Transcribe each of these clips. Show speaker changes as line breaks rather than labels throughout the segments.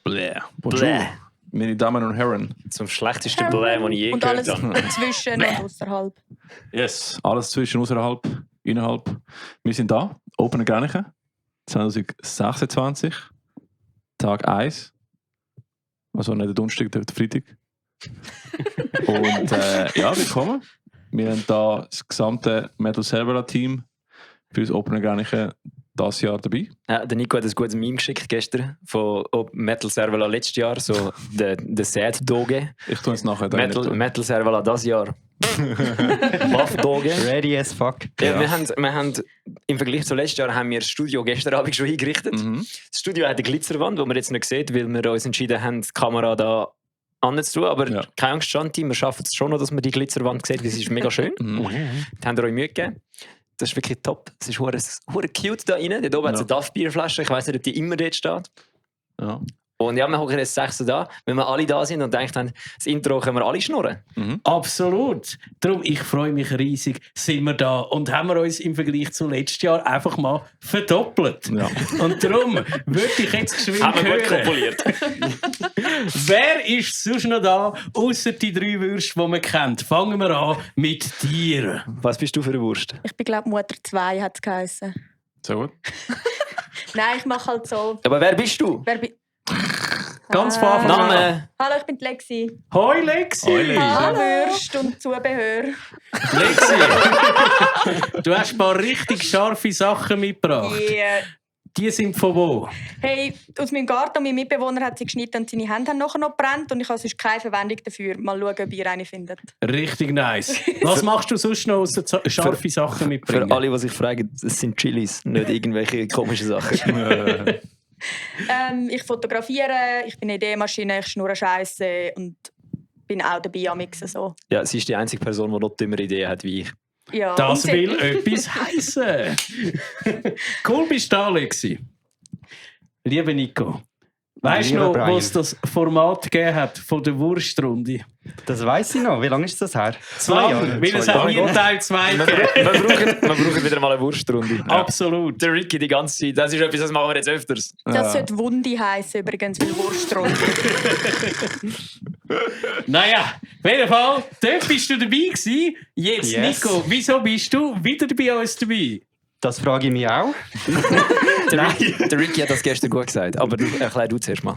Bläh. Bonjour, meine Damen und Herren.
Zum schlechtesten Bläh, den ich je
und
gehört
alles
habe.
zwischen und außerhalb.
Yes, alles zwischen, außerhalb, innerhalb. Wir sind da, Open Granichen, 2026, Tag 1. Also nicht der Donnerstag, der Freitag. Und ja, willkommen. Wir haben da das gesamte Metal Server Team für das Open Granichen dieses Jahr dabei.
Ja, der Nico hat ein gutes Meme geschickt gestern von Metal Servala letztes Jahr, so der Sad Doge.
Ich tue es nachher.
Metal Servala dieses Jahr. Buff Doge.
Ready as fuck.
Ja. Wir haben im Vergleich zu letztes Jahr haben wir das Studio gestern Abend schon eingerichtet.
Mhm.
Das Studio hat eine Glitzerwand, die man jetzt nicht sieht, weil wir uns entschieden haben, die Kamera da anzutun. Aber
Ja.
keine Angst, Shanti, wir schaffen es schon noch, dass man die Glitzerwand sieht, weil sie ist mega schön. Da haben wir euch Mühe gegeben. Das ist wirklich top. Es ist hure cute da rein. Dort oben hat es eine Duff-Bierflasche. Ich weiss nicht, ob die immer dort steht.
Ja.
Und ja, wir hocken jetzt 6 da. Wenn wir alle da sind und denken, das Intro können wir alle schnurren.
Absolut. Darum, ich freue mich riesig, sind wir da und haben wir uns im Vergleich zu letztes Jahr einfach mal verdoppelt.
Ja.
Und darum würde ich jetzt geschwind
Haben wir gut
hören,
kopuliert.
wer ist sonst noch da, außer die 3 Würste, die man kennt. Fangen wir an mit dir.
Was bist du für eine Wurst?
Ich bin, glaube Mutter 2 hat es geheißen.
So gut.
Nein, ich mache halt so.
Aber wer bist du?
Wer bin
Ganz von Anfang an.
Name?
Hallo, ich bin die Lexi.
Hoi Lexi!
Hoi, Lexi.
Hallo. Würst und Zubehör.
Lexi! Du hast ein paar richtig scharfe Sachen mitgebracht.
Yeah.
Die sind von wo?
Hey, aus meinem Garten und mein Mitbewohner hat sie geschnitten und seine Hände haben nachher noch gebrannt und ich habe sonst keine Verwendung dafür. Mal schauen, ob ihr eine findet.
Richtig nice. Was machst du sonst noch außer scharfe Sachen mitbringen?
Für alle, die sich fragen, es sind Chilis, nicht irgendwelche komischen Sachen.
Ich fotografiere, ich bin eine Ideenmaschine, ich schnurre Scheiße und bin auch dabei am Mixen. So.
Ja, sie ist die einzige Person, die noch dümmere Ideen hat wie ich.
Ja,
Das
und
will etwas heissen. Cool bist du da, Lexi. Lieber Nico, weißt du
Lieber
noch,
Brian.
was das Format gegeben hat von der Wurststunde?
Das weiss ich noch. Wie lange ist das her?
2 Jahre. Weil es hat nie Teil 2 gegeben.
Wir brauchen wieder mal eine Wurststunde.
Absolut.
Der Ricky die ganze Zeit, das ist etwas, das machen wir jetzt öfters.
Das sollte Wundi heißen übrigens, weil Wurstrund.
Naja, auf jeden Fall, dort bist du dabei gewesen. Jetzt,
Yes.
Nico, wieso bist du wieder bei uns dabei?
Das frage ich mich auch.
Der Ricky hat das gestern gut gesagt, aber erklär du zuerst mal.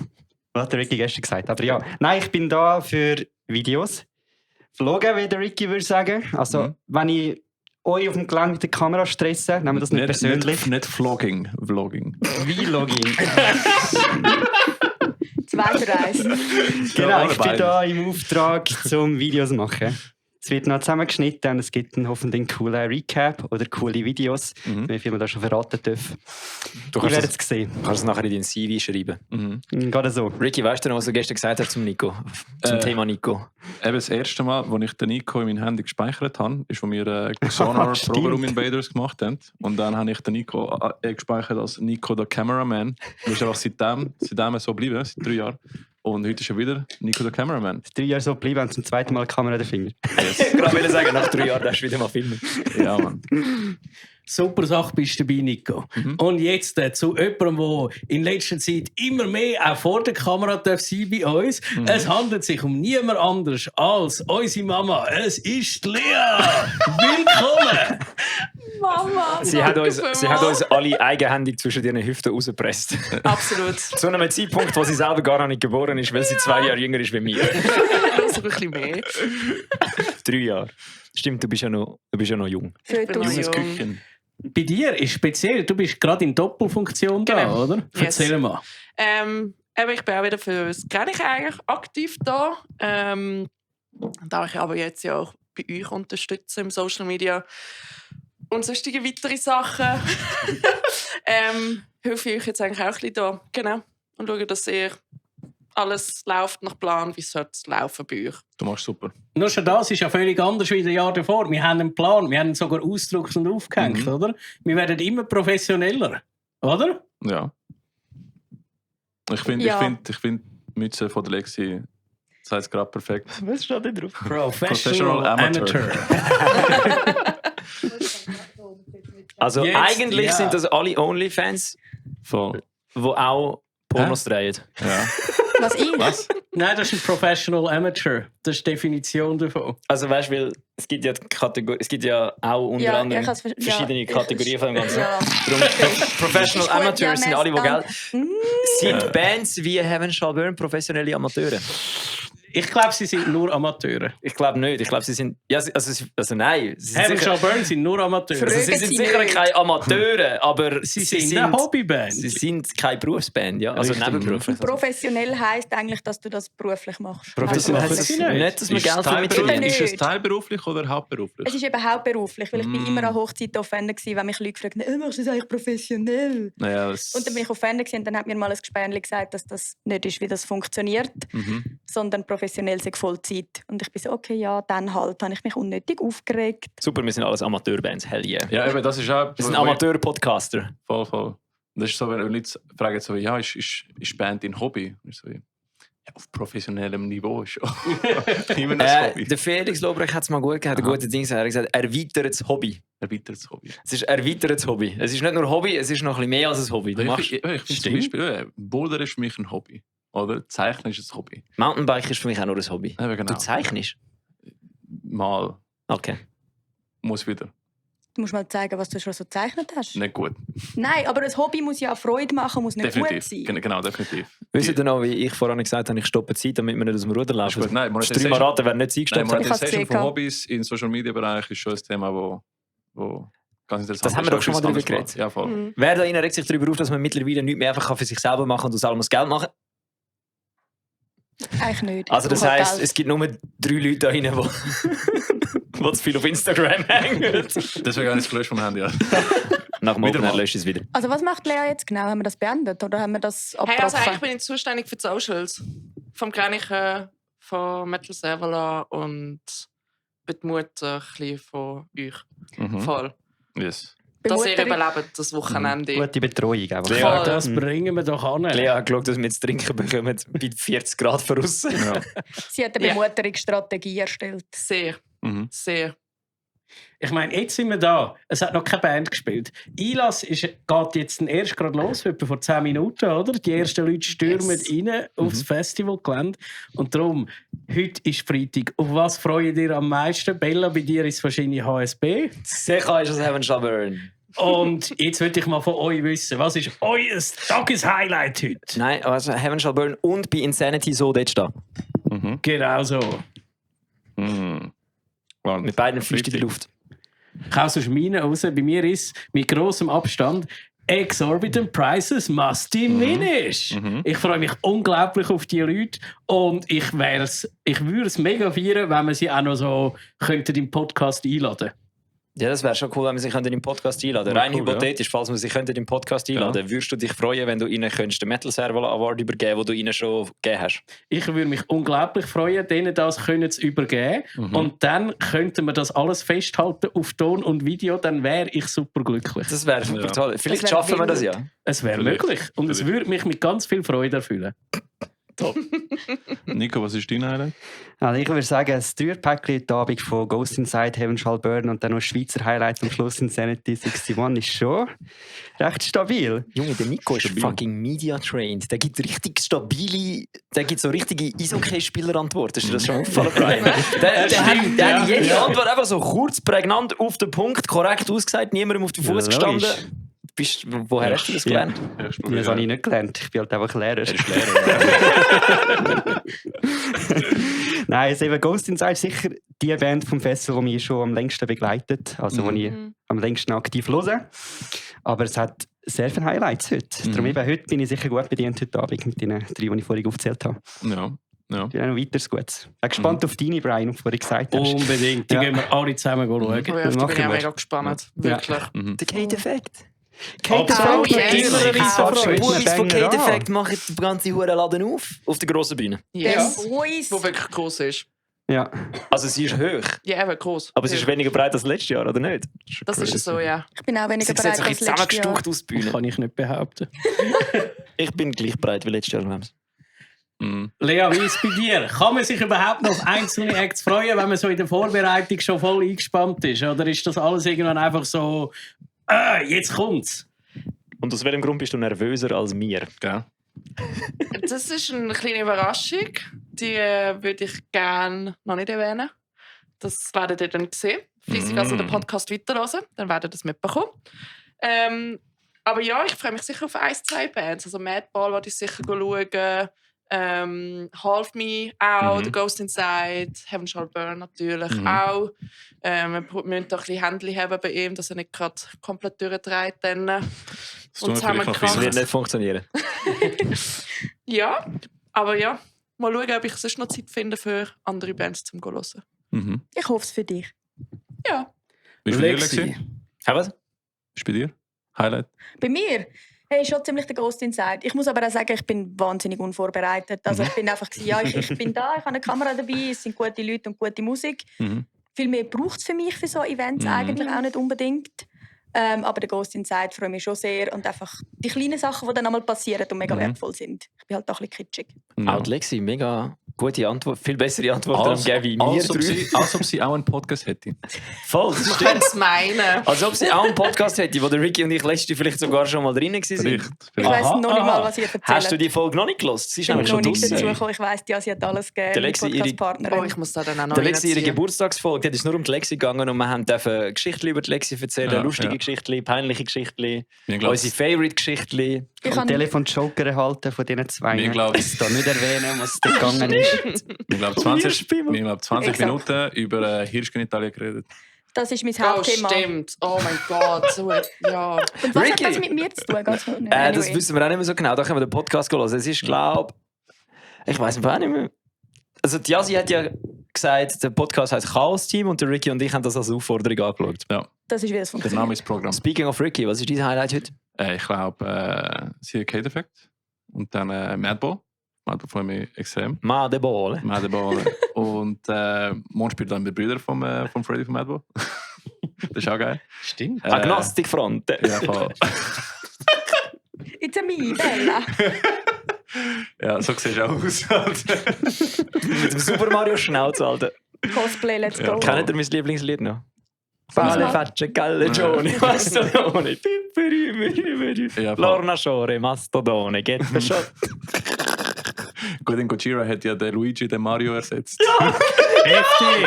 Was hat der Ricky gestern gesagt? Aber ja, nein, ich bin da für Videos. Vloggen, wie der Ricky würde sagen. Also, wenn ich euch auf dem Gelände mit der Kamera stresse, nehmen wir das nicht persönlich.
Nicht Vlogging.
Vlogging.
2 für 1.
Genau, ich bin da im Auftrag, zum Videos machen. Es wird noch zusammengeschnitten und es gibt dann hoffentlich einen coolen Recap oder coole Videos, wie viel man da schon verraten darf.
Du
Ich werde es sehen.
kannst es nachher in dein CV schreiben.
Gerade so.
Ricky, weißt du noch, was du gestern gesagt hast zum Nico? Zum Thema Nico?
Eben das erste Mal, als ich den Nico in mein Handy gespeichert habe, ist, als wir Sonar
Stimmt.
Probe Room Invaders gemacht haben. Und dann habe ich den Nico gespeichert als Nico der Cameraman. Das ist einfach seitdem so geblieben, seit 3 Jahren. Und heute ist er wieder Nico der Cameraman.
3 Jahre so geblieben und zum zweiten Mal die Kamera in den Finger.
Ich wollte sagen, nach 3 Jahren darfst du wieder mal filmen.
Ja, Mann.
Super Sache bist du dabei, Nico. Und jetzt zu jemandem, der in letzter Zeit immer mehr auch vor der Kamera darf sein bei uns. Es handelt sich um niemand anderes als unsere Mama. Es ist die Lea. Willkommen.
Mama!
Sie hat uns alle eigenhändig zwischen ihren Hüften rausgepresst.
Absolut.
Zu einem Zeitpunkt, wo sie selber gar noch nicht geboren ist, weil sie 2 Jahre jünger ist wie mir.
Los, ein bisschen mehr.
3 Jahre. Stimmt, du bist ja noch jung.
Fötus.
Junges
Küken.
Bei dir ist speziell, du bist gerade in Doppelfunktion da,
Genau.
oder?
Yes.
Erzähl mal.
Eben, ich bin auch wieder für das Grenich eigentlich aktiv da. Da ich aber jetzt ja auch bei euch unterstütze im Social Media und sonstige weitere Sachen, helfe ich euch jetzt eigentlich auch ein bisschen da. Genau. Und schaue, dass ihr alles läuft nach Plan, wie es sollte laufen bei euch.
Du machst super.
Nur schon das ist ja völlig anders wie das Jahr davor. Wir haben einen Plan, wir haben ihn sogar ausgedruckt und aufgehängt, oder? Wir werden immer professioneller, oder?
Ja. Ich finde, die Mütze von der Lexi sagt es gerade perfekt.
Was steht da drauf?
Professional Amateur.
Also
Jetzt,
eigentlich
ja.
sind das alle Onlyfans,
Voll.
die auch Pornos drehen.
Ja.
Was ich?
Was?
Nein, das ist ein Professional Amateur. Das ist die Definition davon.
Also weißt du, weil es gibt ja es gibt ja auch unter
Ja,
anderem
ich has-
verschiedene
ja,
Kategorien von dem Ganzen.
Ja.
Darum, Professional
Ist gut,
Amateurs
ja,
sind alle, die Geld...
Mm.
Sind Bands wie Heaven Shall Burn professionelle Amateure?
Ich glaube, sie sind nur Amateure.
Ich glaube nicht. Ich glaube, sie sind... Ja, also nein. Sie sind
Heaven
sicher,
Shall Burn sind nur Amateure.
also sie
Fragen
sind
Sie
sicher
nicht.
keine Amateure, aber
Sie sind eine Hobbyband.
Sie sind keine Berufsband, ja. Also
Richtig.
nebenberuflich.
Professionell heisst eigentlich, dass du das beruflich machst.
Professionell
Also,
heisst
sie
es
nicht.
nicht, dass man
Ist
Geld
es
damit
teilberuflich-
verdient.
nicht.
Ist es teilberuflich oder hauptberuflich?
es ist eben hauptberuflich, weil ich bin immer an Hochzeiten offended gewesen, wenn mich Leute fragen, machst du das eigentlich professionell?
Naja, das
Und dann bin ich offended gewesen, und dann hat mir mal ein Gespänli gesagt, dass das nicht ist, wie das funktioniert, sondern professionell sei Vollzeit. Und ich bin so, okay, ja, dann halt, habe ich mich unnötig aufgeregt.
Super, wir sind alles Amateurbands, hell yeah.
ja, eben, das ist auch...
Wir sind Amateur-Podcaster.
Voll. Das ist so, wenn Leute fragen, so, ja, ist Band dein Hobby? Und ich so, ja, auf professionellem Niveau ist schon immer ein Hobby.
Der Felix Lobrecht hat es mal gut gehabt, ein gutes Ding. Er hat gesagt, erweitertes Hobby.
Erweitertes Hobby.
Es ist erweitertes Hobby. Es ist nicht nur Hobby, es ist noch ein bisschen mehr als ein Hobby. Du machst
Ich finde zum Beispiel, Boulder ist für mich ein Hobby. Oder? Zeichnen ist ein Hobby.
Mountainbike ist für mich auch nur ein Hobby.
Eben, genau.
Du zeichnest?
Mal.
Okay.
Muss wieder.
Du musst mal zeigen, was du schon so gezeichnet hast.
Nicht gut.
Nein, aber ein Hobby muss ja auch Freude machen, muss nicht
Definitiv.
gut sein.
Genau, definitiv.
Wisst ihr noch, wie ich vorhin gesagt habe, ich stoppe die Zeit, damit wir nicht aus dem Ruder
Ist
laufen?
gut. Nein,
Das 3 Marathon werden nicht Zeit
Nein,
gestoppt.
Ich hab's
Monetarisation von
gesehen.
Hobbys im Social Media Bereich ist schon ein Thema, wo ganz interessant ist.
Das haben wir doch schon mal drüber geredet.
Ja, voll.
Mhm.
Wer da rein regt sich darüber auf, dass man mittlerweile nichts mehr einfach für sich selber machen kann und aus allem das Geld machen?
Eigentlich nicht.
Also das
Ich brauche
heisst,
Geld.
es gibt nur 3 Leute da rein, die zu viel auf Instagram hängen.
Deswegen habe ich es gelöscht vom Handy. Ja.
Nach dem
Wieder
Opener
mal.
löscht es wieder.
Also was macht Lea jetzt genau? Haben wir das beendet oder haben wir das
Hey, also
abgebrochen?
eigentlich bin ich zuständig für die Socials. Vom Kleinen von Metal Servala und bin die Mutter ein bisschen von euch. Voll.
Yes.
Dass ihr
Bemuterung.
überlebt, das Wochenende.
Gute Betreuung. Einfach.
Ja,
Voll.
Das bringen wir doch an.
Lea hat geschaut, dass wir jetzt trinken bekommen bei 40 Grad voraus.
Ja.
Sie hat eine
Ja.
Bemuterungsstrategie erstellt.
Sehr, sehr.
Ich meine, jetzt sind wir da. Es hat noch keine Band gespielt. Einlass geht jetzt erst gerade los, etwa vor 10 Minuten, oder? Die ersten Leute stürmen rein aufs Festivalgelände. Und darum, heute ist Freitag. Auf was freut ihr am meisten? Bella, bei dir ist es wahrscheinlich HSB.
Sicher ist es Heaven Shall Burn.
Und jetzt würde ich mal von euch wissen, was ist euer Tageshighlight heute?
Nein, also Heaven Shall Burn und bei Insanity so dort stehen.
Genau so.
Mit beiden Füßen in der Luft.
Ich hau aus meinen raus. Bei mir ist mit grossem Abstand Exorbitant Prices must diminish. Ich freue mich unglaublich auf die Leute und ich würde es mega feiern, wenn wir sie auch noch so könnten im Podcast einladen.
Ja, das wäre schon cool, wenn wir sie im Podcast einladen
Ja,
Rein
cool,
hypothetisch, falls wir sie im Podcast einladen würdest du dich freuen, wenn du ihnen könntest den Metal Servala Award übergeben, den du ihnen schon gegeben hast?
Ich würde mich unglaublich freuen, denen das können zu übergeben. Und dann könnten wir das alles festhalten auf Ton und Video, dann wäre ich super glücklich.
Das wäre super toll. Vielleicht
Das wär
schaffen wir das ja.
Es wäre
Vielleicht.
möglich und es würde mich mit ganz viel Freude erfüllen.
Nico, was ist dein Highlight?
Also ich würde sagen, das Dreierpäckchen heute Abend von Ghost Inside, Heaven Shall Burn und dann noch Schweizer Highlight am Schluss Insanity 61 ist schon recht stabil.
Junge, der Nico ist fucking Media trained. Der gibt richtig stabile, der gibt so richtige Eishockey-Spieler-Antworten. Ist dir das schon aufgefallen, Brian? Der hat jede Antwort einfach so kurz, prägnant, auf den Punkt, korrekt ausgesagt, niemandem auf den Fuß
Ja,
gestanden.
logisch.
Woher hast du das gelernt?
Das habe ich nicht gelernt. Ich bin halt einfach Lehrer.
Er ist Lehrer.
Nein, also eben Ghost Inside ist sicher die Band vom Festival, die mich schon am längsten begleitet. Also, die ich am längsten aktiv höre. Aber es hat sehr viele Highlights heute. Darum eben, heute bin ich sicher gut bedient heute Abend mit den 3, die ich vorhin aufgezählt habe.
Ja.
Ich bin auch noch weiteres Gut. Ich bin gespannt auf deine, Brian, auf was du gesagt hast.
Unbedingt, die
Ja.
gehen wir alle zusammen schauen.
Oh ja, auf die
machen
bin ich auch
wir.
mega gespannt. Wirklich.
Der Kate-Effekt.
Kate
Absolut.
Effect,
Yes.
immer ein Riesensfreude.
Bubis von Kate-Effekt machen den ganzen huren Laden auf der grossen Bühne.
Yes.
Boys.
Wo wirklich groß ist.
Ja.
Also sie ist hoch,
Ja, eben groß.
aber sie ist weniger breit als letztes Jahr, oder nicht?
Das ist so, ja.
Ich bin auch weniger
Sie sieht
bereit
sich
als
jetzt
letztes Jahr.
zusammengestucht aus der Bühne.
Kann ich nicht behaupten.
Ich bin gleich breit wie letztes Jahr. Lems.
Lea, wie ist es bei dir? Kann man sich überhaupt noch auf einzelne Acts freuen, wenn man so in der Vorbereitung schon voll eingespannt ist? Oder ist das alles irgendwann einfach so, jetzt kommt's?
Und aus welchem Grund bist du nervöser als mir?
Gell?
Das ist eine kleine Überraschung. Die würde ich gerne noch nicht erwähnen. Das werdet ihr dann sehen. Fleissig also den Podcast weiterhören, dann werdet ihr das mitbekommen. Aber ja, ich freue mich sicher auf 1-2 Bands. Also Madball werde ich sicher schauen. Half Me auch, The Ghost Inside, Heaven Shall Burn natürlich auch. Wir müssen da ein bisschen Händchen haben bei ihm, dass er nicht gerade komplett durchdreht. Dann.
Das
wird nicht funktionieren.
Ja, aber ja, mal schauen, ob ich sonst noch Zeit finde für andere Bands zum hören.
Ich hoffe es für dich.
Ja.
Wie ist bei dir,
Lexi.
Lexi?
Was?
Ist bei dir? Highlight?
Bei mir? Hey, schon ziemlich der Ghost Inside. Ich muss aber auch sagen, ich bin wahnsinnig unvorbereitet. Also ich bin einfach ja, ich bin da, ich habe eine Kamera dabei, es sind gute Leute und gute Musik. Viel mehr braucht es für mich für so Events eigentlich auch nicht unbedingt. Aber der Ghost Inside freue mich schon sehr und einfach die kleinen Sachen, die dann einmal passieren und mega wertvoll sind. Ich bin halt auch ein bisschen kitschig.
Auch die Lexi, mega gute Antwort, viel bessere Antwort geben wie mir drei.
Als ob sie auch einen Podcast hätte.
Voll, das
Man
stimmt.
könnte es meinen.
Als ob sie auch einen Podcast hätte, wo der Ricky und ich letzte vielleicht sogar schon mal drin waren.
Vielleicht.
Ich weiss noch nicht mal, was ihr erzählt.
Hast du die Folge noch nicht gehört? Sie ist
Ich bin
nämlich
noch
schon
nicht dazu
draussen.
gekommen. Ich weiss, ja, sie hat alles gegeben.
Der Lexi, ihre-
Podcast-Partnerin.
Oh, ich muss da dann auch noch
Der Lexi, ihre
reinziehen.
Geburtstagsfolge, das ist nur um die Lexi gegangen und wir haben Geschichten über die Lexi erzählen,
Ja,
lustige
ja.
Geschichten, peinliche Geschichten,
Ich glaube,
unsere Favorite-Geschichten.
Ich
Und
kann
Telefonjoker erhalten von diesen zwei.
Ich glaube-
Ich da nicht erwähnen, was da gegangen ist.
ich glaube 20
Exakt.
Minuten über Hirschgenitalia geredet.
das ist mein
Oh,
Hauptthema.
stimmt. Oh mein Gott. So, ja.
Und was
Ricky?
hat das mit mir zu tun? Ganz kurz.
Das
Anyway.
wissen wir auch nicht mehr so genau. Da können wir den Podcast hören. Es ist, glaube ich weiß auch nicht mehr. Also, die Yasi hat ja gesagt, der Podcast heisst Chaos-Team und der Ricky und ich haben das als Aufforderung angeschaut.
Ja,
Das ist, wie das
der Name
funktioniert.
ist Programm.
Speaking of Ricky, was ist dein Highlight heute?
Ich glaube, Cade Effect und dann Madball. Madball freue mich extrem.
Madeball.
Madball. Und morgen spielt dann der Brüder vom Freddy von Madball. Das ist auch geil.
Stimmt.
Agnostikfront.
Ja, voll.
It's a me, Bella.
Ja, so siehst du auch aus.
Mit dem Super Mario Schnauz, Alter.
Cosplay, let's
Ja.
go.
Kennt ihr mein Lieblingslied noch?
Was?
Fale facce calle giorni, mastodone,
Ja, voll.
Lorna Shore, mastodone, get the shot.
Gut, in Gojira hat ja der Luigi den Mario ersetzt.
Heftig.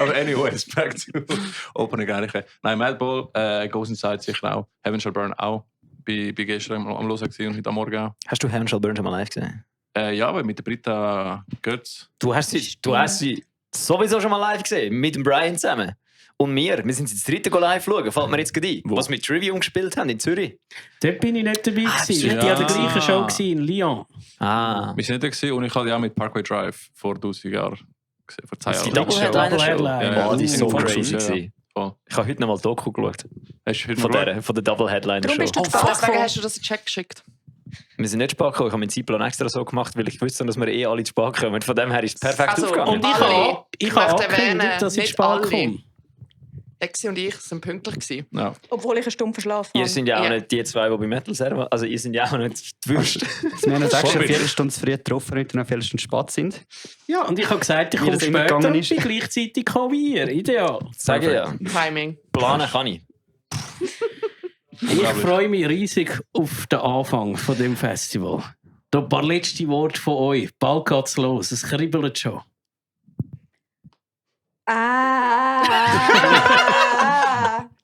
Aber anyways, back to Opening eigentlich. Nein, Madball, Ghost Inside sicher auch. Heaven Shall Burn auch. Bin gestern am Hören gewesen und heute am Morgen auch.
Hast du Heaven Shall Burn schon mal live gesehen?
Ja, aber mit der Britta Götz.
Du hast sie sowieso schon mal live gesehen, mit dem Brian zusammen. Und wir sind das dritte live schauen, fällt mir jetzt gerade ein.
Wo?
Was wir Trivium gespielt haben in Zürich.
Dort bin ich nicht dabei gewesen.
ja.
Die hat die gleiche Show gewesen in Lyon.
Ah.
Wir sind nicht da gewesen und ich hatte ja auch mit Parkway Drive vor 1000 Jahren gesehen, vor 10
Die
Jahren.
Double Headliner
Double
Show.
Headliner.
Ja,
Oh, die ist so
Voll
crazy
cool, ja.
gewesen.
Voll.
Ich habe heute noch mal Doku geschaut.
Hast du heute
Von
mal
der Double Headliner
Darum
Show.
bist du
Oh,
spät
deswegen
gekommen.
hast du das in Check geschickt.
Wir sind nicht spät gekommen. Ich habe meinen Zeitplan extra so gemacht, weil ich wusste, dass wir alle zu spät kommen. Von dem her ist es perfekt
Also,
aufgegangen.
Und ich
Alle.
habe
Ich
ich
möchte
habe
erwähnen,
angekündigt, dass ich
nicht
spät
alle.
komme.
Lexi und ich sind pünktlich gewesen.
Ja.
Obwohl ich eine Stunde verschlafen
Ihr
habe.
sind ja auch
Ja.
nicht die zwei, die bei Metal Server. Also, ihr sind ja auch nicht die Würste.
Wir haben uns extra
Vorbild.
4 Stunden zu früh getroffen, heute noch eine Viertelstunde spät sind.
Ja, und ich habe gesagt, ich
Wie
komme
das immer
später
gegangen
und
ist.
bin gleichzeitig gekommen wie ihr. Ideal.
Sage ja.
Timing.
Planen kann ich.
Ich freue mich riesig auf den Anfang von dem Festival. Da ein paar letzte Worte von euch. Bald geht's los. Es kribbelt schon.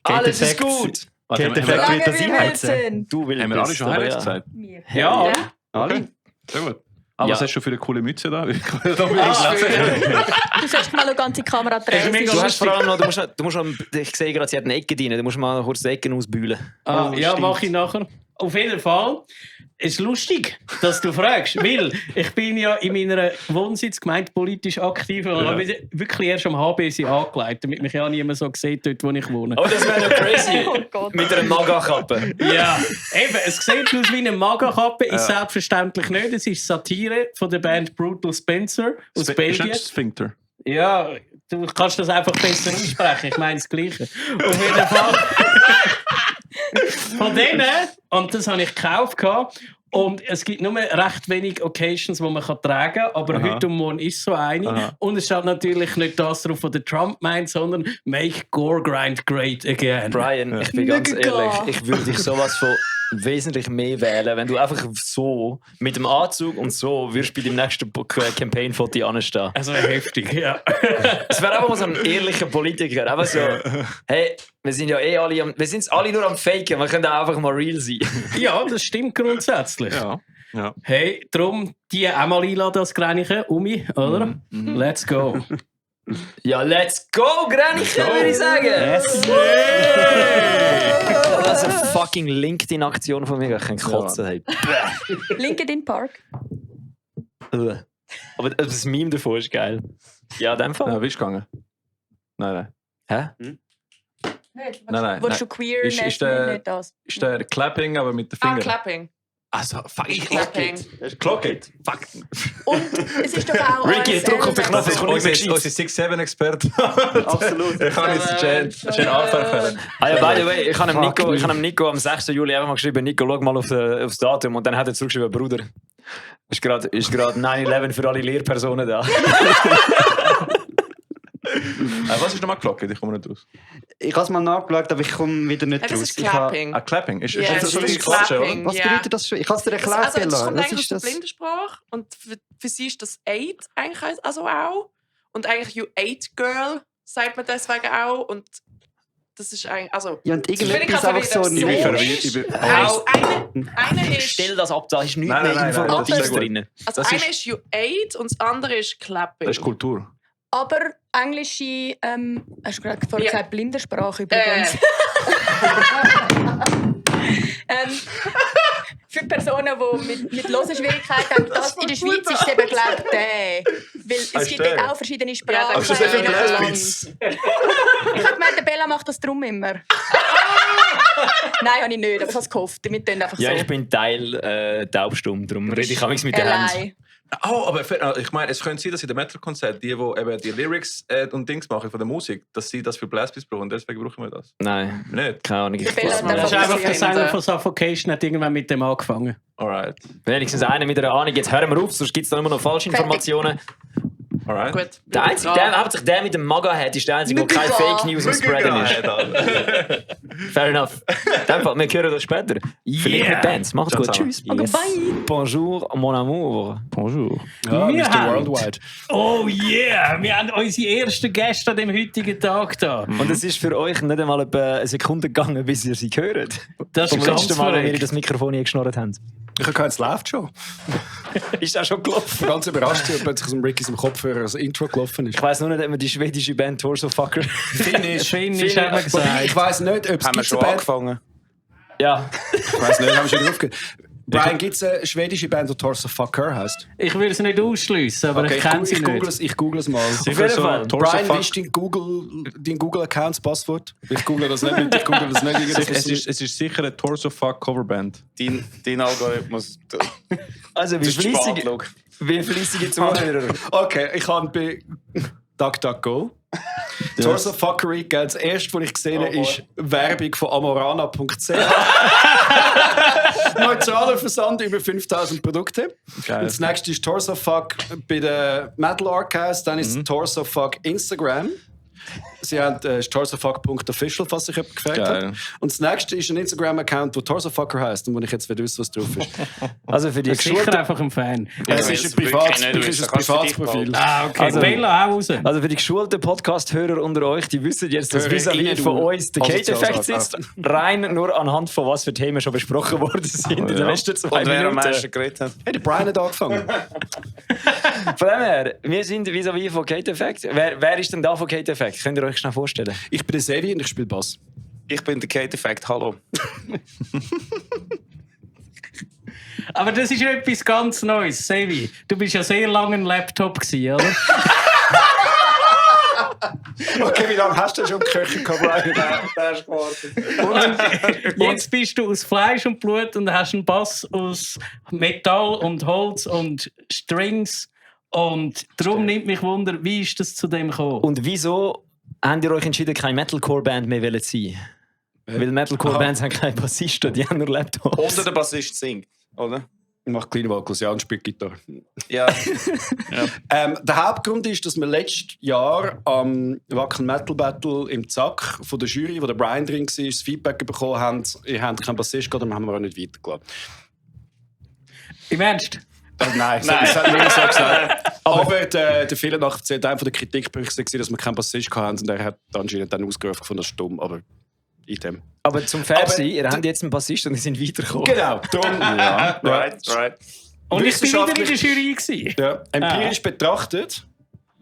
Alles ist
Effekt.
gut.
Warte,
Kate
haben wir-
Effect.
Lange
wird das
wie
einheizen.
Wilson.
Du willst
haben wir alle schon Highlights gesagt?
Mir.
Ja.
Ja.
Alle?
Sehr gut. Aber
Ja.
was hast du für eine coole Mütze da? Ich kann da
Du sollst mal eine ganze Kamera drehen.
mega
Du hast vor allem noch, du musst noch, ich sehe gerade, sie hat eine Ecke drin, du musst mal kurz die Ecken ausbühlen.
Ah,
Oh,
ja,
stimmt.
mache ich nachher. Auf jeden Fall. Es ist lustig, dass du fragst, weil ich bin ja in meiner Wohnsitz gemeindepolitisch aktiv und habe wirklich erst am HBC angelegt, damit mich ja niemand so sieht, dort wo ich wohne.
Oh, das wäre noch crazy.
Oh Gott.
Mit einer Maga-Kappe.
Ja, eben, es sieht aus wie eine Maga-Kappe, ist selbstverständlich nicht. Es ist Satire von der Band Brutal Spencer aus
Ist
Belgien.
nicht Sphincter.
Ja, du kannst das einfach besser aussprechen. Ich meine das Gleiche. Auf jeden Fall. Von denen, und das habe ich gekauft. Und es gibt nur recht wenig Occasions, die man tragen kann. Aber
Aha.
heute und morgen ist so eine.
Aha.
Und es steht natürlich nicht das drauf, was der Trump meint, sondern Make Gore Grind Great Again.
Brian, ich bin ganz
Mega.
ehrlich, ich würde dich sowas von wesentlich mehr wählen, wenn du einfach so mit dem Anzug und so würdest bei deinem nächsten Campaign-Foto anstehen.
Also heftig, ja.
Es wäre einfach mal so ein ehrlicher Politiker. Einfach so, hey, wir sind ja alle wir sind alle nur am Faken, wir können auch einfach mal real sein.
Ja, das stimmt grundsätzlich.
Ja.
Hey, darum die auch mal einladen als Gräniche, Umi, oder? Let's go.
Ja, let's go, Gräniche, würde ich sagen.
Yes.
Das ist eine fucking LinkedIn-Aktion von mir. Ich kann kotzen. Hey.
LinkedIn Park.
Aber das Meme davon ist geil. Ja, in dem Fall.
Ja, bist du gegangen? Nein.
Hä?
Nein.
Willst du queer
Ist
nicht das?
Ist der Clapping, aber mit den Fingern?
Clapping.
Also, fuck, ich
Clapping.
Clock it. Fuck.
Und es ist doch auch
Ricky, drück auf den Knopf,
Das
es
ist
kommt nicht mehr gescheit.
unser 6-7-Experte.
Absolut.
Ich kann jetzt schön anfangen.
Ah ja, by the way, ich habe dem Nico am 6. Juli einfach mal geschrieben, Nico, schau mal aufs Datum. Und dann hat er zurückgeschrieben, Bruder, ist gerade 9/11 für alle Lehrpersonen da.
Was ist nochmal Clock it? Ich komme nicht raus.
Ich habe es mal nachgeschaut, aber ich komme wieder nicht
Das
raus.
ist Clapping.
Clapping? Ist
Ja,
das
das ist
Klatschen, oder?
Clapping.
Was
Ja.
bedeutet das schon? Ich habe es dir erklärt,
Also, das
Bella.
kommt
Was
eigentlich aus
ist
der
das?
Blindensprache und für sie ist das Aid eigentlich also auch. Und eigentlich You Aid Girl sagt man deswegen auch. Und das ist eigentlich, also...
Ja, und
Ich bin
irgendetwas
gerade
einfach so
verwirrt,
nicht.
so ist.
Auch.
Eine ist...
Stell das ab, da ist nichts
Nein,
mehr
nein, nein, das ist
Informatives
sehr gut.
drin.
Also
Das
eine
ist-
ist You Aid und das andere ist Clapping.
Das ist Kultur.
Aber englische, hast du gerade vorhin
Ja.
gesagt, Blindersprache übrigens. Für Personen, die mit Losenschwierigkeiten haben, das in der Schweiz ist es eben, glaube ich, der. Weil es gibt
der?
dort auch verschiedene
Ja,
Sprachen.
das ist
je nach
ein
Land. Ich habe gemeint, der Bella macht das drum immer. Nein, habe ich nicht, aber ich habe es gehofft. Wir tun einfach
Ja,
so.
ich bin Teil taubstumm, darum rede ich manchmal mit den Händen.
allein.
Oh, aber ich meine, es könnte sein, dass in den Metal-Konzerten, die eben die Lyrics und Dings machen von der Musik, dass sie das für Bläsbis brauchen. Deswegen brauchen wir das.
Nein,
Nicht?
keine Ahnung.
Der Bella hat
Das
Das ist
einfach
einfach der
passieren.
Sänger von Suffocation, hat irgendwann mit dem angefangen.
Alright.
Wenigstens einer mit einer Ahnung. Jetzt hören wir auf, sonst gibt es da immer noch Falschinformationen.
Alright.
Gut.
Der einzige, hauptsächlich der mit dem Maga hat, ist der einzige, der keine Fake News am Spreaden ist. Fair enough. In dem Fall, wir hören das später. Vielleicht mit Bands. Macht's
Ciao
gut.
zusammen.
Tschüss.
Okay, bye.
Bonjour, mon amour.
Bonjour.
Ja,
Wir
Mr.
haben-
Worldwide.
Oh yeah, wir haben unsere ersten Gäste an dem heutigen Tag da.
Und es ist für euch nicht einmal etwa eine Sekunde gegangen, bis ihr sie hört.
Das
Vom
ist ganz
letzten Mal, wenn wir in
verrückt.
das Mikrofon hier geschnurrt haben.
Ich habe gehört, es läuft schon.
Ist das schon gelaufen?
Ich bin ganz überrascht, wie plötzlich aus dem Rickys Kopfhörer das Intro gelaufen ist.
Ich weiss nur nicht, ob wir die schwedische Band Torso Fucker.
Finnisch.
Finnisch haben wir
Ich
gesagt.
weiss nicht, ob es
Haben wir
gibt
schon
eine Band.
angefangen?
Ja.
Ich weiss nicht, haben wir schon aufgehört. Brian, gibt es eine schwedische Band, die Torso Fucker heisst?
Ich will es nicht ausschließen, aber ich kenne sie nicht.
Ich google es mal.
Auf jeden Fall.
Brian, wie ist dein Google-Account, das Passwort? Ich google das nicht.
Es ist sicher eine Torso-Fuck-Coverband.
Dein Algorithmus.
Also,
Das ist spät, schau.
wie fleissige Zuhörer.
Okay, ich habe bei DuckDuckGo. Torso Fuckery, das erste, was ich gesehen habe, ist Werbung von amorana.ch. Neutraler Versand über 5000 Produkte.
Geil.
Und das nächste ist Torso Fuck bei der Metal Archives. Dann ist Torso Fuck Instagram. Sie haben torsofuck.official, falls sich jemand gefragt
Geil.
hat. Und das nächste ist ein Instagram-Account, der Torsofucker heisst und wo ich jetzt wissen, was drauf ist.
Also, für die
Sicher einfach ein Fan.
Es ist ein Privatprofil.
Ah, okay.
Also-
Bella auch raus.
Also für die geschulten Podcast-Hörer unter euch, die wissen jetzt, dass
Höre
vis-à-vis
innen,
von
du
uns der Kate-Effekt
Asozial.
sitzt. Rein nur anhand von was für Themen schon besprochen worden sind in den letzten 2
Und wer am
Minuten.
meisten geredet hat.
Hey, der Brian hat angefangen.
Von dem her, wir sind vis-à-vis von Kate-Effekt. Wer ist denn da von Kate-Effekt? Könnt ihr euch schnell vorstellen?
Ich bin der Sevi und ich spiele Bass.
Ich bin der Kate-Effekt, hallo.
Aber das ist etwas ganz Neues, Sevi. Du bist ja sehr lange ein Laptop gewesen, oder?
Okay, wie lange hast du schon Köche gehabt, Brian?
Der ist gewartet.
Jetzt bist du aus Fleisch und Blut und hast einen Bass aus Metall und Holz und Strings. Und darum nimmt mich Wunder, wie ist das zu dem gekommen?
Und wieso habt ihr euch entschieden, keine Metalcore-Band mehr zu sein? Weil Metalcore-Bands haben keine Bassisten, die haben nur Laptops.
Oder der Bassist singt, oder?
Macht kleine Vocals, ja, und spielt Gitarre.
Ja.
Der Hauptgrund ist, dass wir letztes Jahr am Wacken Metal Battle im Zack von der Jury, wo der Brian drin war, das Feedback bekommen haben, ihr habt keinen Bassist gehabt, dann haben wir auch nicht weitergelassen.
Im Ernst?
Nein, das hat niemand so gesagt. Aber der Fehler nach einer der Kritikpunkte war, dass wir keinen Bassist hatten und er hat anscheinend dann ausgerufen von das stumm, aber in dem.
Aber zum Fair sein, ihr habt jetzt einen Bassist und ihr sind weitergekommen.
Genau, darum.
Right.
Und ich bin wieder in der Jury gewesen.
Ja, empirisch betrachtet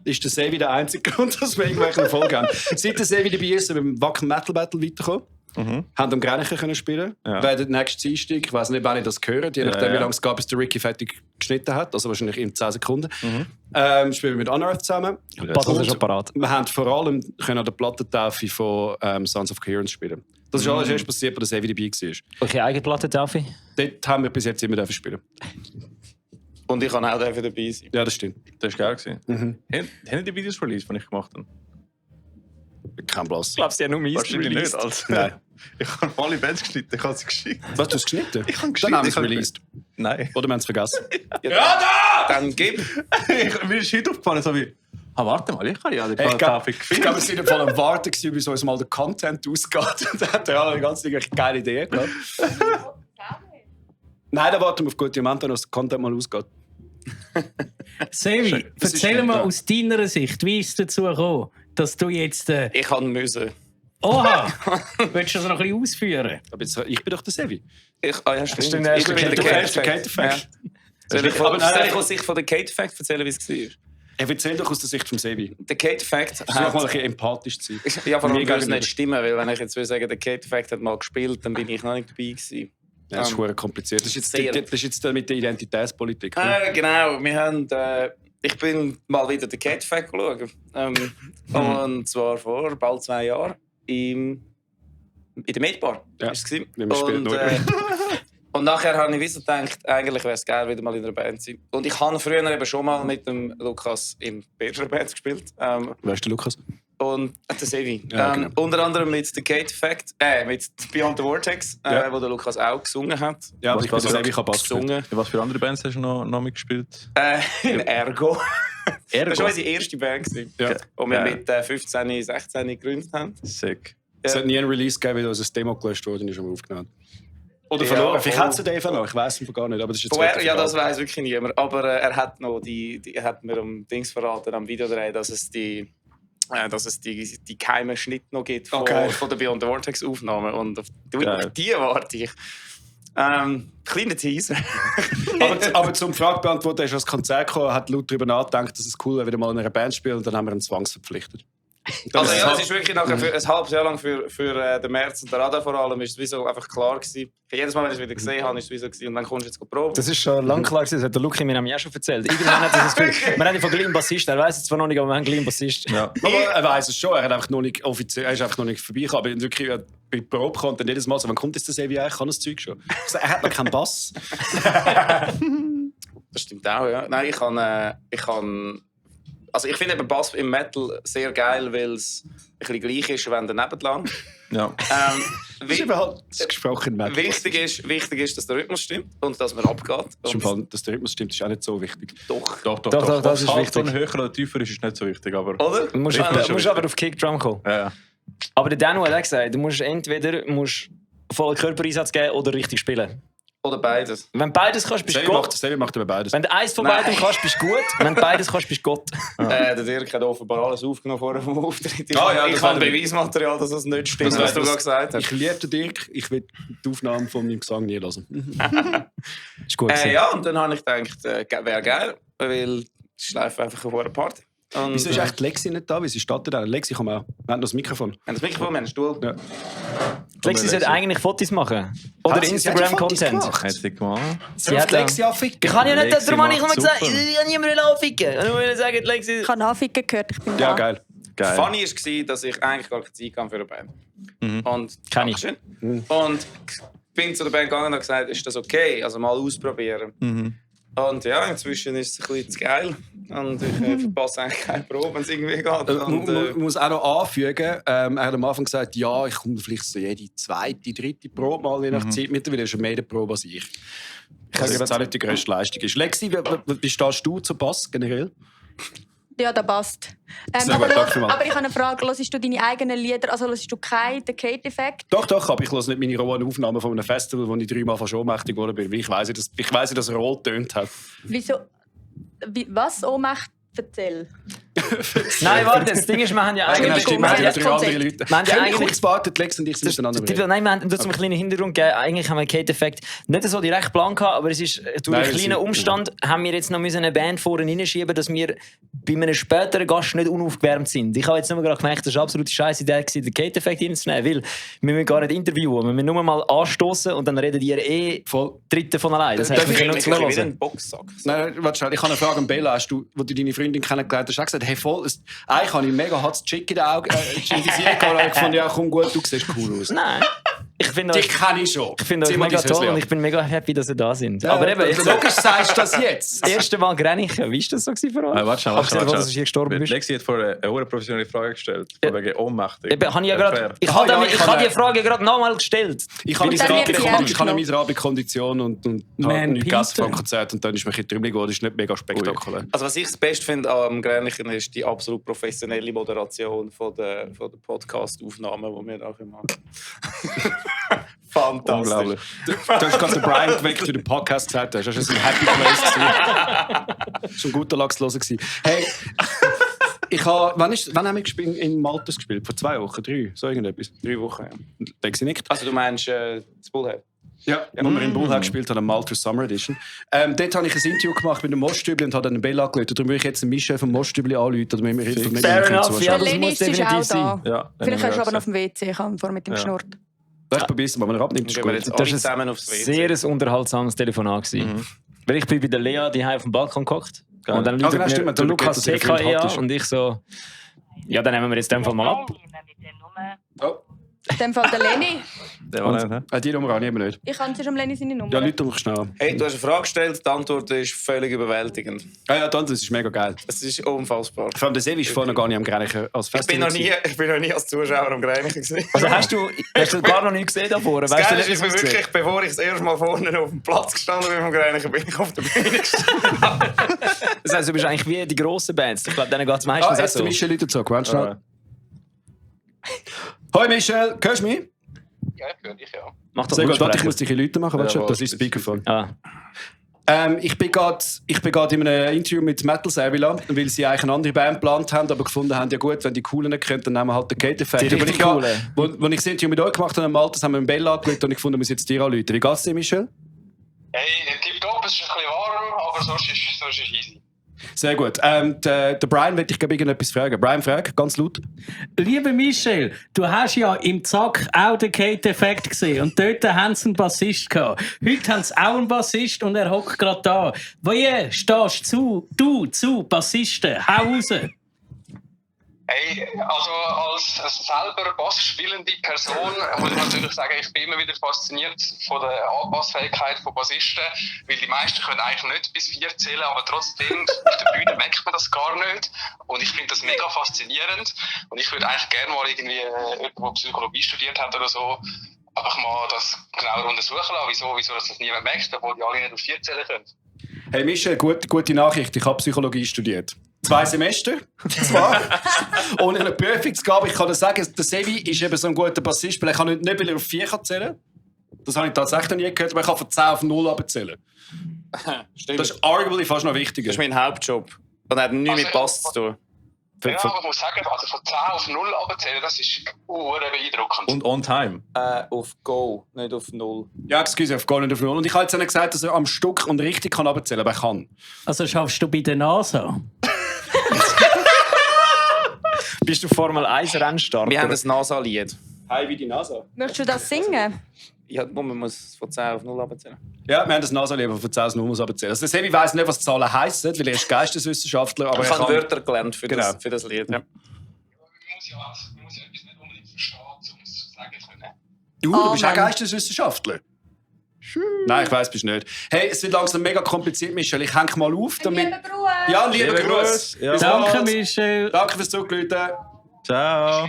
ist der Sevi der einzige Grund, dass wir irgendwelche Erfolg haben. Seit der Sevi dabei ist, sind wir beim Wacken Metal Battle weitergekommen. Haben am Greinichen können spielen.
Ja.
Werden nächsten Dienstag, ich weiß nicht, wann ich das höre, je nachdem, wie lange es gab, bis der Ricky fertig geschnitten hat, also wahrscheinlich in 10 Sekunden. Spielen wir mit Unearth zusammen.
Battle ist schon parat.
Wir haben vor allem an der Plattentaufe von Sons of Coherence spielen. Das ist alles erst passiert, als der Sevi dabei war.
Welche eigene Platte darf ich?
Dort haben wir bis jetzt immer spielen.
Und ich kann auch dabei sein.
Ja, das stimmt.
Das war geil. Haben die Videos released, die ich gemacht habe?
Kein Blass.
Ich glaube, sie haben nur meins
Wahrscheinlich nicht. Also.
Nein.
Ich habe alle Bands geschnitten, ich habe sie geschickt.
Was, du hast geschnitten?
Ich habe
Dann haben wir es
geschnitten.
released.
Nein.
Oder wir haben es vergessen.
Dann gib.
Mir ist heute aufgefallen, so wie... warte mal, ich habe ja die
Ich
Tafel
glaube, wir sind voll am Warten, bis uns mal der Content ausgeht. Und dann hat er alle ganz geile Ideen gehabt. Nein, da warten wir auf gute Momente, dass der Content mal ausgeht.
Sevi,
Das ist
erzähl
nicht
mal
da.
aus deiner Sicht, wie ist es dazu gekommen, dass du jetzt...
Ich kann müssen.
Oha! Willst du das noch ein bisschen ausführen?
Aber jetzt, ich bin doch der Sevi.
Ja, stimmt.
Stimmt,
Ich bin der
Du kennst den
Kate
Kate-Effekt.
Soll ich
Aber nein,
aus Sicht von der Kate-Effekt erzählen, wie es war?
Ich erzähle doch aus der Sicht vom Sevi.
Der Kate-Effekt
Versuch mal ein bisschen empathisch zu sein.
Ja, vor allem
Mir
würde es
gegenüber.
nicht stimmen, weil wenn ich jetzt will sagen, der Kate-Effekt hat mal gespielt, dann bin ich noch nicht dabei gewesen.
Ja, das ist verdammt kompliziert. Das ist jetzt,
Sehr.
das ist jetzt mit der Identitätspolitik. Ne?
Genau, wir haben... ich bin mal wieder den Kate-Effekt schauen. Und zwar vor bald 2 Jahren in der Medbar.
Ja,
Ist es gewesen.
wir spielen
und, und nachher habe ich so gedacht, eigentlich wäre es geil, wieder mal in einer Band zu sein. Und ich habe früher eben schon mal mit dem Lukas in Berger Band gespielt.
Wer ist der Lukas?
Und der Sevi.
Ja, genau.
Unter anderem mit The Kate Effect, mit Beyond the Vortex,
Ja.
wo der Lukas auch gesungen hat.
Ja, aber ich bin
was-
der Sevi, ich habe Bass gespielt.
Gesungen.
Was für andere Bands hast du noch mitgespielt?
In Ergo. Das
Ergo?
war unsere erste Band, gewesen,
Ja.
die wir
Geil.
mit 15, 16 gegründet haben.
Sick.
Es hat nie einen Release gegeben, weil unser Demo gelöscht wurde und ist schon aufgenommen. Oder verloren.
Ja,
Vielleicht
voll.
hat es den verloren, ich weiß es gar nicht. Aber das ist jetzt
Ja, das weiß wirklich niemand. Aber er hat noch er hat mir am Dings verraten, am Videodreh, dass es die geheimen Schnitte noch gibt von der Beyond the Vortex Aufnahmen. Und auf die warte ich. Kleiner Teaser.
aber zum Frage beantworten, ist das Konzert gekommen, hat laut darüber nachgedacht, dass es cool wäre, wieder mal in einer Band spielen und dann haben wir einen zwangsverpflichtet.
Also ja, es ist wirklich nachher für ein halbes Jahr lang für den März und den Radar vor allem ist es wie so einfach klar gewesen. Jedes Mal, wenn ich es wieder gesehen habe, ist es wie so gewesen, und dann kommst du jetzt proben.
Das ist schon lange klar gewesen, das hat der Luki mir nämlich auch schon erzählt. Irgendwann hat er das Gefühl, wir haben ja von gleichen Bassist, er weiß es zwar noch nicht, aber wir haben einen gleichen Bassist.
Ja.
Aber er weiß es schon, er hat einfach noch nicht offiziell, er ist einfach noch nicht vorbeigekommen. Aber wirklich, bei Probe kommt dann jedes Mal so, wann kommt jetzt der Sevi eigentlich, kann das Zeug schon? Ich sage, er hat noch keinen Bass.
Das stimmt auch, ja. Nein, ich finde eben Bass im Metal sehr geil, weil es ein bisschen gleich ist, wenn der nebendlang.
Ja.
Das ist überhaupt das gesprochen Metal.
Wichtig ist, dass der Rhythmus stimmt und dass man abgeht.
Das ist im Fall, dass der Rhythmus stimmt, ist auch nicht so wichtig.
Doch.
Doch,
das
Was
ist
halt
wichtig.
so höher oder tiefer ist nicht so wichtig, aber...
Oder?
Du musst aber auf Kickdrum kommen.
Ja.
Aber der Danu hat auch gesagt, du musst entweder vollen Körpereinsatz geben oder richtig spielen.
Oder beides.
Wenn beides kannst, bist du Gott.
Sevi macht aber beides.
Wenn du eins von
Nein.
beidem kannst, bist du gut. Wenn du beides kannst, bist du Gott.
Der Dirk hat offenbar alles aufgenommen vor dem Auftritt. Ich
Ah, ja,
ich
das
habe
hat er-
Beweismaterial, dass das nicht stimmt,
Das
was du
das-
gerade gesagt hast.
Ich liebe den Dirk, ich will die Aufnahmen von meinem Gesang nie hören.
Ist gut.
Ja, und dann habe ich gedacht, wäre geil, weil es läuft einfach eine hohe Party. Und,
Wieso ist echt Lexi nicht da? Wie sie startet auch? Lexi, komm auch. Wir haben noch das Mikrofon.
Haben das Mikrofon, wir haben einen Stuhl.
Ja.
Lexi sollte eigentlich Fotos machen. Oder
Hat sie- sie hat schon Fotos
Instagram-Content.
gemacht?
Hat sie gemacht?
Sie hat
Lexi anficken.
Ich kann ja nicht,
Lexi
darum habe ich
macht
immer gesagt,
super.
ich kann niemanden anficken. Und ich will sagen, Lexi...
Ich habe Anficken gehört, ich bin
Ja,
da.
geil.
Geil.
Funny war, dass ich eigentlich gar keine Zeit hatte für eine Band. Und,
Kenn ich.
Dankeschön. Und bin zu der Band gegangen und habe gesagt, ist das okay? Also mal ausprobieren. Und ja, inzwischen ist es ein bisschen zu geil. Und ich verpasse eigentlich keine Probe, wenn es irgendwie geht. Und,
Man muss auch noch anfügen, er hat am Anfang gesagt, ja, ich komme vielleicht so jede zweite, dritte Probe mal, je nach Zeit. Mittlerweile ist er mehr der Probe als ich. Ich sage jetzt auch nicht die grösste Leistung ist. Lexi, wie stehst du zu Bass generell?
Ja, das passt.
Sehr gut, danke vielmals.
Aber ich habe eine Frage. Hörst du deine eigenen Lieder, also hörst du keinen The Kate-Effekt?
Doch, aber ich höre nicht meine rohen Aufnahmen von einem Festival, wo ich 3-mal fast ohnmächtig geworden bin. Weil ich weiss, dass er rot tönt hat.
Wieso? Was? Ohnmacht? Erzähl.
Nein, warte, das Ding ist, wir haben ja eigentlich...
Wir haben ja 3 andere Leute.
Wir haben ja eigentlich...
Kurz warten, Lex und ich sind miteinander reden.
Nein, wir haben einen kleinen Hintergrund gegeben. Eigentlich haben wir Kate-Effekt nicht so direkt Plan gehabt, aber es ist durch einen kleinen Umstand haben wir jetzt noch eine Band vorne reinschieben, dass wir bei einem späteren Gast nicht unaufgewärmt sind. Ich habe jetzt nur gerade gemerkt, das war absolute Scheiße Idee, den Kate-Effekt reinzunehmen, weil wir müssen gar nicht interviewen, wir müssen nur mal anstoßen und dann reden die voll Dritte von allein. Das heißt, wir können
wieder einen Boxsack.
Nein, warte schnell, ich habe eine Frage an Bella. Hast du, wo du deine Freundin kennengelernt hast, auch gesagt, hey, voll, eigentlich habe ich mega hartes Chick in den Augen, in die Augen gehabt, ich fand, ja, komm gut, du siehst cool aus.
Nein. Ich finde
dich kenne ich schon.
Ich finde euch mega toll und ich bin mega happy, dass ihr da sind.
Ja, aber eben, logisch sagst du das jetzt.
Das erste Mal Grenichen, wie war das so für euch?
Warte.
Dass du hier gestorben bist.
Lexi hat vorher eine professionelle Frage gestellt, wegen Ohnmächtig.
Ich habe die Frage gerade nochmal gestellt.
Ich habe eine miserable Kondition und habe nichts gegessen vor dem Konzert und dann ist mir ein bisschen geworden. Das ist nicht mega spektakulär.
Also was ich das Beste finde am Grenichen ist die absolut professionelle Moderation von der Podcast-Aufnahmen, die wir nachher machen. Fantastisch.
Unglaublich. Du hast gerade den Brian weg zu dem Podcast gesagt, das war ein Happy Place. Das war ein guter Lachs los. Hey, wann haben wir gespielt? In Maltes gespielt? Vor 2 Wochen, 3? So irgendetwas?
3 Wochen, ja.
Denke ich nicht.
Also du meinst das Bullhead?
Ja, wo wir in Bullhead gespielt haben, Malta Summer Edition. Dort habe ich ein Interview gemacht mit dem Mostübli und habe dann einen Bell angerufen. Darum will ich jetzt einen Michel vom Mostübli anrufen, damit wir Hilfe mit
Fair enough, ja, das
Lenny
muss
ist
definitiv
auch
sein.
da.
Ja,
Vielleicht hast du aber noch auf dem WC, ich habe vorher mit ihm geschnurrt.
Ich probiere es mal, wenn er abnimmt.
Gehen wir jetzt alle zusammen aufs WC.
Sehr ein unterhaltsames Telefonat gewesen. Weil ich bin bei der Lea die auf dem Balkon gehockt. Und dann
genau,
läutet
stimmt,
mir der
du
Lukas
gehst, dass er
TKE
hat,
an und ich so... Ja, dann nehmen wir jetzt den Fall mal ab.
Oh.
In dem Fall der Lenny.
Der war nicht,
Die Nummer habe ich eben nicht.
Ich kann schon Lenny seine Nummer.
Ja, Leute, mich schnell.
Hey, du hast eine Frage gestellt, die Antwort ist völlig überwältigend.
Ja, das ist mega geil.
Es ist unfassbar.
Vor allem der Sevi ist vorne gar nicht am Grenichen als
Ich bin noch nie als Zuschauer am Grenichen gesehen.
Also hast du gar noch nicht gesehen davor?
Das
Weißt du
Geile
nicht,
ist,
was
wirklich, bevor ich das erste Mal vorne auf dem Platz gestanden bin am Grenichen, bin ich auf der Bühne gestanden.
Das heisst, du bist eigentlich wie die grossen Bands. Ich glaube, denen geht es meistens
jetzt
so.
der Michel Leute zurück. Warte schnell. Hoi Michel, hörst du mich?
Ja, ich höre dich, ja.
Mach doch
Sehr gut, warte, ich
Lautsprecher.
muss dich in Leute machen. Warte,
Ja,
das ist das Speakerphone.
Ah.
Ich bin gerade in einem Interview mit Metal Servila, weil sie eigentlich eine andere Band geplant haben, aber gefunden haben, ja gut, wenn die Coolen nicht können, dann nehmen wir halt den Kate-Effekt.
Die richtig Coolen.
Als ich das Interview mit euch gemacht habe, Maltes, haben wir einen Bell angelegt und ich fand, wir müssen jetzt dir anrufen. Wie geht's dir, Michel?
Hey, tipptopp, es ist ein bisschen warm, aber sonst ist easy.
Sehr gut. Der Brian will dich irgendetwas fragen. Brian, frag, ganz laut.
Lieber Michel, du hast ja im Zack auch den Kate-Effekt gesehen und dort haben sie einen Bassist gehabt. Heute haben sie auch einen Bassist und er hockt gerade da. Wie stehst du zu Bassisten? Hau raus!
Hey, also als selber bassspielende Person muss ich natürlich sagen, ich bin immer wieder fasziniert von der Anpassfähigkeit von Bassisten, weil die meisten können eigentlich nicht bis 4 zählen, aber trotzdem auf der Bühne merkt man das gar nicht und ich finde das mega faszinierend und ich würde eigentlich gerne mal irgendwie jemanden, der Psychologie studiert hat oder so, einfach mal das genauer untersuchen lassen, wieso das niemand merkt, obwohl die alle nicht auf 4 zählen können.
Hey Michel, gute Nachricht. Ich habe Psychologie studiert. 2 Semester, zwar. Ohne eine Prüfungsgabe. Ich kann dir sagen, der Sevi ist eben so ein guter Bassist, weil er kann nicht weil er auf 4 zählen kann. Das habe ich tatsächlich noch nie gehört, aber er kann von 10 auf 0 abzählen.
Stimmt.
Das ist arguably fast noch wichtiger.
Das ist mein Hauptjob. Und hat nichts mit Bass zu tun.
Ja, aber ich muss sagen, also von 10 auf 0 abzählen, das ist beeindruckend.
Und on time.
Auf Go, nicht auf 0.
Ja, excuse, auf gar nicht auf 0. Und ich habe jetzt nicht gesagt, dass er am Stück und richtig kann abzählen, aber er kann.
Also schaffst du bei der NASA?
Bist du Formel 1 Rennstarter?
Wir haben das NASA-Lied.
Hi, wie die NASA.
Möchtest du das singen?
Ja, man muss von 10 auf 0 abzählen.
Ja, wir haben das NASA-Lied, von 10 auf 0 muss abzählen. Also der Sevi weiss nicht, was Zahlen heissen, weil er ist Geisteswissenschaftler. Aber
Ich habe Wörter gelernt für,
Genau.
für das Lied. Ja.
Man muss ja etwas nicht unbedingt verstehen, um es zu sagen können.
Du bist auch
Mann.
Geisteswissenschaftler. Nein, ich weiss, bist nicht. Hey, es wird langsam mega kompliziert, Michel. Ich hänge mal auf, damit...
Lieber Bruder!
Ja, ein lieber Gruß.
Ja.
Bis
Danke,
bald.
Michel.
Danke fürs Zuglüten.
Ciao.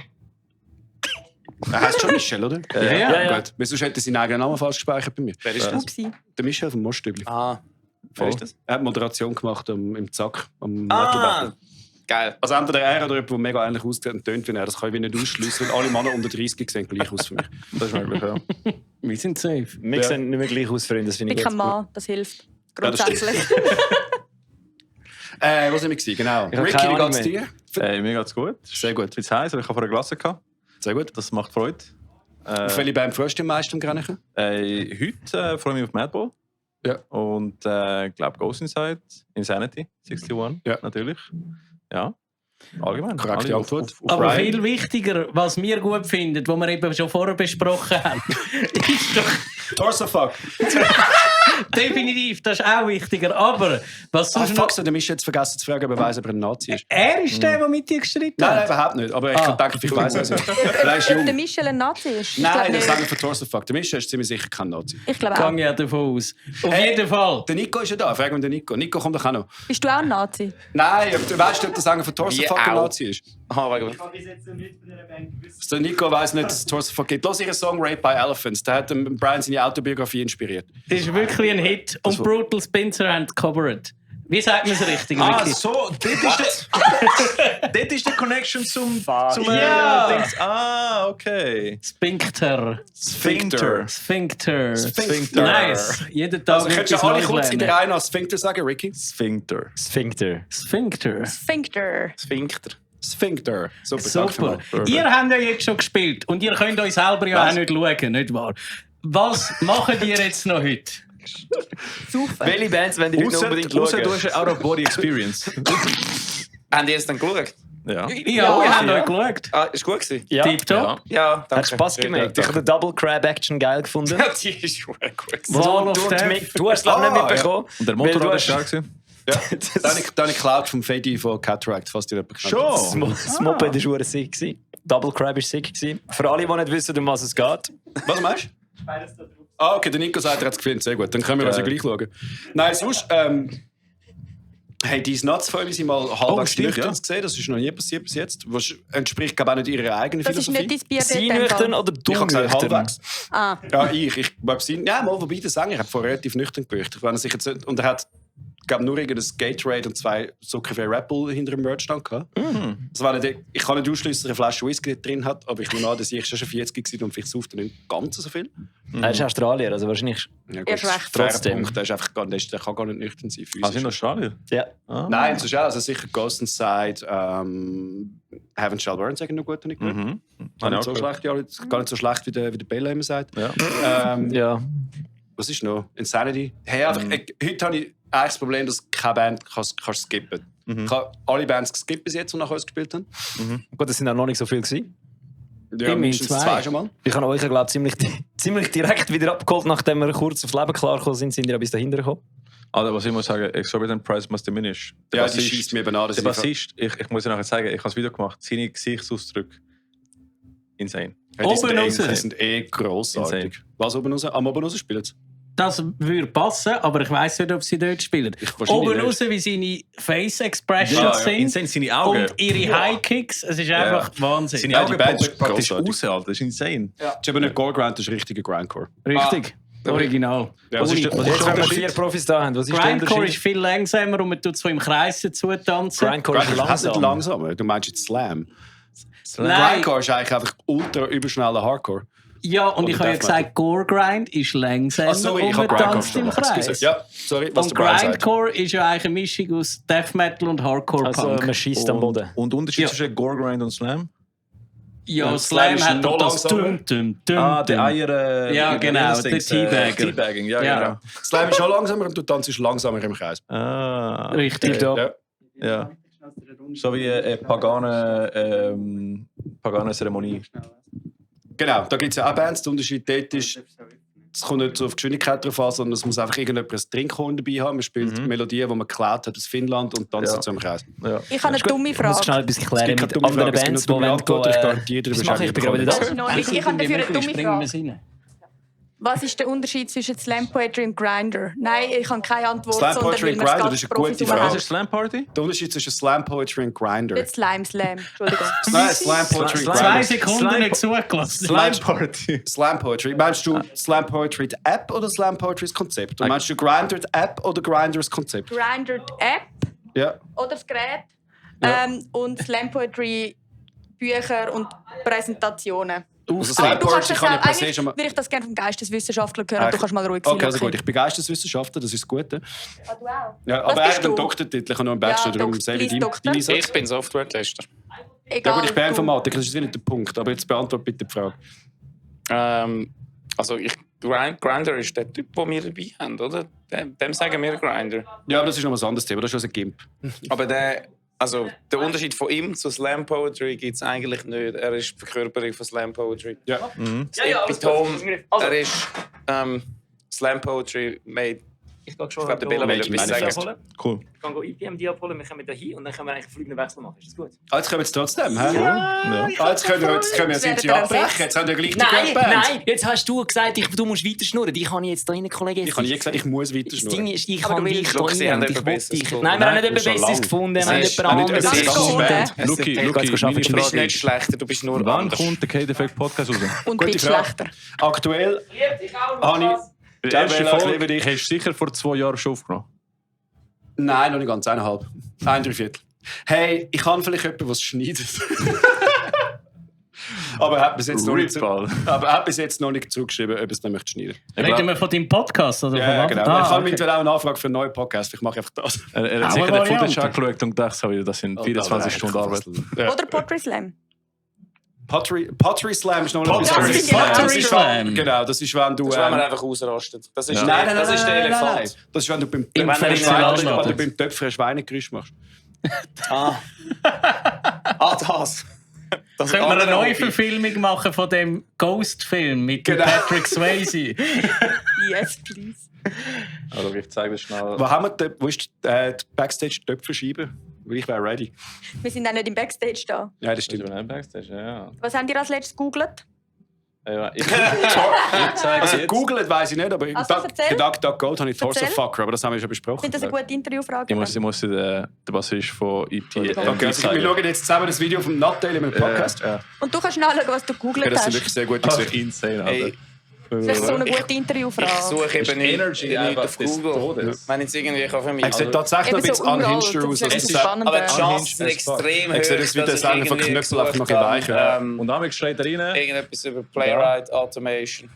Er heisst schon Michel, oder?
Ja.
Gut. Weil sonst hätte er seinen eigenen Namen falsch gespeichert bei mir.
Wer ist das?
Upsi.
Der Michel vom Moststübli.
Wer ist das?
Er hat Moderation gemacht im Zack. Am Metal
Ah,
Battle.
geil.
Also entweder er oder jemand, der mega ähnlich aussieht und tönt wie er. Das kann ich wie nicht ausschließen, weil alle Männer unter 30 sehen gleich aus für mich.
Das ist möglich, ja.
Wir sind safe.
Wir sehen nicht mehr gleich aus, Freunde. Das finde
Ich
ich
bin kein
gut.
Mann, das hilft.
Ja, das stimmt.
Grundsätzlich.
Wo sind wir gewesen? Genau.
Ich habe
Ricky,
keine
wie
Ahnung
geht's dir?
Mir geht's gut.
Sehr gut.
Es ist heiß, aber ich habe vorher Glasse gehabt.
Sehr gut.
Das macht Freude.
Auf welche Band freust du dich am meisten am Grennen?
Heute freue ich mich auf Madball.
Ja.
Und ich glaube Ghost Inside, Insanity, 61,
Ja.
natürlich. Ja, allgemein.
Korrekte
Alle
Antwort.
Auf
Aber
Ryan.
viel wichtiger, was wir gut finden, was wir eben schon vorher besprochen haben, ist doch
Torso-Fuck.
definitiv, das ist auch wichtiger. Aber was sonst noch...
Fuck, so, der Misch jetzt vergessen zu fragen, ob er weiss, ob er ein Nazi ist.
Er ist der mit dir gestritten
Nein,
hat.
überhaupt nicht. Aber ich denke, ich weiss es nicht. Er ist
Ob
jung.
der Michel ein Nazi ist? Ich
Nein,
glaub
das
nicht.
sagen wir von Torso-Fuck. Der Misch ist ziemlich sicher kein Nazi.
Ich glaube auch.
Gehe ja davon aus. Auf jeden Fall.
Der Nico ist ja da. Fragen wir den Nico. Nico kommt doch auch noch.
Bist du auch ein Nazi?
Nein, du weißt, ob der Sänger von Torso-Fuck ein
auch.
Nazi ist.
Aha, wegen
Der Nico weiss nicht, dass es Torso-Fuck gibt. Los ihren Song Rape by Elephants. Der hat Brian seine Autobiografie inspiriert.
Das ist wirklich ein Hit. Und Brutal Spencer haben covered. Wie sagt man es richtig? Ricky?
So, dort ist die Connection zum
Ja.
Dings. Okay.
Sphincter.
Sphincter.
Sphincter.
Sphincter.
Nice. Jeden Tag
Also, könntest du
etwas
alle
Neues
kurz in der
lernen.
Reihe als Sphincter sagen, Ricky?
Sphincter.
Sphincter.
Sphincter.
Sphincter.
Sphincter.
Sphincter. Super, danke
Super.
vielmals.
Ihr habt ja jetzt schon gespielt und ihr könnt euch selber ja auch nicht schauen, nicht wahr? Was macht ihr jetzt noch heute?
Welche Bands wollen die Leute noch unbedingt schauen?
Du hast eine Out-of-Body-Experience.
Haben die es dann geschaut?
Ja.
Ja, wir haben euch geschaut.
Ah, ist gut gewesen?
Ja.
Tipptopp.
Ja, danke.
Hat Spass gemacht. Ich habe den Double Crab Action geil gefunden.
Ja, die ist schon gut gewesen.
Wall of
Du hast
Death.
du hast es nicht mitbekommen.
Und der
Weil
Motorrad
du
ist stark gewesen.
Ja. Dann habe ich geklaut vom Fedi von Cataract, falls ihr jemand kennt.
Das Moped war verdammt sick gewesen. Double Crab war sick gewesen. Für alle, die nicht wissen, um was es geht.
Was meinst du? Ah, okay, der Nico sagt, er hat es gefilmt. Sehr gut, dann können wir also gleich schauen. Nein, sonst, hey, die Nuts von sie mal halbwegs
stimmt,
nüchtern
ja.
gesehen. Das ist noch nie passiert bis jetzt. Das entspricht, glaube ich, auch nicht ihrer eigenen
Das ist
Philosophie.
nicht dein Bier
Sie
dort,
nüchtern
Fall.
oder du
Ich habe gesagt,
nüchtern?
halbwegs.
Ah.
Ja, ich glaube, sie. Ja, mal, wobei der Sänger hat vorher relativ nüchtern gebücht. Wenn er sich jetzt, und er hat, glaube nur irgendein Gatorade und 2 zuckerfreie Red Bull hinter dem Merchstand gehabt. Also, wenn er, ich kann nicht ausschließen, dass er eine Flasche Whisky drin hat, aber ich nehme an, dass ich schon 40 war und vielleicht sauft er nicht ganz so viel.
Er ist Australier, also wahrscheinlich.
Ja,
Erst recht.
Trotzdem. Punkt, der, ist einfach gar nicht, der kann gar nicht nüchtern sein.
Also in
Physisch.
Australien?
Ja.
Nein, sonst auch. Also sicher Ghost Inside, Heaven Shall Burn sagen noch gut, nicht gehört. Gar nicht so schlecht, ja, gar nicht so schlecht, wie der Bella immer sagt.
Ja.
Ja.
Was ist noch? Insanity. Hey, einfach, heute habe ich eigentlich das Problem, dass keine Band kann skippen kann. Ich habe alle Bands geskippt bis jetzt, die nach uns gespielt haben.
Gut, das sind auch noch nicht so viele gewesen.
Ja,
Immerhin
mindestens
2.
2 schon mal.
Ich habe euch, glaube ich, ziemlich direkt wieder abgeholt, nachdem wir kurz aufs Leben klar gekommen sind ja bis dahinter gekommen.
Also, was ich muss sagen, exorbitant price must diminish. Der
Ja, die schießt mir eben an. dass
Der
ich-
Bassist, ich muss ja nachher sagen, ich habe das Video gemacht, seine Gesichtsausdrücke. Insane.
Ja, die sind
Oben
eh-
raus.
Die sind grossartig.
Insane.
Was oben raus? Am oben raus spielen sie.
Das würde passen, aber ich weiss nicht, ob sie dort spielen.
wahrscheinlich
Oben
nicht.
raus, wie seine Face-Expressions
Ja,
sind.
insane, seine Augen.
Und ihre High-Kicks. Es ist einfach Wahnsinn.
Seine
Ja,
Augen
die Band
poppen
ist
praktisch
grossartig.
raus, Alter. Das ist insane.
Das ist aber nicht Gore-Grind, das ist richtiger Grindcore.
Richtig. Original.
Ja,
Was ist der
Jetzt, wenn wir
Unterschied?
4 Profis da haben, was ist der
Grindcore ist
Unterschied?
viel langsamer und man tut so im Kreis dazu tanzen.
Grindcore ist
Grindcore ist
langsam.
langsamer. Du meinst jetzt Slam.
Nein.
Grindcore ist eigentlich einfach ultra überschneller Hardcore.
Ja, und
Oder
ich habe ja
Death Metal.
gesagt, Gore-Grind ist langsamer
Ach, sorry,
und
ich
man
habe Grindcore
tanzt im
verstanden.
Kreis.
Excuse. Ja, sorry, was
Und
der Brian sagt.
Grindcore ist ja eigentlich eine Mischung aus Death Metal und Hardcore-Punk.
Also man schießt am Boden.
Und Unterschied
Ja.
zwischen Gore-Grind und Slam?
ja,
Ja,
Slam
Slam
hat
ist
noch
noch
das
langsamer.
Ah, der Eier...
Ja, genau, der Teabagger.
Teabagging, ja,
Ja.
genau.
Slam ist schon langsamer und du tanzt langsamer im Kreis.
Ah,
Richtig.
Tipptopp.
Ja.
ja. So wie eine pagane Zeremonie.
Genau, da gibt es ja auch Bands. Der Unterschied dort ist, es kommt nicht so auf Geschwindigkeit drauf an, sondern es muss einfach irgendjemand ein Trinkhorn dabei haben. Man spielt Melodien, die man geklaut hat aus Finnland und tanzt
Ja.
so im Kreis.
Ja.
Ich habe eine dumme
Ich muss
Frage.
schnell etwas
Es
klären
gibt
mit
keine dumme
anderen
Frage, es gibt
Bands, die
nur dumme
wollen
Antworten. Ich
gehen.
garantiere, du
Was
bist
mache ich? Ich bin gerade wieder
Das
da.
ist in Ordnung. Ich habe dafür eine dumme Frage.
Rein.
Was ist der Unterschied zwischen Slam Poetry und Grindr? Nein, ich habe keine Antwort.
Slam
sondern
Poetry
weil
und
wir es
Grindr,
gerade
das ist eine gute
Profis
Frage.
Was
haben.
ist Slam Party?
Der Unterschied zwischen Slam Poetry und Grindr.
Nicht Slam, Entschuldigung.
Nein, Slam Poetry und
2
Grindr.
Sekunden nicht zugelassen.
Slam Party.
Slam Poetry. Meinst du Slam Poetry die App oder Slam Poetry das Konzept? Und meinst du Grindr die App oder Grindr das Konzept?
Grindr die App
Ja.
oder das Gerät.
Ja.
Und Slam Poetry Bücher und Präsentationen.
Also Slam
Du kannst
Poetry
das
kann ich
auch,
per se
eigentlich
schon mal...
würde ich das gerne vom Geisteswissenschaftler hören. Du kannst mal ruhig sein.
Okay, also gut. Ich bin Geisteswissenschaftler, das ist das Gute.
Ah, du auch?
Ja,
Was
aber er
bist
hat einen
du?
Doktortitel, ich habe noch einen Bachelor,
Ja,
darum
Doktor,
selbe
please, Doktor.
deine Satz.
Ich bin Software-Tester.
Ja
Egal,
gut, ich bin
du.
Informatiker, das ist nicht der Punkt. Aber jetzt beantworte bitte die Frage.
Also Grindr ist der Typ, den wir dabei haben, oder? Dem sagen wir Grindr.
Ja, aber das ist noch ein anderes Thema, das ist schon ein GIMP.
Aber der Unterschied von ihm zu Slam Poetry gibt es eigentlich nicht. Er ist die Verkörperung von Slam Poetry.
Ja.
Das Epitom, er ist Slam Poetry made.
Ich gehe schon.
Ich glaube, der Bella will etwas sagen.
Cool.
Ich kann IPM-Die abholen, wir kommen da hin und dann können wir eigentlich einen fliegenden Wechsel machen. Ist das gut?
Ah, jetzt können wir es trotzdem, hä?
Ja.
Jetzt können wir das Interview abbrechen, jetzt haben wir gleich die
Nein,
Band.
nein, jetzt hast du gesagt, du musst weiter schnurren. Ich kann jetzt da rein, Kollege.
Ich habe nie gesagt, ich muss weiter
Das Ding
schnurren.
ist, ich
Aber
kann
du
dich
willst,
da
schau, sie haben
rein.
etwas Besseres gefunden.
Nein, wir haben nicht
Nein,
etwas
schon
Besseres
lang.
gefunden. Wir
Es
haben
ist
jemand
auch nicht
anderes
etwas
gefunden.
spät.
Luki,
Hey,
Luki,
kannst du
meine
arbeiten?
Du bist
Frage
nicht
ist,
schlechter, du bist nur
wann
anders.
kommt der K-Defekt Podcast raus?
Und
Gute
bist
Frage.
schlechter.
Aktuell habe ich...
Die erste
Bella,
Folge
über dich.
hast du sicher vor 2 Jahren schon aufgenommen.
Nein, noch nicht ganz, 1,5. 1,75. Hey, ich kann vielleicht jemanden, der es schneidet. Aber er hat bis jetzt noch nicht zugeschrieben, ob es dann möchte schneiden.
Reden wir von deinem Podcast? Oder
Ja,
von
genau.
was?
Ich habe
Okay.
mittlerweile auch eine Anfrage für einen neuen Podcast. Ich mache einfach das.
Er hat
Aber
sicher den
Variante.
Footage angeschaut und gedacht, so, das sind 24 Stunden Arbeit.
Oder Poetry Slam.
Pottery Slam ist noch ein
Pottery
bisschen...
Slam.
Pottery Slam.
Genau, das ist, wenn du...
Das ist, wenn man einfach ausrastet. Das ist,
Nein,
das ist der Elefant.
Nein. Das ist, wenn du beim
Wenn er
Töpfer
nicht so laut
wenn du
wird.
beim Töpfer ein Schweinegeräusch machst.
Das. Das
Können wir eine
andere Hobby.
Neuverfilmung machen von dem Ghost-Film mit dem
Genau.
Patrick Swayze?
Yes, please.
Also, ich zeige das schnell.
Wo ist die Backstage-Töpferscheibe? Weil ich wäre ready.
Wir sind auch nicht im Backstage da.
Ja, das
Das
stimmt.
ist ein Backstage, ja.
Was habt ihr als letztes gegoogelt?
Ja, ich zeige
Also
jetzt.
googelt weiss ich nicht, aber
Also, erzähl.
DuckDuckGo habe ich Force of
Erzähl.
Fucker, aber das haben wir schon
Ich
besprochen.
finde das eine gute Interviewfrage.
Ich muss den Bassist von EP
Okay, also wir
zeigen.
schauen jetzt zusammen das Video vom Nutdale im Podcast.
Ja.
Und du kannst nachschauen, was du
Ja,
gegoogelt
das sind
hast.
wirklich sehr gute
Das
Gesichter.
ist insane,
Hey,
Alter.
Das ist so eine gute
ich
Interviewfrage.
suche eben nicht
Energy einfach
auf
des
Google.
Todes.
Wenn jetzt irgendwie kann für mich.
Er sieht tatsächlich noch ein bisschen unhinged aus.
Das
Also,
ist
es-
spannend.
Aber die Chance
Unhinged
ist
as
extrem
Er
hoch,
sieht aus wie der
dass ich
Sänger von
irgendwie
Knüppel, einfach noch
gesucht habe,
weicher.
Und damit schreit er rein.
irgendetwas über Playwright Automation.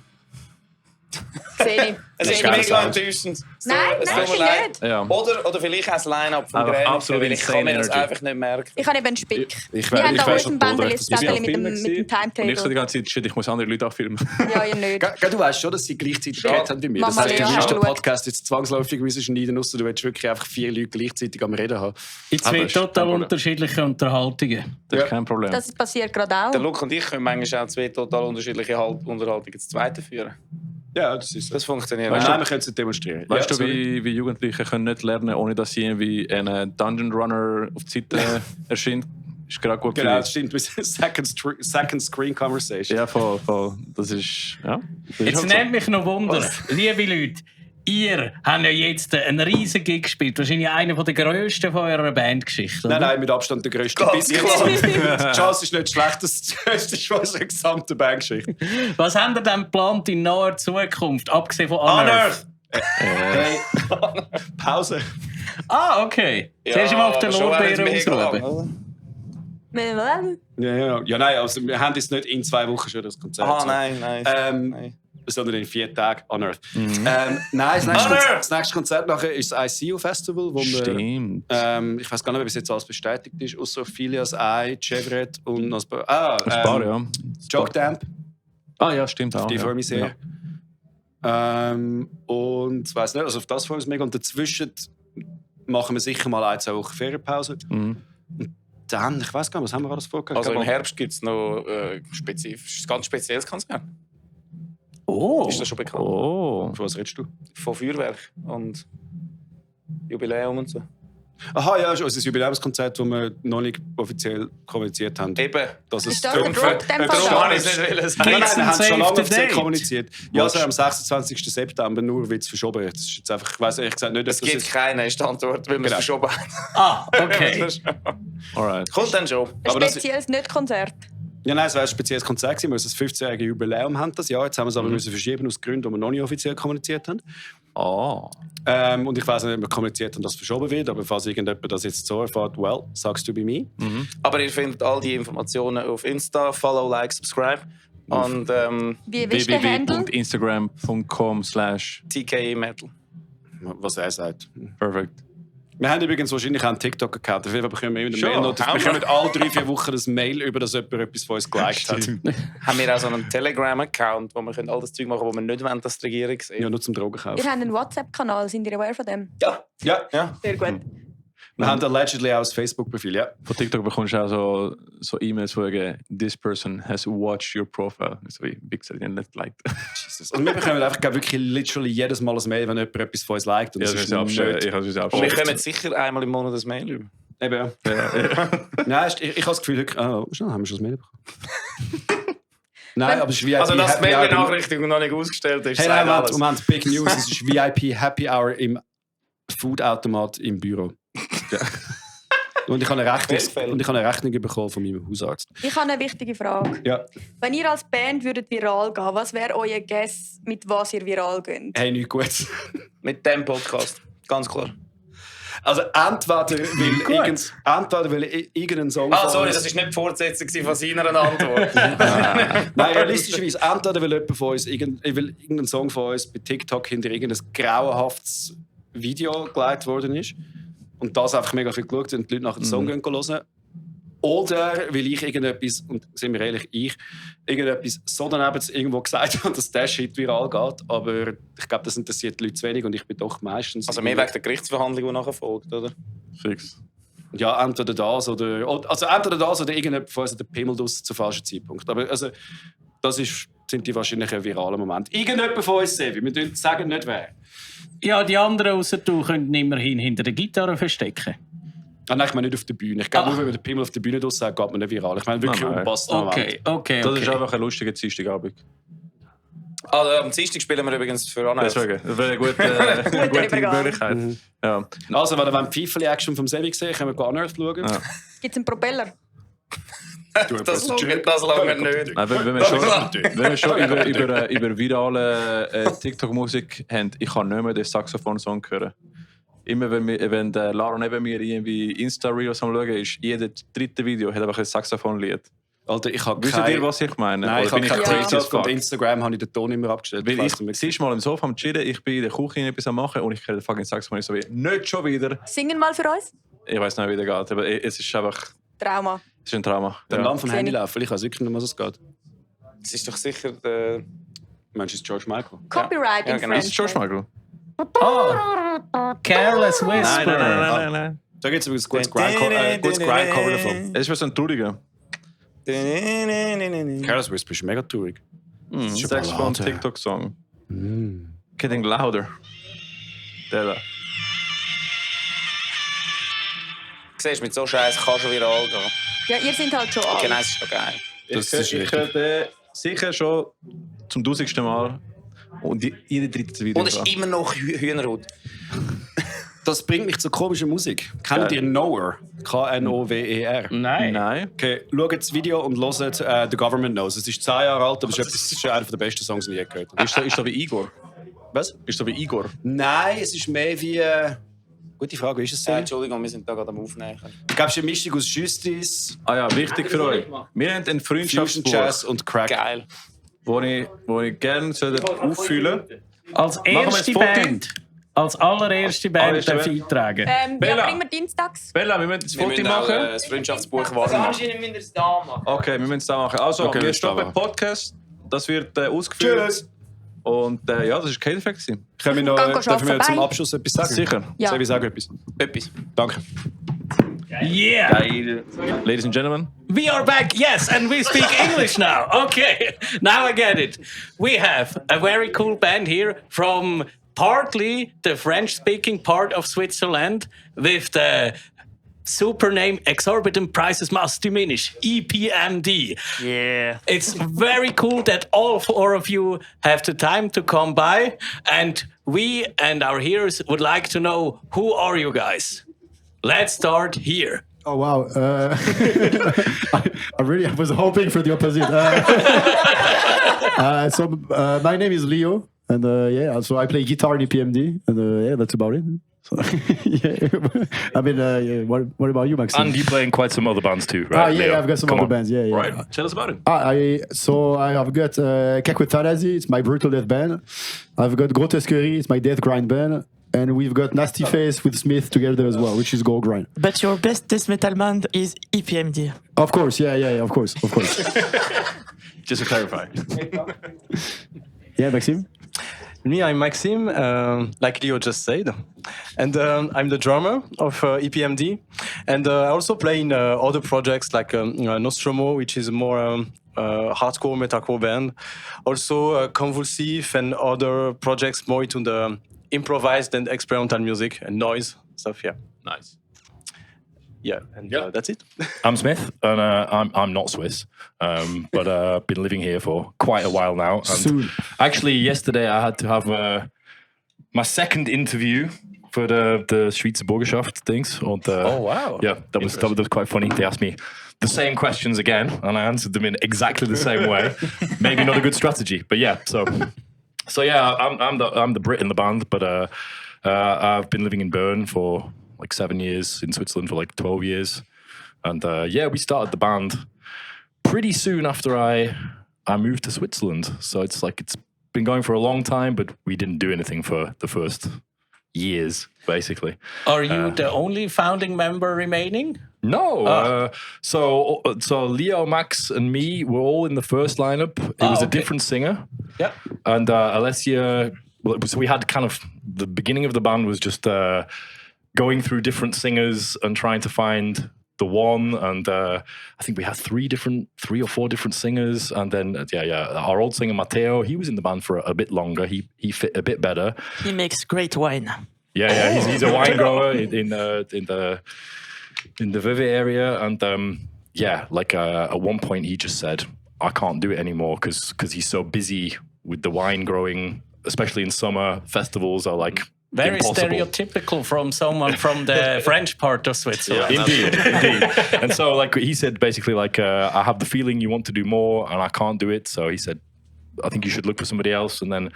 Sehe ich.
Es ist
Sehe ich.
mega enttäuschend.
Nein,
Es
nein,
tut mir
finde
leid.
nicht.
Ja.
Oder vielleicht auch das Line-Up vom
Aber
Grammy,
absolut
weil ich kann mir das
insane
einfach nicht merken.
Ich habe eben einen Spick.
Ich
Wir haben da
wär
uns
schon
ein
tot,
Bändeli
recht.
Wir sind auf
mit dem
Filmen gewesen. Und ich so die
Timetable.
ganze Zeit, shit, ich muss andere Leute auch filmen.
Ja, ihr nicht.
Gell, du weißt schon, dass sie gleichzeitig geredet haben wie mir. Das
Mama
heißt, du
Lea,
musst
hast du
den
geschaut?
Podcast jetzt zwangsläufig müssen schneiden, ausser du willst wirklich einfach 4 Leute gleichzeitig am Reden haben.
In
Aber
zwei
das ist kein
total
Problem.
unterschiedliche Unterhaltungen.
Das ist
Ja.
kein Problem.
Das passiert gerade
Der
auch.
Luke und ich können manchmal auch 2 total unterschiedliche Unterhaltungen zu zweiten führen.
Ja, das ist so.
Das funktioniert
Nein,
auch.
wir können es nicht demonstrieren.
Weißt
Ja,
du,
sorry.
wie Jugendliche können nicht lernen, ohne dass sie irgendwie einen Dungeon Runner auf die Seite erscheint? Ist gerade gut
Genau,
für
das stimmt. Second Screen Conversation.
Ja, voll. Das ist. Ja. Das ist
Jetzt
halt so.
nimmt mich noch Wunder, liebe Leute, ihr habt ja jetzt einen riesen Gig gespielt, wahrscheinlich einer der grössten von eurer Bandgeschichte.
Nein,
oder?
nein, mit Abstand der grösste.
Ganz
Bis
klar.
jetzt. Die Chance ist nicht schlecht, das größte ist von unserer gesamten Bandgeschichte.
Was habt ihr denn geplant in naher Zukunft, abgesehen von Unearth?
Hey, Pause.
Ah, okay. Zuerst mal auf den Lorbeeren ausruhen.
Ja, nein, also wir haben jetzt nicht in 2 Wochen schon das Konzert.
Ah, nein, nein.
Nein. Sondern in 4 Tagen, Unearth. Nein, das nächste Konzert nachher ist das ICU Festival, wo wir,
Stimmt.
ich weiß gar nicht, ob es jetzt alles bestätigt ist, außer Philias, I, Chevret und noch ein paar.
Ein paar, ja.
Joke Damp,
Ah, ja, stimmt auch.
die
ja.
freue mich sehr. Und ich weiß nicht, also auf das freue ich mich mega. Und dazwischen machen wir sicher mal 1-2 Wochen Ferienpause.
Mhm.
Dann, ich weiß gar nicht, was haben wir alles vorgehabt?
Also im Herbst gibt es noch ein ganz spezielles Konzert.
Oh.
Ist das schon bekannt?
Oh.
Von was redest du?
Von Feuerwerk und Jubiläum und so.
Aha, ja, also das Jubiläumskonzert, das wir noch nicht offiziell kommuniziert haben.
Eben.
Das
Ist das der Druck, dem
Darum
Fall?
habe ich es nicht wollen sagen.
Nein, wir haben es schon lange offiziell
Date?
kommuniziert. Ja, also am 26. September, nur weil es verschoben wird. Das ist jetzt einfach, ich weiss ehrlich gesagt nicht,
Es gibt
jetzt...
keinen, ist die Antwort, weil wir es
Genau.
verschoben haben.
Ah, okay.
Alright.
Kommt dann schon.
Ein
Aber das-
spezielles Nicht-Konzert.
Ja, nein, es war ein spezielles Konzert gewesen, weil wir das 15-jährige Jubiläum haben das Jahr. Jetzt haben wir es aber müssen verschieben aus Gründen, die wir noch nicht offiziell kommuniziert haben. Und ich weiss nicht, ob wir kommuniziert haben, dass es verschoben wird, aber falls irgendjemand das jetzt so erfährt, well, sagst du bei mir.
Aber ihr findet all die Informationen auf Insta, follow, like, subscribe. Und
Wie ist der Handle?
www.instagram.com/.
Was er sagt.
Perfect.
Wir haben übrigens wahrscheinlich auch einen TikTok-Account. Auf jeden Fall bekommen wir immer
Schon?
Mail. Wir bekommen alle 3-4 Wochen ein Mail über, dass jemand etwas von uns geliked hat.
haben wir auch so einen Telegram-Account, wo wir all das Zeug machen können, wo wir nicht wollen, dass die Regierung sieht.
Ja, nur zum Drogenkaufen.
Wir haben einen WhatsApp-Kanal, sind ihr aware von dem?
Ja.
Ja,
Sehr gut.
wir haben allegedly auch ein Facebook-Profil, ja.
Von TikTok bekommst du auch so E-Mails, wo «This person has watched your profile». So wie «Wichser, die nicht liked».
Jesus. Und wir bekommen einfach glaub, wirklich literally jedes Mal ein Mail, wenn jemand etwas von uns liked. Und
Ja,
das
das
ist
ist abstellen.
nicht...
Ich habe es
Und wir
abstellen.
kommen sicher einmal im Monat ein Mail über.
Eben, ja. Nein, ich habe das Gefühl, schnell haben wir schon das Mail bekommen. Nein, aber es ist VIP
Also, dass die
Happy Hour.
Mail-Benachrichtigung noch nicht ausgestellt ist,
Hey,
sagt
nein,
alles.
Moment, Big News. Es ist VIP Happy Hour im Foodautomat im Büro. Und ich habe eine Rechnung bekommen von meinem Hausarzt.
Ich habe eine wichtige Frage.
Ja.
Wenn ihr als Band würdet viral gehen, was wäre euer Guess, mit was ihr viral geht?
Hey, nichts Gutes.
Mit dem Podcast, ganz klar.
Also entweder will irgendein Song
Ah, sorry,
von uns-
das war nicht die Fortsetzung von seiner Antwort.
Nein, realistischerweise, entweder will jemand von uns irgendein Song von uns bei TikTok hinter irgendein grauenhaftes Video geleitet worden ist und das einfach mega viel geschaut und die Leute nach dem Song gehen hören. Oder will ich irgendetwas, und sind wir ehrlich, irgendetwas so daneben irgendwo gesagt habe, dass der Shit viral geht. Aber ich glaube, das interessiert die Leute zu wenig und ich bin doch meistens...
Also mehr wegen der Gerichtsverhandlung, die nachher folgt, oder?
Fix.
Ja, entweder das oder irgendjemand von uns hat den Pimmel draussen zum falschen Zeitpunkt. Aber also, das sind die wahrscheinlich viralen Momente. Irgendjemand von uns, Sevi, wir dürfen sagen nicht wer.
Ja, die anderen außer du können immerhin hinter der Gitarre verstecken.
Ah, nein, ich meine nicht auf der Bühne. Ich glaube, nur wenn man den Pimmel auf der Bühne draussen sagt, geht man nicht viral. Ich meine wirklich
Nein.
unpassend.
Okay.
Das ist einfach ein lustiger Dienstagabend.
Also, am Dienstag spielen wir übrigens für Anna.
Deswegen, das wäre eine gute
Übergang.
Möglichkeit. Ja.
Also, wenn ihr die Pfeifeli-Action vom Sevi gesehen können wir Unearthed schauen.
Ja.
Gibt es einen Propeller?
Das lange nicht.
Nein, wenn wir schon über virale TikTok-Musik haben, ich kann nicht mehr den Saxophon-Song hören. Immer wenn der Lara neben mir irgendwie Insta-Reels am schauen ist, jedes dritte Video hat einfach ein Saxophon-Lied.
Alter, ich habe
Wisst ihr, was ich meine?
Nein, ich
Oder
habe
bin
kein
crazy as
TikTok und
fuck?
Instagram habe ich den Ton immer abgestellt.
Weil
weiss
ich
nicht.
siehst mal im Sofa am Chillen, ich bin in der Küche etwas am machen und ich höre den fucking Saxophon so wie, nicht schon wieder.
Singen mal für uns.
Ich weiß nicht, wie der geht, aber es ist einfach,
Trauma.
es ist ein Trauma.
Der
Ja.
Name vom
Sehe
Handy
ich.
laufen, ich weiß wirklich nicht, was es geht.
Es ist doch sicher der...
Meinst du, es ist George Michael?
Copyright
Ja,
in
genau.
Ist es George
French.
Michael?
Careless Whisper.
Nein.
Da gibt es übrigens ein gutes Grindcover davon.
Es ist für so ein Trauriger.
Careless Whisper ist mega traurig.
Saxophon
Ballade.
TikTok-Song. Getting louder. Der da.
Siehst du, mit so Scheiß kann schon viral gehen.
Ja, ihr seid halt schon alt.
Genau, das ist schon geil.
Das
Ich
ist
höre
richtig.
den sicher schon zum 1000. Mal. Und jede dritte Video.
Und es ist immer noch Hühnerhaut.
Das bringt mich zur komischen Musik. Kennt ihr Knower? K-N-O-W-E-R.
Nein.
Okay, schaut das Video und hört The Government Knows. Es ist 10 Jahre alt, aber es ist einer der besten Songs, die ich je gehört habe.
Ist so wie Igor.
Was?
Ist so wie Igor.
Nein, es ist mehr wie... Gute Frage, wie ist es denn?
Entschuldigung, wir sind da gerade am Aufnehmen.
Ich glaube, es ist eine Mischung aus Justice,
Ah ja, wichtig für euch. Wir haben einen
Fusion
Freundschaftsbuch,
Jazz und Crack.
Geil.
wo ich gerne auffüllen sollte.
Als
wir
erste
ein Foto?
Band. Als allererste Band
Allererste
darf
Band.
ich eintragen.
Ja,
Bella.
bringen wir dienstags.
Bella, wir müssen das
Wir
Foto
müssen auch
machen.
das Freundschaftsbuch warten.
Okay, wir müssen es da machen. Also,
Okay,
wir
wir
stoppen
stoppen.
den Podcast. Das wird ausgeführt.
Tschüss!
Und ja, das war kein Effekt.
Können wir noch,
Gang
dürfen wir
arbeiten,
zum
bye.
Abschluss etwas sagen?
Sicher.
Ja.
Soll ich sagen etwas?
Etwas.
Danke.
Yeah!
Ladies and gentlemen.
We are back, yes, and we speak English now. Okay, now I get it. We have a very cool band here from partly the French-speaking part of Switzerland with the super name Exorbitant Prices Must Diminish, EPMD.
Yeah.
It's very cool that all 4 of you have the time to come by, and we and our heroes would like to know, who are you guys? Let's start here.
Oh wow! I was hoping for the opposite. My name is Leo, and so I play guitar in EPMD, and that's about it. So, I mean, what about you, Maxime?
And you play in quite some other bands too, right?
Yeah,
Leo?
I've got some
Come
other
on.
bands. Yeah.
Right. Tell us about it.
I have got Kakwetarazi, it's my brutal death band. I've got Grotesquerie, it's my death grind band. And we've got Nasty Face with Smith together as well, which is Gold Grind.
But your best death metal band is EPMD.
Of course, yeah, of course.
Just to clarify.
Yeah, Maxime?
Me, I'm Maxime, like Leo just said. And I'm the drummer of EPMD. And I also play in other projects like Nostromo, which is a more hardcore, metalcore band. Also Convulsive and other projects more into the improvised and experimental music and noise stuff, yeah.
Nice.
Yeah, and that's it.
I'm Smith, and I'm not Swiss, but been living here for quite a while now. And
Soon.
Actually, yesterday I had to have my second interview for the Schweizer Bürgerschaft things.
Oh, wow.
Yeah, that was quite funny. They asked me the same questions again, and I answered them in exactly the same way. Maybe not a good strategy, but yeah. So yeah, I'm the Brit in the band, but I've been living in Bern for like 7 years, in Switzerland for like 12 years, and we started the band pretty soon after I moved to Switzerland. So it's been going for a long time, but we didn't do anything for the first years, basically.
Are you the only founding member remaining?
No. So Leo, Max, and me were all in the first lineup. It was a different singer.
Yeah.
And Alessia, so we had kind of, the beginning of the band was just going through different singers and trying to find the one. And I think we had 3 or 4 different singers. And then, our old singer, Matteo, he was in the band for a bit longer. He fit a bit better.
He makes great wine.
Yeah, he's a wine grower in the Vevey area, and at one point he just said, I can't do it anymore because he's so busy with the wine growing, especially in summer. Festivals are like
very
impossible.
Stereotypical from someone from the French part of Switzerland.
Yeah, indeed. And so he said basically I have the feeling you want to do more and I can't do it. So he said, I think you should look for somebody else. And then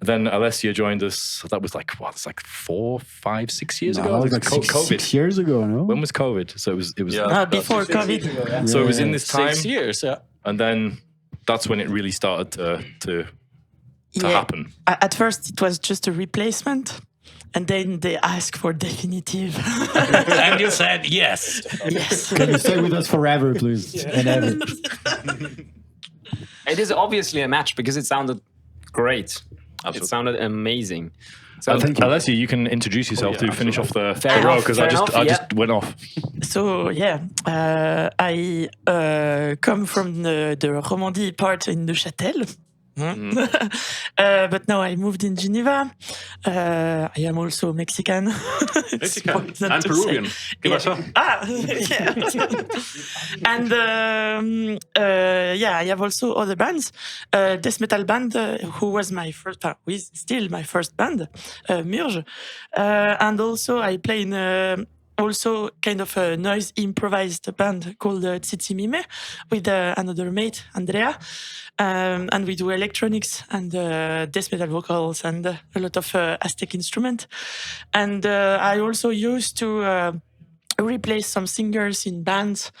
Alessia joined us. That was 4, 5, 6 years ago.
That was like
COVID.
6 years ago, no?
When was COVID? So it was
before COVID.
So it was in this time.
6 years, yeah.
And then that's when it really started to happen.
At first, it was just a replacement. And then they asked for definitive.
And you said yes.
Yes.
Can you stay with us forever, please? And ever.
It is obviously a match because it sounded great. It sounded amazing. So
Alessia, you can introduce yourself to finish off the
Fair
row
enough,
because
fair
I
enough,
just went off.
So I come from the Romandie part in Neuchâtel. But now I moved in Geneva. I am also Mexican.
Mexican and Peruvian.
Yeah. And I have also other bands. Death metal band, who was my first, who is still my first band, Murge. And also I play in also kind of a noise improvised band called Tsitsi Mime with another mate, Andrea. And we do electronics and death metal vocals and a lot of Aztec instrument. And I also used to replace some singers in bands.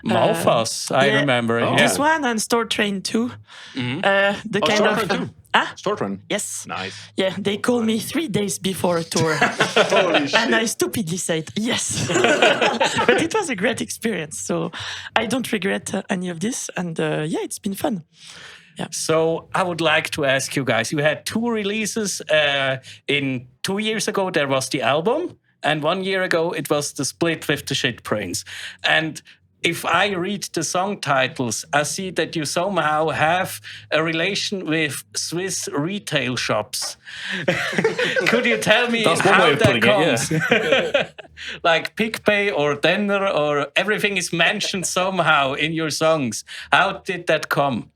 Malfas, I remember.
Oh. This one and Store Train 2. The kind of...
Train 2? Store Train?
Yes.
Nice.
Yeah, they called me 3 days before a tour.
Holy shit.
And I stupidly said yes. But it was a great experience. So I don't regret any of this. And it's been fun. Yeah.
So I would like to ask you guys, you had 2 releases. In 2 years ago, there was the album. And 1 year ago, it was the split with the Shit Brains. And if I read the song titles, I see that you somehow have a relation with Swiss retail shops. Could you tell me
That's one way
how
of
that
putting it,
comes? Like PicPay or Denner, or everything is mentioned somehow in your songs. How did that come?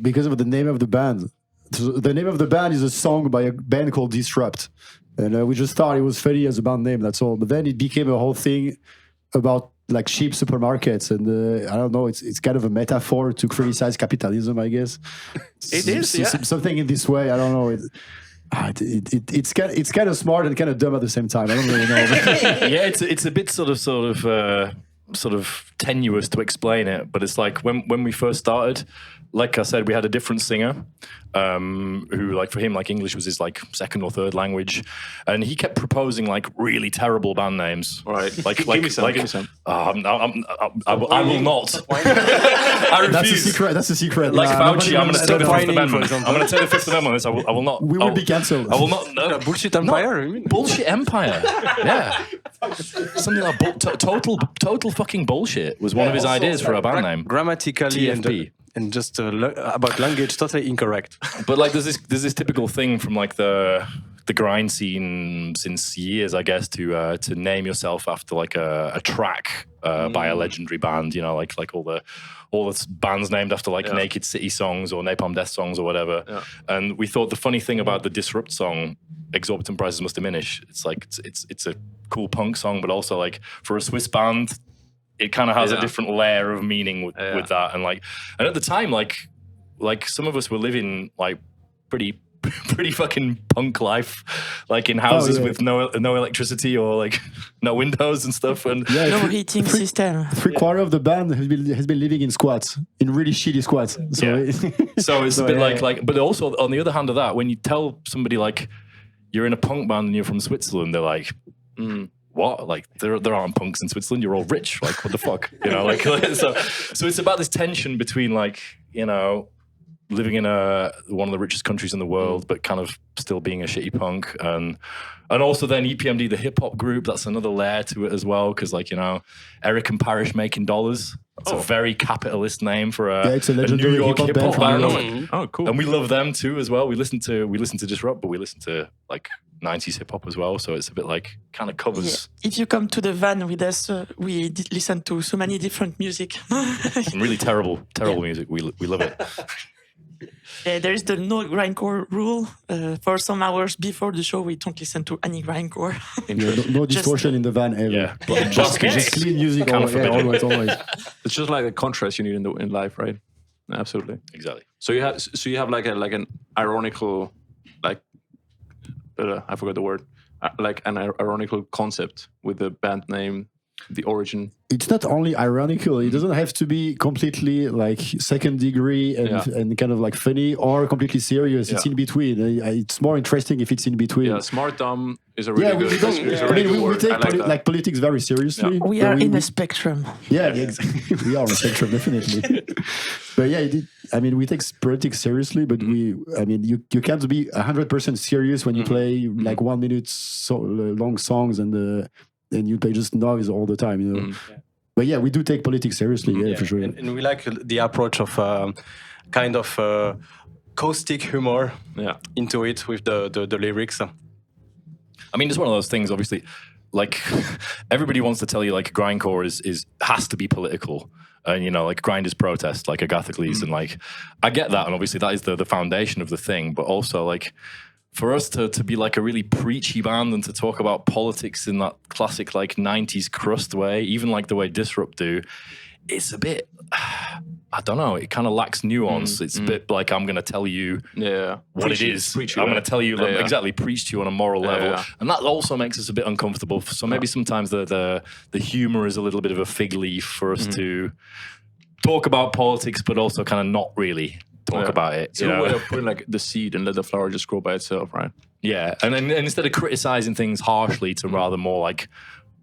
Because of the name of the band. So the name of the band is a song by a band called Disrupt. And we just thought it was funny as a band name, that's all. But then it became a whole thing about like cheap supermarkets. And I don't know, it's kind of a metaphor to criticize capitalism, I guess.
It is, yeah.
Something in this way, I don't know. It's kind of smart and kind of dumb at the same time. I don't really know.
Yeah, it's a bit sort of tenuous to explain it, but it's like when we first started, like I said, we had a different singer who, like, for him, like, English was his like second or third language, and he kept proposing like really terrible band names.
Right.
Like,
give me some.
I will not. I refuse.
That's a secret.
Like Fauci, I'm going to take the Fifth
for
Amendment.
example.
I'm going to take the Fifth Amendment on this. I will not.
We will be cancelled.
I will not. No.
Bullshit Empire, you mean?
Bullshit Empire. Yeah. Something like total fucking bullshit was one of his ideas for a band name.
Grammatically and just about language, totally incorrect.
But like, there's this typical thing from like the grind scene since years, I guess, to name yourself after like a track by a legendary band. You know, like all the bands named after like Naked City songs or Napalm Death songs or whatever. Yeah. And we thought the funny thing about the Disrupt song, Exorbitant Prices Must Diminish, it's like it's a cool punk song, but also like for a Swiss band, it kind of has a different layer of meaning with that. And at the time, like some of us were living like pretty fucking punk life, like in houses with no electricity or like no windows and stuff, and
no heating system.
3/4 of the band has been living in squats, in really shitty squats. So,
so it's a bit like, but also on the other hand of that, when you tell somebody like you're in a punk band and you're from Switzerland, they're like, what? Like there aren't punks in Switzerland. You're all rich. Like, what the fuck? You know, like so it's about this tension between like, you know, living in one of the richest countries in the world, but kind of still being a shitty punk, and also then EPMD, the hip hop group. That's another layer to it as well, because like, you know, Eric and Parrish Making Dollars. It's a very capitalist name for
it's a legendary
New York hip hop band.
Oh, cool.
And we love them too as well. We listen to Disrupt, but we listen to like 90s hip hop as well. So it's a bit like kind of covers.
Yeah. If you come to the van with us, we listen to so many different music.
Some really terrible music. We love it.
There is the no grindcore rule. For some hours before the show, we don't listen to any grindcore.
No distortion in the van ever.
Yeah,
just clean music. Always.
It's just like a contrast you need in life, right? Absolutely.
Exactly.
So you have like an ironical, like I forgot the word, like an ironical concept with the band name, the origin.
It's not only ironical. It doesn't have to be completely like second degree and kind of like funny or completely serious. It's in between. It's more interesting if it's in between.
Yeah, smart dumb is a really good.
We take like politics very seriously.
We are in a spectrum.
Yeah, exactly. We are on a spectrum, definitely. But yeah, we take politics seriously, but you can't be 100% serious when you play like 1 minute long songs and you play just noise all the time, you know. But yeah, we do take politics seriously, for sure.
And we like the approach of kind of caustic humor into it with the lyrics.
I mean, it's one of those things, obviously, like everybody wants to tell you like grindcore has to be political. And, you know, like grind is protest, like Agathocles. And like, I get that. And obviously that is the foundation of the thing. But also like, for us to be like a really preachy band and to talk about politics in that classic like 90s crust way, even like the way Disrupt do, it's a bit, I don't know, it kind of lacks nuance. It's a bit like, I'm going to tell you what it is. I'm going to tell you, exactly, preach to you on a moral level. And that also makes us a bit uncomfortable. So maybe sometimes the humor is a little bit of a fig leaf for us to talk about politics, but also kind of not really talk about it.
It's a way of putting like the seed and let the flower just grow by itself, right?
Yeah, and instead of criticizing things harshly, to rather more like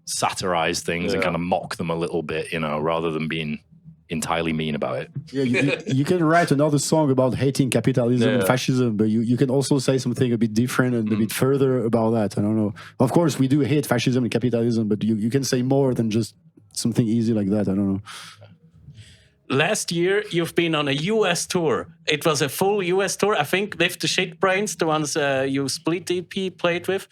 satirize things and kind of mock them a little bit, you know, rather than being entirely mean about it.
Yeah, you can write another song about hating capitalism and fascism, but you can also say something a bit different and a bit further about that. I don't know. Of course, we do hate fascism and capitalism, but you can say more than just something easy like that. I don't know.
Last year, you've been on a US tour. It was a full US tour, I think, with the Shitbrains, the ones you Split EP played with.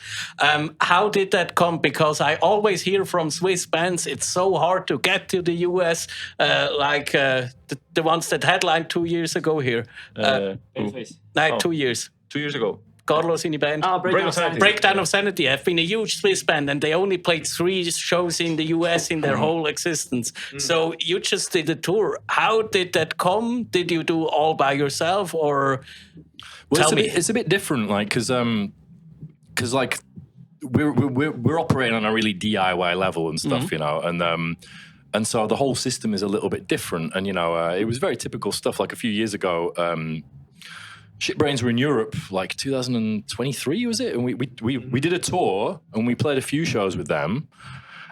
How did that come? Because I always hear from Swiss bands, it's so hard to get to the US, like the ones that headlined 2 years ago here. 2 years.
2 years ago.
Carlos in the band. Breakdown of Sanity have been a huge Swiss band, and they only played 3 shows in the US in their whole existence. So you just did a tour. How did that come? Did you do all by yourself, or
well, it's a bit different, like because like we're operating on a really DIY level and stuff, you know, and so the whole system is a little bit different, and you know, it was very typical stuff. Like a few years ago. Shitbrains were in Europe, like 2023, was it? And we did a tour and we played a few shows with them.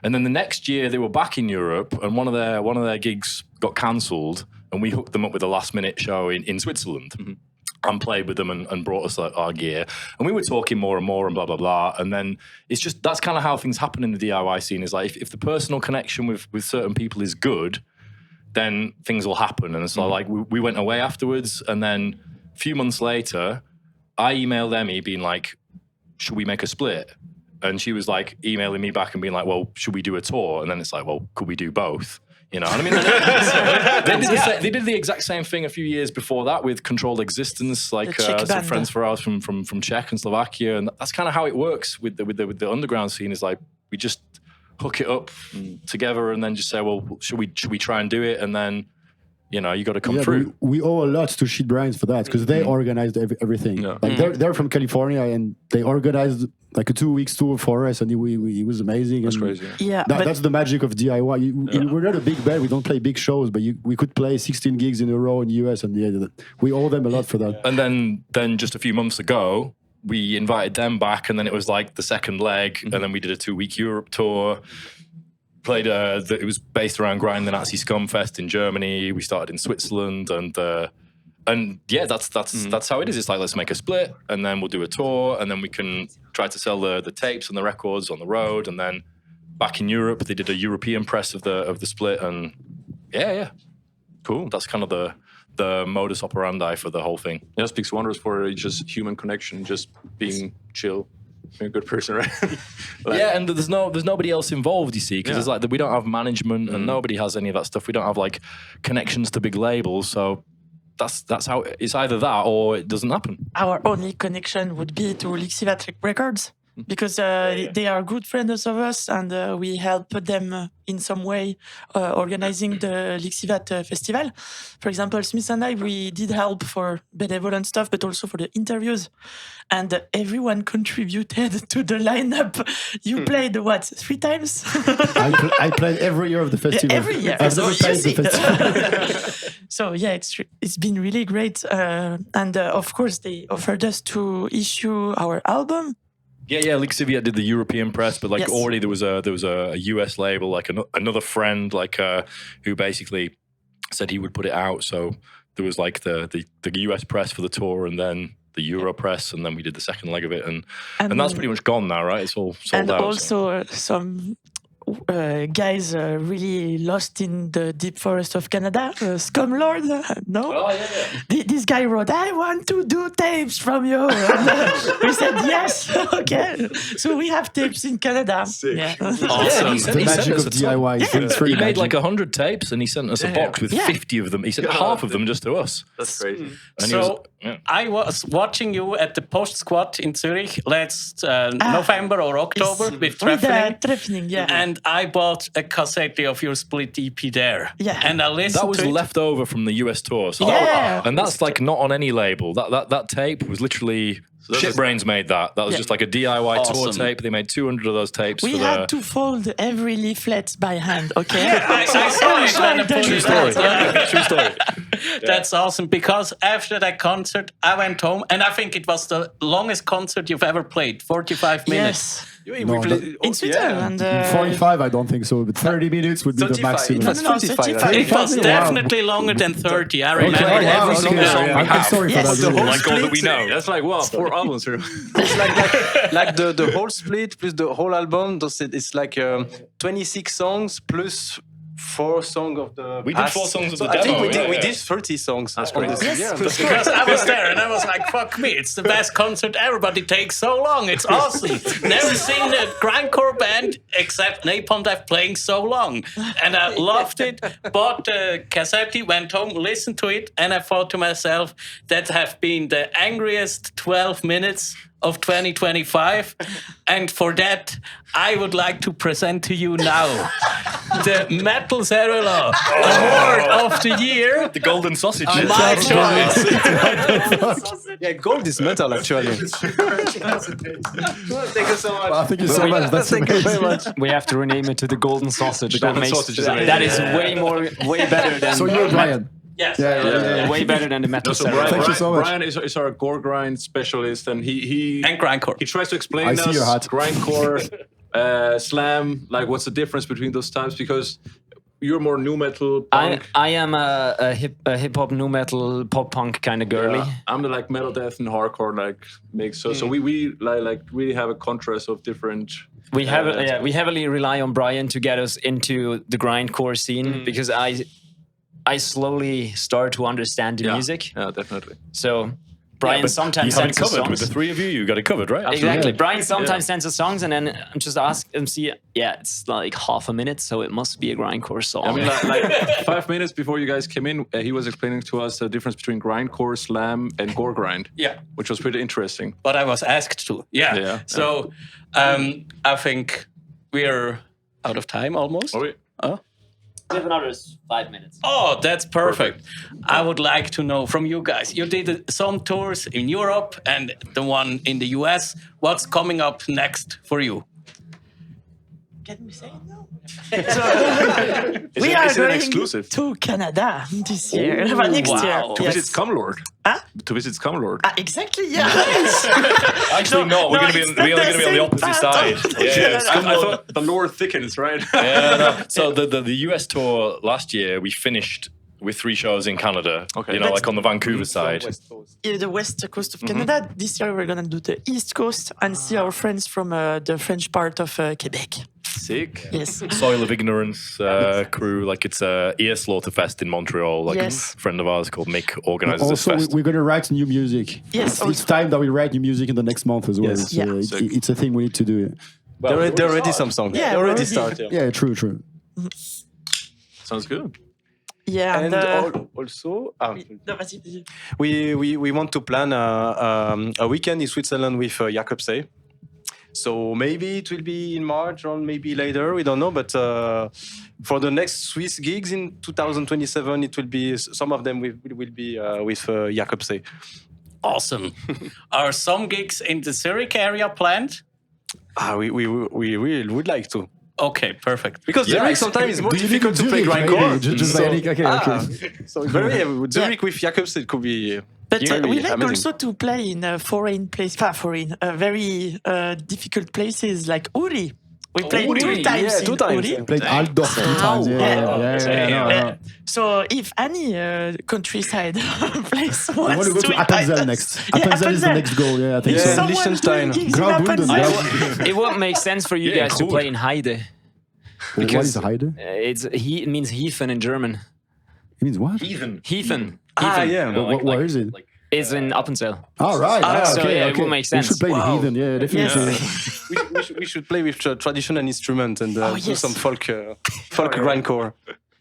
And then the next year they were back in Europe, and one of their gigs got cancelled, and we hooked them up with a last minute show in Switzerland. And played with them and brought us our gear. And we were talking more and more and blah, blah, blah. And then it's just, that's kind of how things happen in the DIY scene, is like if the personal connection with certain people is good, then things will happen. And so like we went away afterwards, and then a few months later, I emailed Emmy being like, should we make a split? And she was like emailing me back and being like, well, should we do a tour? And then it's like, well, could we do both? You know, and I mean, they did the exact same thing a few years before that with Controlled Existence, like some friends for us from Czech and Slovakia, and that's kind of how it works with the underground scene. Is like we just hook it up together and then just say, well, should we try and do it? And then, you know, you got to come through.
We owe a lot to Shitbrains for that, because they organized everything. Yeah. Like they're from California, and they organized like a 2 weeks tour for us, and it was amazing.
That's
and
crazy.
Yeah,
that's the magic of DIY. We're not a big band. We don't play big shows, but we could play 16 gigs in a row in the US, and we owe them a lot for that.
And then just a few months ago, we invited them back, and then it was like the second leg, and then we did a 2-week Europe tour. Played it was based around Grind the Nazi Scum Fest in Germany. We started in Switzerland, and yeah, that's how it is. It's like, let's make a split, and then we'll do a tour, and then we can try to sell the tapes and the records on the road. And then back in Europe, they did a European press of the split, and yeah, cool. That's kind of the modus operandi for the whole thing.
Yeah, speaks wonders for just human connection, just being chill. Being a good person, right?
Yeah, and there's nobody else involved, you see, because it's like we don't have management and nobody has any of that stuff. We don't have like connections to big labels, so that's how it's either that or it doesn't happen.
Our only connection would be to Lixivat Records, because they are good friends of us, and we help them in some way organizing the Lixivat festival. For example, Smith and I, we did help for benevolent stuff, but also for the interviews. And everyone contributed to the lineup. You played, what, 3 times?
I played every year of the festival.
Yeah, every year.
I've never played the festival.
So yeah, it's been really great. And of course, they offered us to issue our album.
Yeah, Lixiviat did the European press, but like already there was a US label, like another friend, like who basically said he would put it out. So there was like the US press for the tour, and then the Euro press, and then we did the second leg of it, and that's pretty much gone now, right? It's all sold out.
And also some guys really lost in the deep forest of Canada, Scumlord, no?
Oh, yeah.
This guy wrote, I want to do tapes from you. And, we said, yes, okay. So we have tapes in Canada. Yeah.
Awesome.
The magic of DIY.
He made like 100 tapes, and he sent us a box with 50 of them. He sent half of them just to us.
That's crazy.
And I was watching you at the Post Squad in Zurich last November or October with
Treffening, yeah.
And I bought a cassette of your Split EP there.
Yeah.
And I listened
that was
to
left over from the US tour. So and that's like not on any label. That tape was literally... Shitbrains made that. That was just like a DIY tour tape. They made 200 of those tapes.
We had to fold every leaflet by hand, okay?
I saw it.
True story. True story.
That's awesome, because after that concert, I went home, and I think it was the longest concert you've ever played, 45 minutes.
in Switzerland.
45, I don't think so, but 30 minutes would be the
35.
maximum.
It was 35.
It was definitely longer than 30. I remember every single song we
I'm
have.
sorry for that.
Like all that we know.
That's like, wow, 4 albums here.
It's like the whole split plus the whole album. It's like 26 songs plus 4 songs of the.
We did 4 songs of the
I think
demo,
we did 30 songs. That's
great.
Because I was there and I was like, fuck me, it's the best concert ever, but it takes so long. It's awesome. Never seen a grindcore band except Napalm Death playing so long. And I loved it. Bought the cassette, went home, listened to it, and I thought to myself, that have been the angriest 12 minutes of 2025. And for that, I would like to present to you now the Metal Cerula Award of the Year.
The golden sausage.
My choice.
Yeah, gold is metal actually. Thank you so much.
Well, thank you so much. That's
Thank you very
amazing.
much.
We have to rename it to the Golden Sausage.
The Golden Sausage is amazing.
That is way better than.
So you're Brian.
Yes.
Way better than the Metal
So
Cerula.
Thank you so much.
Brian is our gore grind specialist, and he
And grindcore.
he tries to explain
I
us
see your hat.
grindcore, slam, like what's the difference between those types, because you're more new metal punk.
I am a hip hop, new metal, pop punk kind of girly.
I'm the like metal death and hardcore like mix. So we like really have a contrast of different.
We heavily rely on Brian to get us into the grindcore scene because I slowly start to understand the music.
Yeah, definitely.
So Brian sometimes
you have it
sends us
covered
songs.
with the 3 of you. You got it covered, right?
Exactly. Brian sometimes sends us songs, and then I'm just ask him, see, it's like half a minute, so it must be a grindcore song.
I mean, like 5 minutes before you guys came in, he was explaining to us the difference between grindcore, slam, and gore grind.
Yeah.
Which was pretty interesting.
But I was asked to. Yeah. So I think we're out of time almost.
Oh, yeah.
We have another 5 minutes.
Oh, that's perfect. I would like to know from you guys. You did some tours in Europe and the one in the US. What's coming up next for you?
Can we say no?
We
are
is it an
going
exclusive?
to Canada this year, next year.
To visit Scumlord.
Huh?
To visit Scumlord.
Exactly, yeah.
Actually, no. We're going to be on the opposite side. Yeah.
I thought the lore thickens, right?
Yeah, no. So the US tour last year, we finished with 3 shows in Canada.
Okay.
You know, like on the Vancouver side.
In the west coast of Canada. This year we're going to do the east coast and see our friends from the French part of Quebec.
Sick.
Yes.
Soil of Ignorance crew, like it's a Ear Slaughter Fest in Montreal. Like
Yes.
a friend of ours called Mick organizes this
Also,
fest.
we're going to write new music.
Yes,
It's time that we write new music in the next month as well.
Yes.
So
Yeah.
it's a thing we need to do.
There are already some songs.
Yeah,
They already
already.
started.
Yeah, true.
Sounds good.
Yeah,
And also,
No, vas-y, vas-y.
we want to plan a weekend in Switzerland with Jakob Say. So maybe it will be in March or maybe later, we don't know. But for the next Swiss gigs in 2027, it will be some of them will be with Jakob Say.
Awesome. Are some gigs in the Zurich area planned?
We really would like to.
Okay, perfect.
Because Zurich sometimes is more difficult to play grindcore.
Just okay.
So Zurich with Jakob Say could be.
But
really
we like
amazing.
also to play in foreign very difficult places like Uri. We played
Uri,
2 times
yeah,
in
2 times.
Uri.
Played Altdorf 2 times. Yeah.
So if any countryside place
I want
wants
to go to Appenzell next. Appenzell is the next goal. Yeah, I think so.
Someone
Liechtenstein.
doing gigs in
Graubünden.
Appenzell.
It won't make sense for you guys to
cool.
play in Heide.
What is Heide?
It means Heathen in German.
It means what?
Heathen.
Heathen.
Yeah.
Where is it?
It's in Appenzell.
All right.
So,
Okay.
yeah, it will make sense.
We should play the Heathen. Yeah, definitely.
we should play with traditional instruments and do
yes.
some folk grindcore.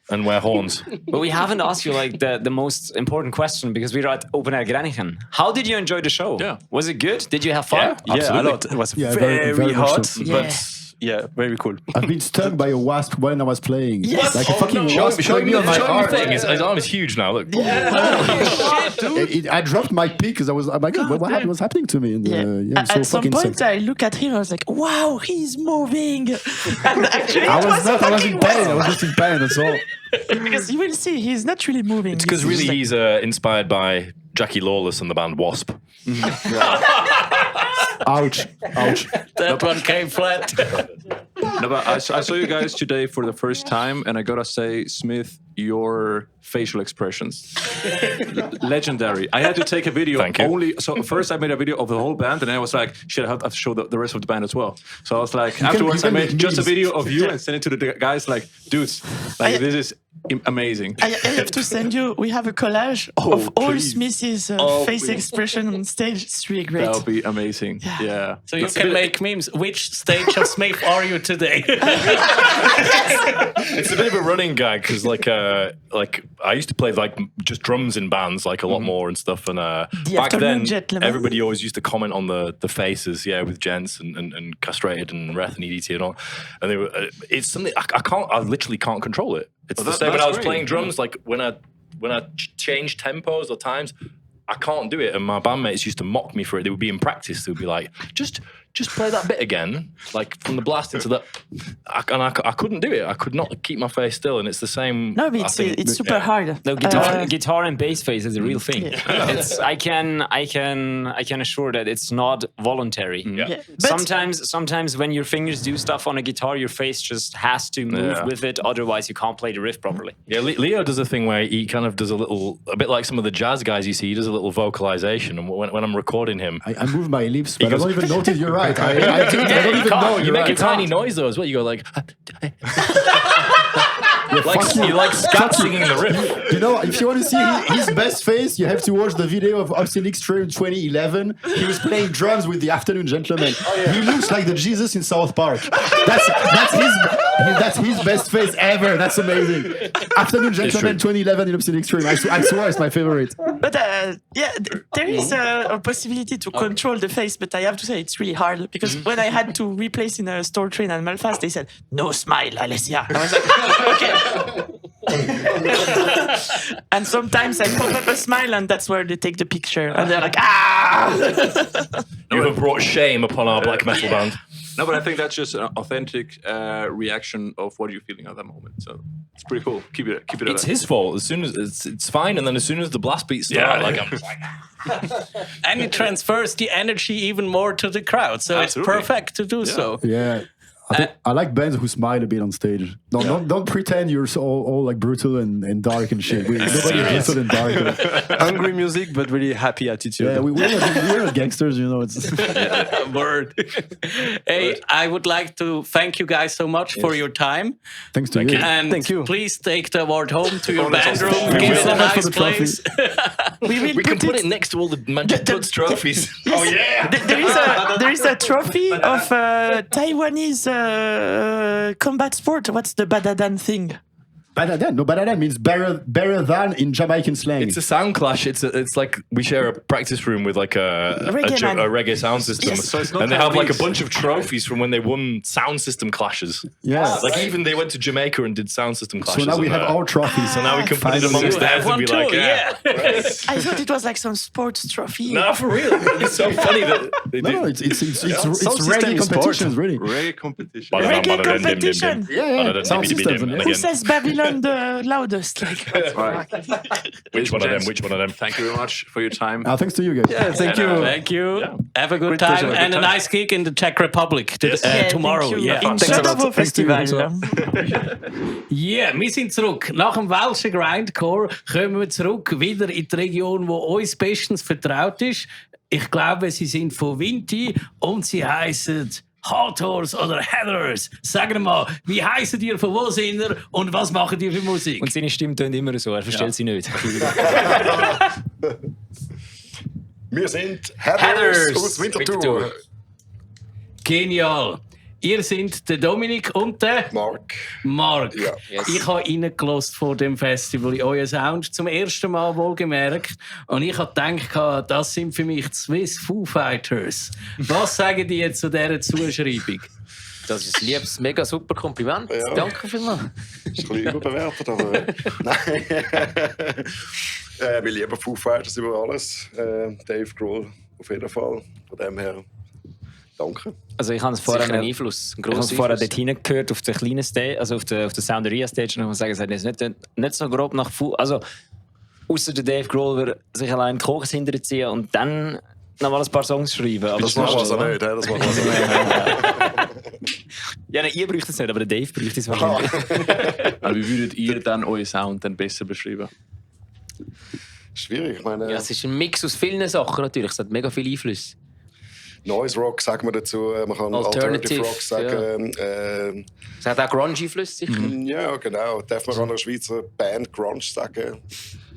And wear horns.
But we haven't asked you like the most important question because we're at Open Air Granichen. How did you enjoy the show?
Yeah.
Was it good? Did you have fun?
Yeah, a lot. It was very
much
hot,
so.
but yeah, very cool.
I've been stung by a wasp when I was playing.
Yes.
Like a fucking wasp.
Show me
on my arm.
thing. His arm is huge now. Look.
I dropped my pick because I was, oh my God, what was happening to me? And, I'm so
At some
fucking
point,
sick.
I look at him. I was like, "Wow, he's moving!" And actually,
I
it
was not. I was in
fucking
pain. I
wasp.
was just in pain. That's all.
Because you will see, he's not really moving.
It's because really he's inspired by Jackie Lawless and the band Wasp.
Ouch.
That one came flat.
No, but I saw you guys today for the first time, and I gotta say, Smith, your facial expressions, legendary. I had to take a video only. So first I made a video of the whole band, and then I was like, shit, I have to show the rest of the band as well. So I was like, afterwards I made just a video of you and sent it to the guys, like, dudes, like this is amazing.
I have to send you. We have a collage of all Smith's face expression on stage. It's really great.
That'll be amazing. Yeah.
So you can make memes. Which stage of Smith are you today?
It's a bit of a running gag because, like I used to play like just drums in bands, like a lot more and stuff. And back then, everybody always used to comment on the faces, with Gents and Castrated and Reth and EDT and all. And they were, it's something I literally can't control it. It's the same when I was playing drums, like when I change tempos or times, I can't do it. And my bandmates used to mock me for it. They would be in practice. They would be like, just play that bit again, like from the blast into that. I couldn't do it. I could not keep my face still. And it's the same.
No, but it's super hard.
No, guitar and bass face is a real thing.
Yeah.
It's I can assure that it's not voluntary.
Yeah.
Sometimes when your fingers do stuff on a guitar, your face just has to move with it. Otherwise, you can't play the riff properly.
Yeah, Leo does a thing where he kind of does a bit like some of the jazz guys you see. He does a little vocalization, and when I'm recording him,
I move my lips, but I don't even notice you're right. I don't even know.
You make a tiny noise though as well. You go like. You like scat singing the riff.
You know, if you want to see his best face, you have to watch the video of Austin Extreme 2011. He was playing drums with the Afternoon Gentlemen. He looks like the Jesus in South Park. That's his best face ever. That's amazing. Afternoon Gentlemen 2011 in Austin Extreme. I swear it's my favorite.
But there is a possibility to control the face, but I have to say it's really hard because when I had to replace in a store train at Belfast, they said, "No smile, Alessia." I was like, okay. And sometimes I pop up a smile, and that's where they take the picture, and they're like, "Ah!"
You have brought shame upon our black metal band.
No, but I think that's just an authentic reaction of what you're feeling at that moment. So it's pretty cool. Keep it.
It's his fault. As soon as it's fine, and then as soon as the blast beats start, I'm just like.
And it transfers the energy even more to the crowd, so
Absolutely.
it's perfect to do so.
Yeah. I like bands who smile a bit on stage. Don't pretend you're all like brutal and dark and shit. Nobody's brutal and dark.
Hungry music, but really happy attitude.
Yeah, we're not gangsters, you know. It's
Word. Hey, I would like to thank you guys so much for your time.
Thanks to you.
And
Thank you.
please take the award home to your band room.
Thank
Give
you
it
so
a
much for
nice
the trophy.
place.
We can put it next to all the Magic Bloods trophies.
Oh yeah! There is a trophy of Taiwanese combat sport. What's the Badadan thing?
Badadan? No, Badadan means better than in Jamaican slang.
It's a sound clash. It's like we share a practice room with like a reggae sound system,
Yes.
So it's not
and they
kind
have
of
like a
mixed.
bunch of trophies from when they won sound system clashes.
Yeah.
Like even they went to Jamaica and did sound system clashes.
So now we
and,
have our trophies.
So now we can put it
Finally.
amongst theirs and be like,
I thought it was like some sports trophy.
No, for real. It's so funny that they do.
No, it's
Sound system
reggae
is
competitions,
sport.
really.
Reggae competition.
Reggae competition.
Yeah. Sound systems.
Who says Babylon the loudest? Like,
Right.
Which one of them?
Gents,
Which one of them?
Thank you very much for your time.
Thanks to you guys.
Yeah, thank you.
Thank you. Have a good
Great
time
pleasure.
and a nice gig in the Czech Republic tomorrow.
Thank you.
Yeah.
In
Thanks a lot.
Shadow
Thanks to you.
Festival.
Ja, wir sind zurück. Nach dem Welschen Grindcore kommen wir zurück wieder in die Region, wo uns bestens vertraut ist. Ich glaube, sie sind von Vinti und sie heißen Hathors oder Heathers. Sagen wir mal, wie heißen ihr, von wo sind ihr und was machen ihr für Musik?
Und seine Stimme tönt immer so, er versteht sie nicht.
Wir sind Heathers aus Winterthur.
Genial. Ihr seid der Dominik und der Mark.
Ja.
Yes.
Ich habe reingelassen vor dem Festival in euren Sound zum ersten Mal wohlgemerkt. Und ich habe gedacht, das sind für mich die Swiss Foo Fighters. Was sagen die jetzt zu dieser Zuschreibung?
Das ist ein liebes, mega super Kompliment.
Ja.
Danke vielmals.
Ist ein bisschen überbewertet, aber nein. Wir lieben Foo Fighters über alles. Dave Grohl auf jeden Fall. Von dem her, danke.
Also ich habe es vorher einen Einfluss. Ich habe es vorher dort hingehört auf der kleinen Stage, also auf der Sounderia Stage, und ich muss sagen, es hat nicht so grob nach Foo. Also außer der Dave Grohl würde sich allein die Kokos hinterziehen und dann noch mal ein paar Songs schreiben. Aber
Das machen wir also nicht. Das machen wir also nicht.
Ja, nein, ihr braucht es nicht, aber der Dave braucht es wahrscheinlich.
Aber wie würdet ihr dann euren Sound dann besser beschreiben?
Schwierig, ich meine...
Ja, es ist ein Mix aus vielen Sachen natürlich. Es hat mega viele Einflüsse.
Noise Rock sagt man dazu, man kann Alternative Rock sagen.
Ja. Es hat auch Grunge-Einflüsse sicher.
Ja, genau. Darf man an einer Schweizer Band Grunge sagen?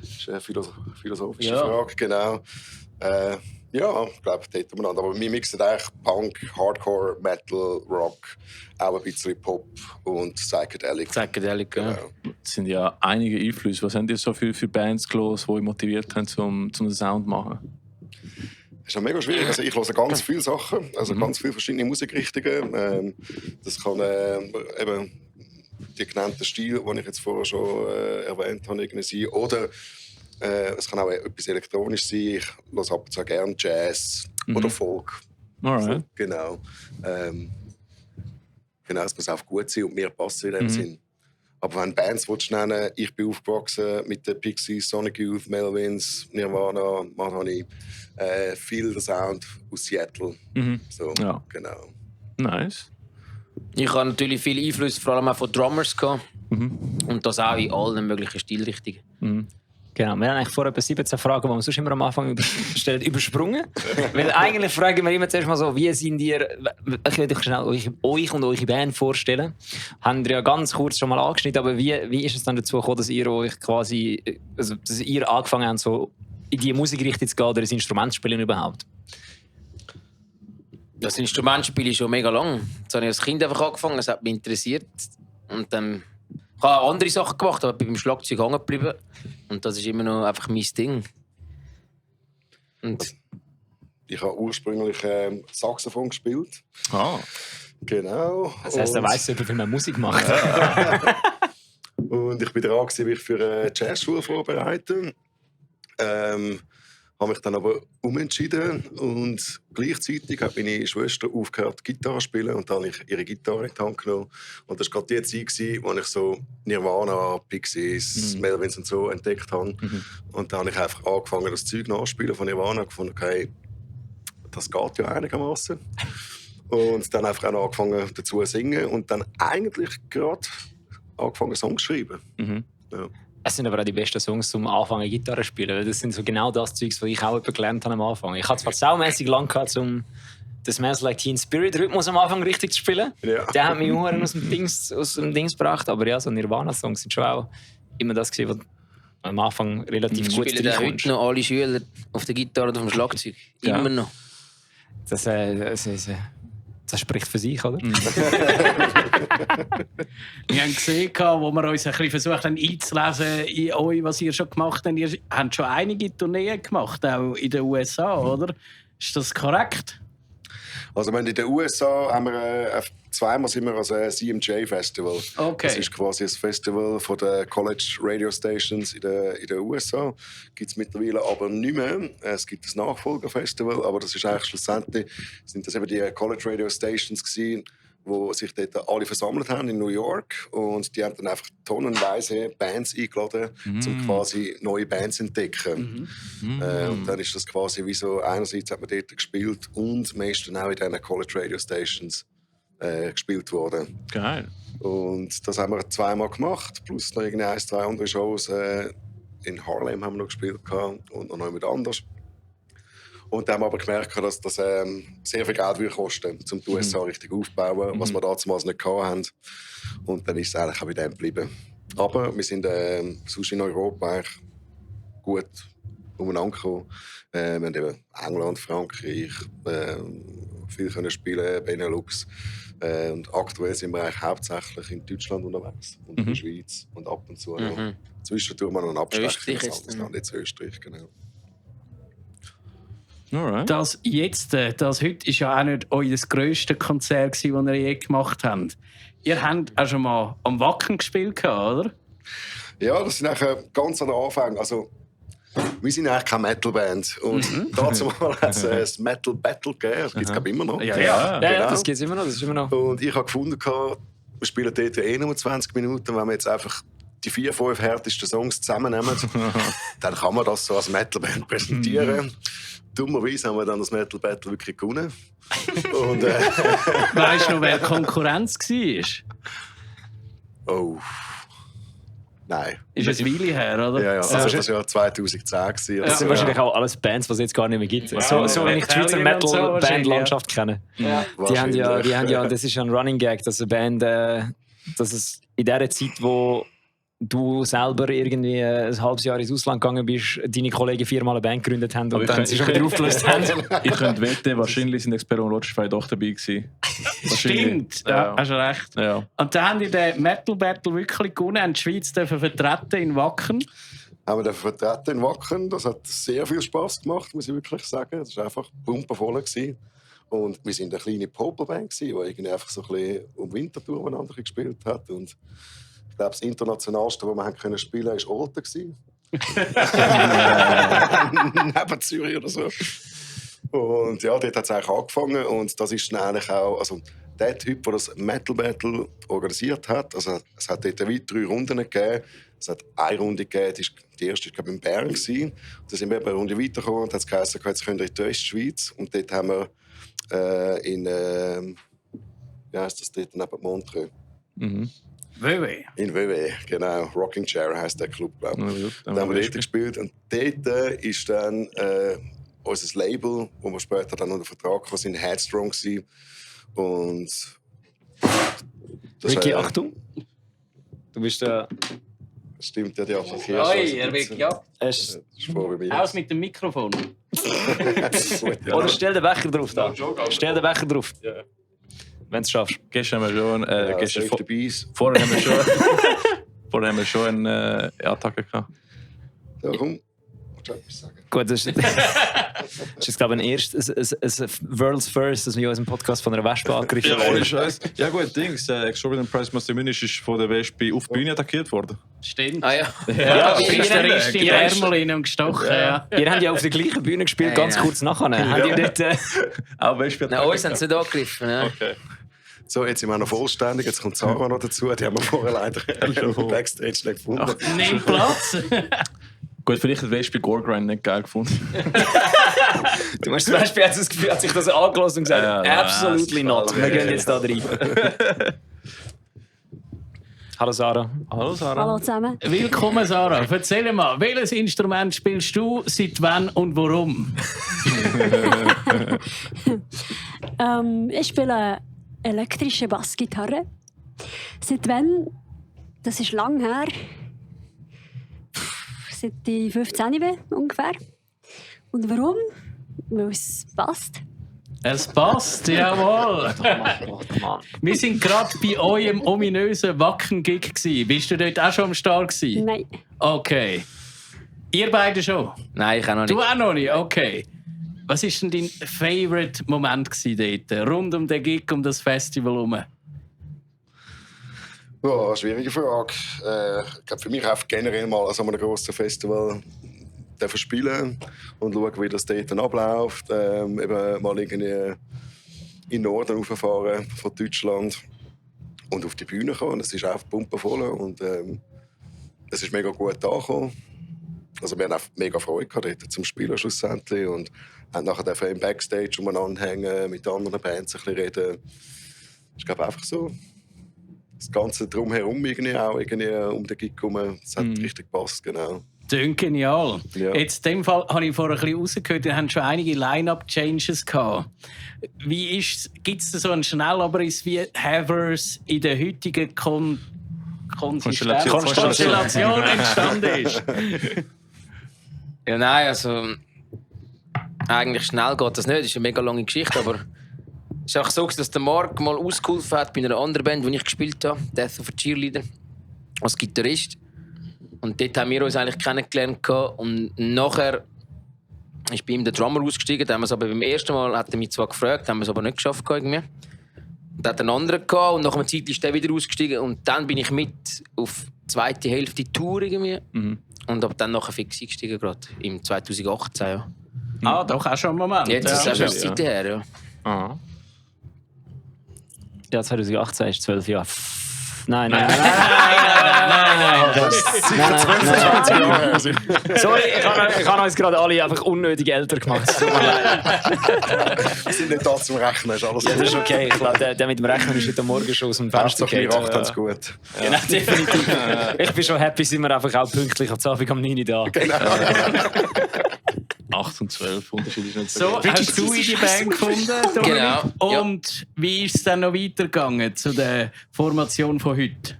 Das ist eine philosophische Frage, genau. Ja, ich glaube, das hätten wir noch. Aber wir mixen eigentlich Punk, Hardcore, Metal, Rock, auch ein bisschen Pop und Psychedelic.
Psychedelic, genau.
Es sind ja einige Einflüsse. Was habt ihr so für Bands gelesen, die euch motiviert haben, zum den Sound zu machen?
Das ist ja mega schwierig. Also ich höre ganz viele Sachen, also ganz viele verschiedene Musikrichtungen. Das kann eben die genannten Stile, die ich jetzt vorher schon erwähnt habe, sein. Oder es kann auch etwas elektronisch sein. Ich höre ab und zu gerne Jazz oder Folk.
Alright.
Genau. Genau, es muss auch gut sein und mir passen in dem Sinn. Aber wenn Bands nennen, ich bin aufgewachsen mit den Pixies, Sonic Youth, Melvins, Nirvana, Madhoney, viel der Sound aus Seattle. So,
ja.
Genau.
Nice.
Ich habe natürlich viele Einflüsse, vor allem auch von Drummers gehabt. Und das auch in allen möglichen Stilrichtungen.
Genau, wir haben eigentlich vor etwa 17 Fragen, die wir sonst immer am Anfang stellen, übersprungen. Weil eigentlich fragen wir immer zuerst mal so, wie sind ihr, ich will euch schnell euch und eure Band vorstellen. Haben wir ja ganz kurz schon mal angeschnitten, aber wie ist es dann dazu gekommen, dass ihr euch quasi, also dass ihr angefangen habt, so in die Musikrichtung zu gehen oder das Instrument zu spielen überhaupt?
Das Instrumentspiel ist schon mega lang. Das habe ich als Kind einfach angefangen, es hat mich interessiert. Und dann ich habe auch andere Sachen gemacht, aber bin beim Schlagzeug hängen geblieben. Und das ist immer noch einfach mein Ding. Und
ich habe ursprünglich Saxophon gespielt. Genau.
Das heisst, er weiss, wie viel man Musik macht.
Und ich bin dran, mich für eine Jazzschule vorbereiten. Habe mich dann aber umentschieden und gleichzeitig hat meine Schwester aufgehört, Gitarre zu spielen und dann habe ich ihre Gitarre in die Hand genommen. Und das war gerade die Zeit, wo ich so Nirvana, Pixies, Melvins und so entdeckt habe. Und dann habe ich einfach angefangen, das Zeug nachzuspielen von Nirvana und gefunden, okay, das geht ja einigermaßen. Und dann einfach auch angefangen dazu zu singen und dann eigentlich gerade angefangen Songs zu schreiben. Ja.
Es sind aber auch die besten Songs zum Anfangen Gitarre zu spielen, weil das sind so genau das Zeugs, was ich auch gelernt habe am Anfang. Ich hatte zwar saumässig lang gehabt, um den Smells Like Teen Spirit Rhythmus am Anfang richtig zu spielen. Ja. Der hat mich aus dem Dings gebracht, aber ja, so Nirvana-Songs sind schon auch immer das gewesen, was am Anfang relativ gut
reinkommst. Spielen heute noch alle Schüler auf der Gitarre oder auf dem Schlagzeug?
Ja.
Immer noch.
Das spricht für sich, oder?
Wir haben gesehen, wo wir uns ein bisschen versucht haben einzulesen in euch, was ihr schon gemacht habt. Ihr habt schon einige Tourneen gemacht, auch in den USA, oder? Ist das korrekt?
Also in den USA haben wir zweimal sind wir als CMJ Festival.
Okay.
Das ist quasi ein Festival von den College Radio Stations in den USA. Gibt es mittlerweile aber nicht mehr. Es gibt ein Nachfolgerfestival, aber das ist eigentlich schlussendlich sind das eben die College Radio Stations gewesen, wo sich dort alle versammelt haben in New York und die haben dann einfach tonnenweise Bands eingeladen, um quasi neue Bands zu entdecken. Und dann ist das quasi wie so, einerseits hat man dort gespielt und meistens auch in diesen College Radio Stations gespielt worden.
Geil.
Und das haben wir zweimal gemacht, plus noch irgendwie 1, 2 andere Shows. In Harlem haben wir noch gespielt und noch jemand anders. Und dann haben wir aber gemerkt, dass das sehr viel Geld kosten würde, um die USA richtig aufzubauen, was wir damals nicht hatten. Und dann ist es eigentlich auch bei dem geblieben. Aber wir sind sonst in Europa eigentlich gut umeinander gekommen. Wir haben eben England, Frankreich viel können spielen, Benelux. Und aktuell sind wir eigentlich hauptsächlich in Deutschland unterwegs und in der Schweiz und ab und zu noch. Zwischendurch mal noch einen Abstecher ins anderes Land, jetzt Österreich, genau.
Alright.
Das heute ist ja auch nicht euer grösstes Konzert, das ihr je gemacht habt. Ihr habt auch schon mal am Wacken gespielt, oder?
Ja, das sind eigentlich ganz an den Anfängen. Also, wir sind eigentlich keine Metal-Band. Und dazu mal hat es ein Metal-Battle gegeben. Das gibt es, glaube ich, immer noch.
Ja, das gibt es immer noch. Das ist immer noch.
Und ich habe gefunden, wir spielen dort nur 20 Minuten. Wenn wir jetzt einfach die 4, 5 härtesten Songs zusammennehmen, dann kann man das so als Metal-Band präsentieren. dummerweise haben wir dann das Metal Battle wirklich gewonnen. Und,
weißt du noch, wer Konkurrenz war?
Oh. Nein.
Ist es eine Weile her, oder?
Ja, ja. Also das war ja 2010 gewesen.
Das sind wahrscheinlich auch alles Bands, die es jetzt gar nicht mehr gibt.
Ja.
So wenn ich die Schweizer Metal-Band-Landschaft kenne.
Ja.
Die haben ja, das ist ein Running Gag, dass eine Band, dass es in der Zeit, wo du selber irgendwie ein halbes Jahr ins Ausland gegangen bist, deine Kollegen 4-mal eine Band gegründet haben und dann sie schon wieder aufgelöst haben.
Ich könnte wetten, wahrscheinlich sind Expero und Rogerfrei doch dabei gewesen.
Stimmt, ja, hast du recht.
Ja.
Und dann haben die den Metal Battle wirklich gewonnen, haben die Schweiz vertreten in Wacken.
Haben wir vertreten in Wacken. Das hat sehr viel Spass gemacht, muss ich wirklich sagen. Das war einfach pumpenvoll gewesen. Und wir waren eine kleine Popelband, die irgendwie einfach so ein bisschen um Winterthur miteinander gespielt hat. Und ich glaube, das internationalste, das wir spielen konnten, war Olten. Neben Zürich oder so. Und ja, dort hat es eigentlich angefangen. Und das ist dann eigentlich auch, also der Typ, der das Metal Battle organisiert hat, also es hat dort 3 Runden gegeben. Es hat eine Runde gegeben, die erste war glaube ich in Bern. Und dann sind wir eine Runde weitergekommen und hat es geheißen, jetzt könnt ihr in die Westschweiz. Und dort haben wir wie heisst das dort, neben Montreux?
WW.
In WW, genau. Rocking Chair heisst der Club, glaube ich. Da haben wir dort gespielt. Und dort ist dann unser Label, wo wir später dann unter Vertrag kamen, sind Headstrong gewesen. Und
Ricky, Achtung. Du bist der...
Stimmt, ja, die Applaus.
Oi, er wird ja.
Aus
mit dem Mikrofon.
Oder stell den Becher drauf da. Stell den Becher drauf.
Ja.
Wenn du es schaffst.
Gestern haben wir schon...
Vorher
haben wir schon eine Attacke gehabt.
Ja, komm. Willst du etwas sagen?
Gut, das ist glaube ich, ein World's First, dass wir in unserem Podcast von einer Wespe angegriffen
werden. Ja, Scheiß. Ja gut, Dings. Exorbitant Price Must Diminish ist von der Wespe auf die Bühne attackiert worden.
Stimmt.
Ah ja.
Ja, der ist die Ärmel in ihm gestochen. Ja.
Ihr habt ja auf der gleichen Bühne gespielt, ganz kurz nachher. Habt ihr dort...
Auch Wespe
Nein, uns haben sie nicht angegriffen. Ja.
Okay.
So, jetzt sind wir noch vollständig. Jetzt kommt Sarah noch dazu. Die haben wir vorher leider Backstage nicht gefunden.
Nimm Platz.
Gut, vielleicht hat Wespe Gorgrind nicht geil gefunden.
Du hast zum Beispiel das Gefühl, hat sich das angelassen und gesagt, absolutely not. Wir gehen jetzt da rein. Hallo Sarah.
Hallo Sarah.
Hallo zusammen.
Willkommen Sarah. Erzähl mal, welches Instrument spielst du, seit wann und warum?
Ich spiele elektrische Bassgitarre. Seit wann? Das ist lang her. Seit ich 15 bin ungefähr. Und warum? Weil es passt.
Es passt, jawohl. Wir sind gerade bei eurem ominösen Wacken-Gig gewesen. Bist du dort auch schon am Start gewesen?
Nein.
Okay. Ihr beide schon?
Nein, ich auch noch nicht.
Du auch noch nicht? Okay. Was war denn dein Favorite-Moment dort? Rund um den Gig, um das Festival herum?
Ja, schwierige Frage. Ich glaube, für mich einfach generell mal an so einem grossen Festival spielen und schauen, wie das dort abläuft. Eben mal irgendwie in den Norden rauffahren von Deutschland und auf die Bühne kommen. Es ist einfach pumpenvoll und es ist mega gut angekommen. Also wir haben auch mega Freude gehabt dort zum Spielen schlussendlich und haben nachher im Backstage umeinander hängen, mit anderen Bands ein bisschen reden. Ich glaube einfach so das Ganze drumherum irgendwie auch irgendwie um den Gig herum. Das hat richtig gepasst, genau.
Klingt genial.
Ja.
Jetzt in dem Fall habe ich vorher ein bisschen rausgehört, ihr habt schon einige Line-Up-Changes gehabt. Wie ist, gibt es so einen Schnellabriss, wie Havers in der heutigen Konstellation entstanden ist?
Ja, nein, also eigentlich schnell geht das nicht. Das ist eine mega lange Geschichte, aber es ist auch so, dass der Marc mal ausgeholfen hat bei einer anderen Band, die ich gespielt habe, Death of a Cheerleader, als Gitarrist. Und dort haben wir uns eigentlich kennengelernt. Und nachher ist bei ihm der Drummer ausgestiegen. Da haben wir es aber beim ersten Mal, hat er mich zwar gefragt, haben wir es aber nicht geschafft. Irgendwie. Dann hat einen anderen gehabt, und nach einer Zeit ist der wieder ausgestiegen. Und dann bin ich mit auf die zweite Hälfte Tour irgendwie. Und habe dann nachher fix eingestiegen, gerade im 2018. Ja.
Ah, doch auch schon einen Moment.
Jetzt ist es schon eine Zeit her, ja.
Aha. Ja, 2018 ist 12 Jahre. Nein.
Das ist sicher 25 Jahre her.
Sorry, ich habe uns gerade alle einfach unnötig älter gemacht. Es tut mir leid.
Wir sind nicht da zum Rechnen, ist alles
Ja, das ist
gut.
okay. Ich glaube, der mit dem Rechnen ist heute Morgen schon aus dem Fenster
Hauptsache, wir
gefallen.
achten es gut.
Genau, definitiv. Ich bin schon happy, sind wir einfach auch pünktlich am Abend um 9 Uhr da.
Genau.
8 und 12, Unterschied ist nicht
So, hast du in die Band gefunden, Dominik?
Genau, ja.
Und wie ist es dann noch weitergegangen zu der Formation von heute?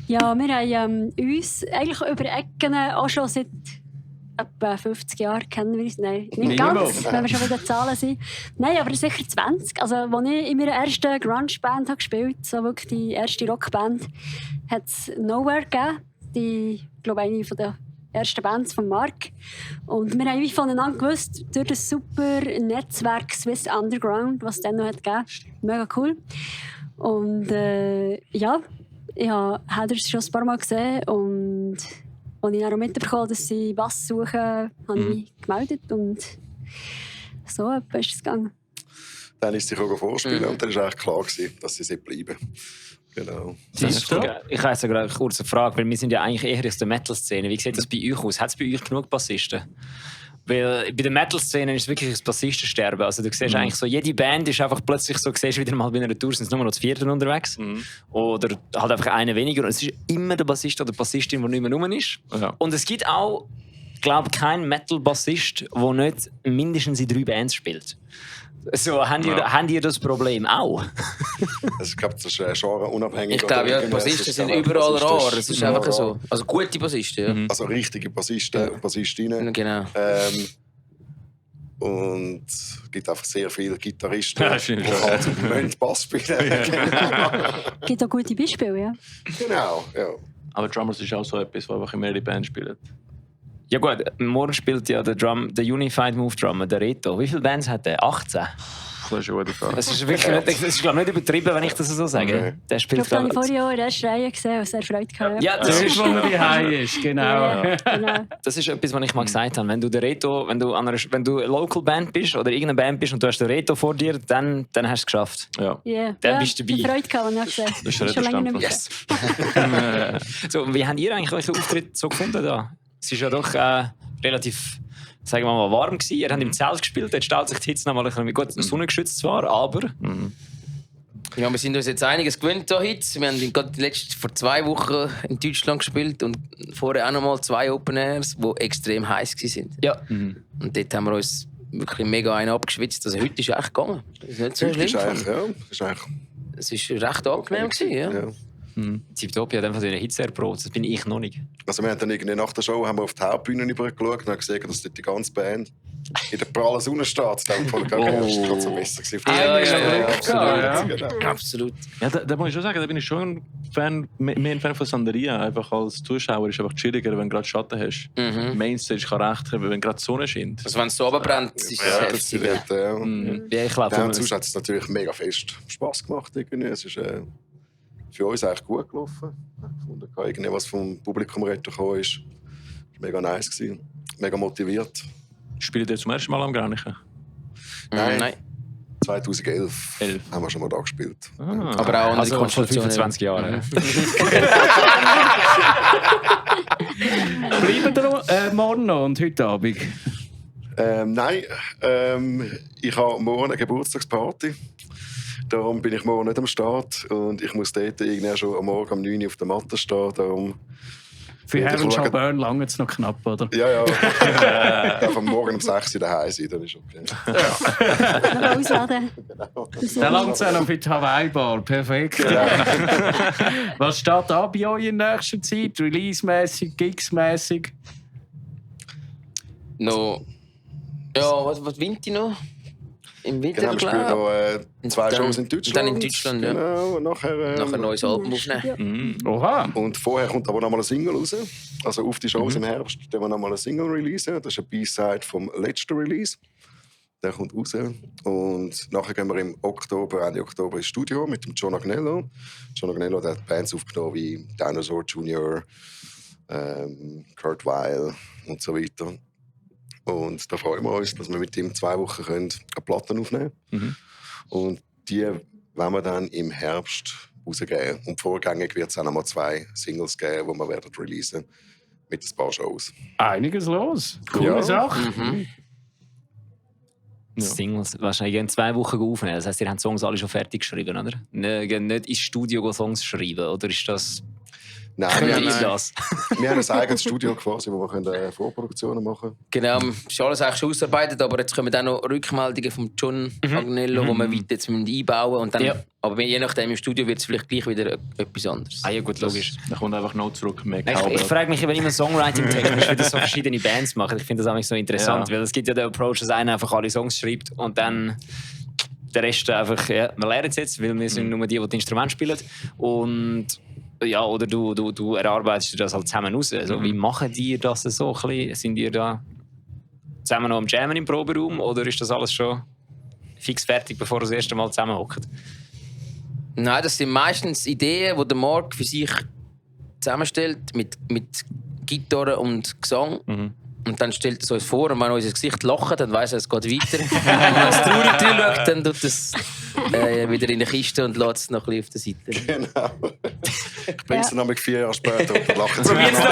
Ja, wir haben uns eigentlich über Ecken auch schon seit etwa 50 Jahren kennen wir uns. Nein, nicht ganz, wenn wir schon bei den Zahlen sind. Nein, aber sicher 20. Also, als ich in meiner ersten Grunge-Band habe gespielt, so wirklich die erste Rockband, hat es Nowhere gegeben. Die, ich glaube, eine der ersten Bands von Mark. Und wir haben wie voneinander gewusst, durch das super Netzwerk Swiss Underground, was es dann noch hat gegeben. Mega cool. Und ja, ich habe Heathers schon ein paar Mal gesehen und als ich dann auch mitbekommen, dass sie Bass suchen, habe ich mich gemeldet und so ist es gegangen.
Dann ist sie auch vorspielen und dann war eigentlich klar gewesen, dass sie bleiben. Genau.
Ich habe jetzt gerade eine kurze Frage, weil wir sind ja eigentlich eher aus der Metal-Szene. Wie sieht das bei euch aus? Hat es bei euch genug Bassisten? Weil bei der Metal-Szene ist es wirklich das Bassistensterben. Also du siehst eigentlich so, jede Band ist einfach plötzlich so, siehst wieder mal bei einer Tour, sind es nur noch zu vierten unterwegs. Oder halt einfach einer weniger. Und es ist immer der Bassist oder die Bassistin, der nicht mehr rum ist.
Ja.
Und es gibt auch, glaube ich, keinen Metal-Bassist, der nicht mindestens in 3 Bands spielt. So, habt ihr das Problem auch?
Also ich glaube, das ist Genre unabhängig.
Ich glaube, ja, die Bassisten sind überall rar. Es ist einfach so. Also gute Bassisten, ja.
Also richtige Bassisten und Bassistinnen.
Genau.
Und es gibt einfach sehr viele Gitarristen,
Ja,
die
stimmt.
halt im Moment Bass spielen.
Es gibt auch gute Beispiele, ja.
Genau, ja.
Aber Drummers ist auch so etwas, wo einfach immer die Band spielt.
Ja gut, morgen spielt ja der Unified Move Drummer, der Reto. Wie viele Bands hat der? 18?
Das ist eine gute Frage.
Das ist wirklich nicht, das ist, glaube ich, nicht übertrieben, wenn ich das so sage.
Okay.
Der
Ich
spielt,
glaube, ich vorhin auch in der ersten Reihe gesehen und sehr Freude gehabt.
Ja,
Das ist, wo man die Hause ist, genau.
Ja, genau.
das ist etwas, was ich mal gesagt habe. Wenn du der Reto, wenn du eine Local Band bist oder irgendeine Band bist und du hast den Reto vor dir, dann hast du es geschafft.
Ja.
Yeah.
Dann
Ja,
bist du dabei.
ich habe Freude gehabt, als ich gesehen habe.
Das ist
Schon lange nicht mehr.
Yes. So, und wie habt ihr eigentlich euren Auftritt so gefunden da? Es ist ja doch relativ, sagen wir mal, warm gewesen. Ihr habt im Zelt gespielt, jetzt stellt sich die Hitze noch mal ein bisschen gut. Sonnengeschützt zwar, aber...
Ja, wir sind uns jetzt einiges gewöhnt hier heute. Wir haben gerade vor 2 Wochen in Deutschland gespielt und vorher auch noch mal 2 Open Airs, die extrem heiß waren.
Ja.
Und dort haben wir uns wirklich mega einen abgeschwitzt. Also heute ist es echt gegangen. Das ist nicht so
Das ist
schlimm.
eigentlich, ja, das ist eigentlich
Es war recht angenehm gewesen, ja.
ja.
Tiptopia hat einfach so eine Hitze erprobt. Das bin ich noch nicht.
Also wir haben dann irgendwie nach der Show haben wir auf die Hauptbühne rübergeschaut und haben gesehen, dass dort die ganze Band in der prallen Sonne steht. Dann war es gerade so besser gewesen.
Absolut.
Ja, da muss ich schon sagen, da bin ich schon mehr ein Fan von Santeria. Einfach als Zuschauer ist es einfach chilliger, wenn du gerade Schatten hast. Mainstage kann recht haben, wenn gerade die Sonne scheint.
Also wenn es so runterbrennt, ist es heftig.
Ja, ich glaube,
Ja, sonst hat es natürlich mega fest Spass gemacht. Irgendwie. Es ist für uns eigentlich gut gelaufen. Und irgendwie was vom Publikum gekommen ist, war mega nice gewesen. Mega motiviert.
Spielt ihr zum ersten Mal am Granichen?
Nein. 2011 haben wir schon mal da gespielt.
Aber auch
also vor 25 Jahren.
Bleiben wir morgen noch und heute Abend?
Nein, ich habe morgen eine Geburtstagsparty. Darum bin ich morgen nicht am Start und ich muss dort irgendwie schon am Morgen um 9 Uhr auf der Matte stehen. Darum
Für Heaven Shall Burn lange es noch knapp, oder?
Ja. Ich darf am Morgen um 6 Uhr daheim sein, dann ist okay.
Noch ausladen.
Der langt es noch für die Hawaii-Bar. Perfekt. Was steht da bei euch in nächster Zeit? Release-mässig, Gigs-mässig?
No. Ja, was winnt ihr noch? Im Winter,
Genau, wir spielen noch 2 Shows in Deutschland.
Dann in Deutschland, ja.
Genau, und nachher
ein neues Album aufnehmen.
Oha.
Und vorher kommt aber noch mal ein Single raus. Also auf die Shows im Herbst werden wir noch mal ein Single releasen. Das ist ein B-Side vom letzten Release. Der kommt raus. Und nachher gehen wir im Oktober, Ende Oktober ins Studio mit dem John Agnello. John Agnello der hat Bands aufgenommen wie Dinosaur Jr., Kurt Weill und so weiter. Und da freuen wir uns, dass wir mit ihm 2 Wochen eine Platte aufnehmen können. Und die wollen wir dann im Herbst rausgeben. Und vorgängig wird es auch noch mal 2 Singles geben, die wir werden releasen mit ein paar Shows.
Einiges los. Coole Sache.
Singles wahrscheinlich in 2 Wochen aufnehmen. Das heisst, ihr habt die Songs alle schon fertig geschrieben, oder? Nicht ins Studio Songs schreiben, oder ist das...
Nein, wir haben ein eigenes Studio quasi, wo wir Vorproduktionen machen können.
Genau, ist alles eigentlich schon ausgearbeitet, aber jetzt kommen auch noch Rückmeldungen von John Agnello, die wir weiter jetzt einbauen und dann, aber je nachdem im Studio wird es vielleicht gleich wieder etwas anderes.
Ah ja gut, logisch.
Da kommt einfach noch zurück.
Ich frage mich, wenn immer Songwriting-technisch, wie das so verschiedene Bands machen. Ich finde das auch nicht so interessant, weil es gibt ja den Approach, dass einer einfach alle Songs schreibt und dann der Rest einfach, wir lernen es jetzt, weil wir sind nur die Instrumente spielen und ja, oder du erarbeitest das halt zusammen raus. Also, wie machen die das so? Sind ihr da zusammen noch am Jammen im Proberaum oder ist das alles schon fix fertig, bevor ihr das erste Mal zusammenhockt?
Nein, das sind meistens Ideen, die der Marc für sich zusammenstellt mit Gitarre und Gesang. Und dann stellt er es uns vor und wenn unser Gesicht lacht, dann weiss er, es geht weiter. Und wenn es traurig schaut, dann tut es wieder in die Kiste und lässt es noch ein bisschen auf der Seite.
Genau. Ich bin es dann 4 Jahre später und dann lachen sie
Probier's
noch.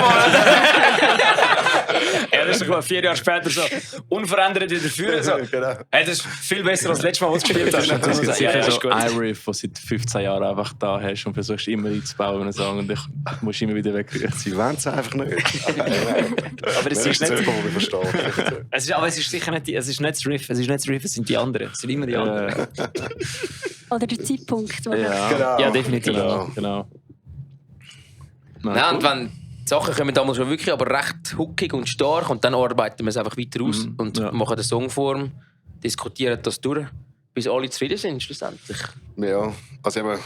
Ja, das ist doch 4 Jahre später so unverändert wieder führen. So.
Genau.
Hey, das ist viel besser als das letzte Mal, was du gespielt hast.
Es gibt sicher
ist
so
gut.
ein Riff, das seit 15 Jahren einfach da hast und versuchst immer einzubauen, wenn du sagst, und ich muss immer wieder wegrühren.
Sie wollen es einfach nicht.
Aber es ist nicht...
verstehen.
Aber es ist sicher nicht, es ist nicht das Riff, es sind die anderen. Es sind immer die anderen.
Oder der Zeitpunkt. Wo
Ja, definitiv.
Genau.
Nein, und wenn die Sachen kommen damals schon wirklich aber recht huckig und stark und dann arbeiten wir es einfach weiter aus und machen eine Songform, diskutieren das durch, bis alle zufrieden sind schlussendlich.
Ja, also eben,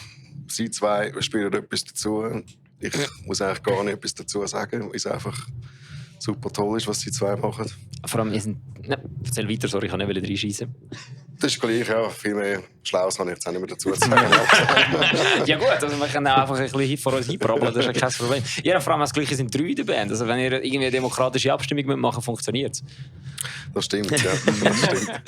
sie 2 spielen etwas dazu. Ich muss eigentlich gar nicht etwas dazu sagen, weil es einfach super toll ist, was sie 2 machen.
Vor allem, erzähl weiter, sorry, ich kann nicht reinschießen.
Das ist gleich, ja. Viel mehr Schlaues habe ich jetzt auch nicht mehr dazu zu sagen.
Ja gut, also wir können auch einfach ein bisschen vor uns hinbrabbeln, das ist ja kein Problem. Ja, vor allem das Gleiche sind 3 in der Band. Also wenn ihr irgendwie eine demokratische Abstimmung machen, funktioniert es.
Das stimmt, ja. Das stimmt.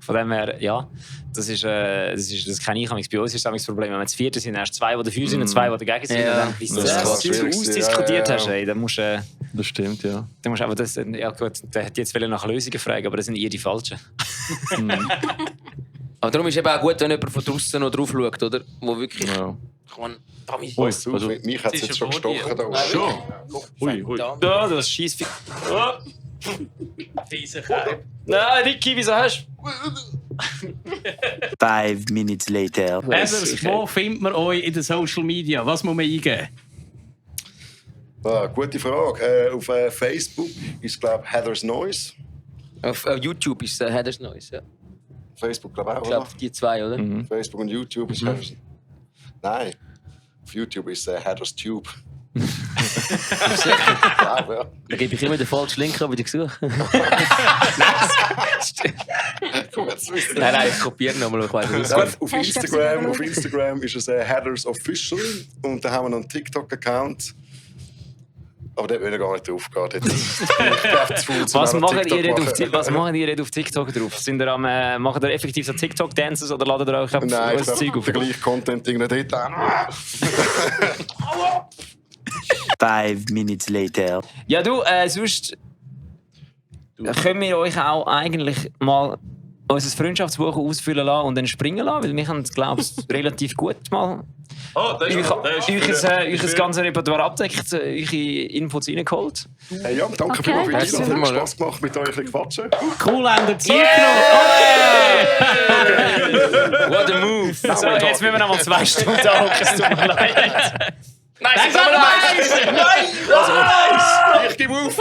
Von dem her, ja, das kenne ich. Bei uns ist das Problem, wenn wir zu 4 sind, erst 2, die dafür sind und 2, die dagegen sind. Und dann, bis du das ausdiskutiert hast, ey, dann musst du...
Das stimmt, ja.
Dann musst du aber das... Ja gut, der hätte jetzt nach Lösungen fragen, aber das sind eher die falschen.
Aber darum ist es eben auch gut, wenn jemand von draußen noch drauf schaut, oder? Wo wirklich...
Ja. Mich hat es jetzt schon gestochen.
Schon? Ui.
Ja, das schießt...
Fiese Kerl.
Nein, Ricky, wieso hast
du... 5 minutes later.
Heathers, wo findet man euch in den Social Media? Was muss man eingeben?
Gute Frage. Auf Facebook ist es, glaube ich, Heathers Noise.
Auf YouTube ist es Heathers Noise, ja.
Facebook, glaube ich, auch,
Ich glaube, die 2, oder?
Facebook und YouTube ist Heathers... Nein, auf YouTube ist es Heathers Tube.
Da gebe ich immer den falschen Link an, wie ich suche. Nein, ich kopiere nochmal.
Auf Instagram ist es Heathers Official und da haben wir noch einen TikTok-Account. Aber dort will ich gar nicht drauf gehen.
Was machen ihr auf TikTok drauf? Machen ihr effektiv so TikTok-Dances oder ladet ihr euch auf
das
Zeug auf?
Den gleichen Content irgendwie dort an.
5 minutes later.
Ja, du, sonst können wir euch auch eigentlich mal unser Freundschaftsbuch ausfüllen lassen und dann springen lassen, weil wir haben es, glaube ich, relativ gut mal euch ganze Repertoire abdeckt, eure Inputs reingeholt.
Hey, ja, danke für die Einladung. Hat Spaß gemacht, mit euch ein bisschen quatschen.
Cool, an der Zeit
genommen. What a move. So, jetzt müssen wir noch mal 2 Stunden anhocken, es tut mir leid. Nein,
ich gebe auf.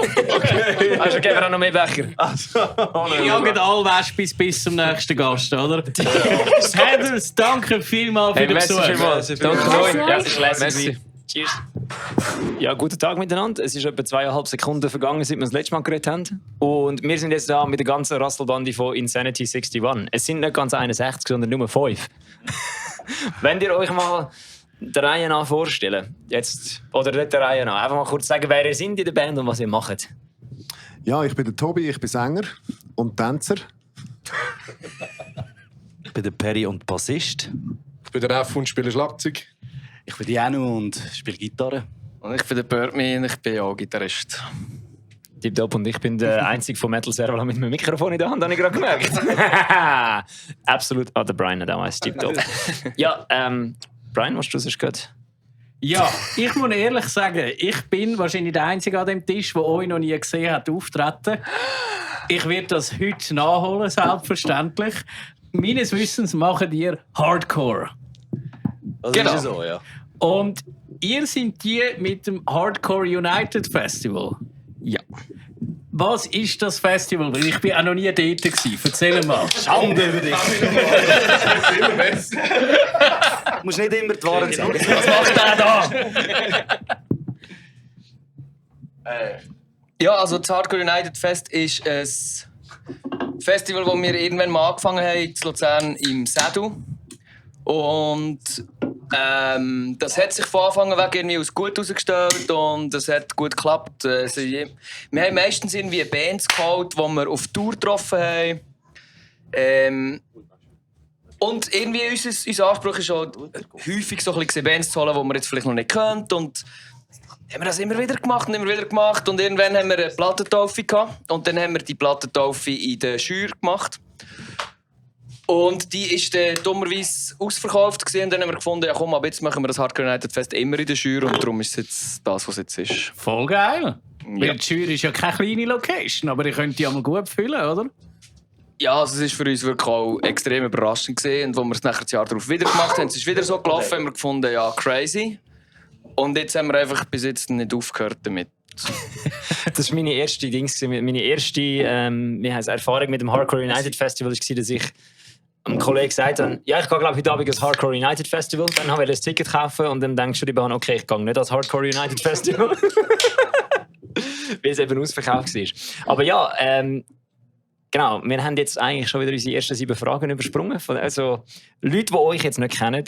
Also geben wir auch noch mehr Becher.
Wir jagen alle Wespis bis zum nächsten Gast, oder? Heathers, danke vielmals für den Besuch.
Danke euch. Ja, es war lässig. Cheers. Ja, guten Tag miteinander. Es ist etwa 2,5 Sekunden vergangen, seit wir das letzte Mal geredet haben. Und wir sind jetzt da mit der ganzen Rasselbande von Insanity 61. Es sind nicht ganz 61, sondern nur 5. Wenn ihr euch mal der Reihe nach vorstellen. Jetzt, oder nicht der Reihe nach. Einfach mal kurz sagen, wer ihr seid in der Band und was ihr macht.
Ja, ich bin der Tobi, ich bin Sänger und Tänzer.
Ich bin der Perry und Bassist.
Ich bin der Ref und spiele Schlagzeug.
Ich bin Janu und spiele Gitarre.
Und ich bin der Birdman, ich bin auch Gitarrist.
Tipptopp, und ich bin der Einzige von Metal Serval mit einem Mikrofon in der Hand, habe ich gerade gemerkt. Absolut. Der Brian hat auch eins. Tipptopp. Ja, Brian, was du sonst gehört?
Ja, ich muss ehrlich sagen, ich bin wahrscheinlich der Einzige an dem Tisch, der euch noch nie gesehen hat, auftreten. Ich werde das heute nachholen, selbstverständlich. Meines Wissens machen ihr Hardcore.
Also
genau.
Ist so, ja.
Und ihr seid die mit dem Hardcore United Festival.
Ja.
Was ist das Festival? Weil ich bin auch noch nie dort gewesen. Erzähl mal.
Schande über dich. Du musst nicht immer die Wahrheit sagen.
Was macht der da?
Ja, also das Hardcore United Fest ist ein Festival, das wir irgendwann mal angefangen haben in Luzern im Sedu. Und das hat sich von Anfang an irgendwie als gut herausgestellt und es hat gut geklappt. Also, wir haben meistens irgendwie Bands geholt, die wir auf Tour getroffen haben. Und irgendwie unser Anspruch ist auch häufig so ein bisschen Bands zu holen, die man jetzt vielleicht noch nicht kennt. Und haben wir das immer wieder gemacht. Und irgendwann haben wir eine Plattentaufe gehabt. Und dann haben wir die Plattentaufe in der Schür gemacht. Und die war dann dummerweise ausverkauft gewesen. Und dann haben wir gefunden, ja komm, aber jetzt machen wir das Hardcore United Fest immer in der Schür. Und darum ist es jetzt das, was es jetzt ist.
Voll geil.
Ja.
Weil die Schür ist ja keine kleine Location, aber ihr könnt die einmal gut füllen, oder?
Ja, also es war für uns wirklich auch extrem überraschend gewesen. Und als wir es nachher das Jahr darauf wieder gemacht haben, es ist wieder so gelaufen, haben wir gefunden, ja, crazy. Und jetzt haben wir einfach bis jetzt nicht aufgehört damit.
Das war meine erste Erfahrung mit dem Hardcore United Festival, war, dass ich einem Kollegen gesagt habe, ja, ich gehe glaube ich heute Abend ans Hardcore United Festival. Dann habe ich ein Ticket kaufen und dann denkst du dir, okay, ich gehe nicht ans Hardcore United Festival. Weil es eben ausverkauft war. Aber ja, genau, wir haben jetzt eigentlich schon wieder unsere ersten 7 Fragen übersprungen. Also Leute, die euch jetzt nicht kennen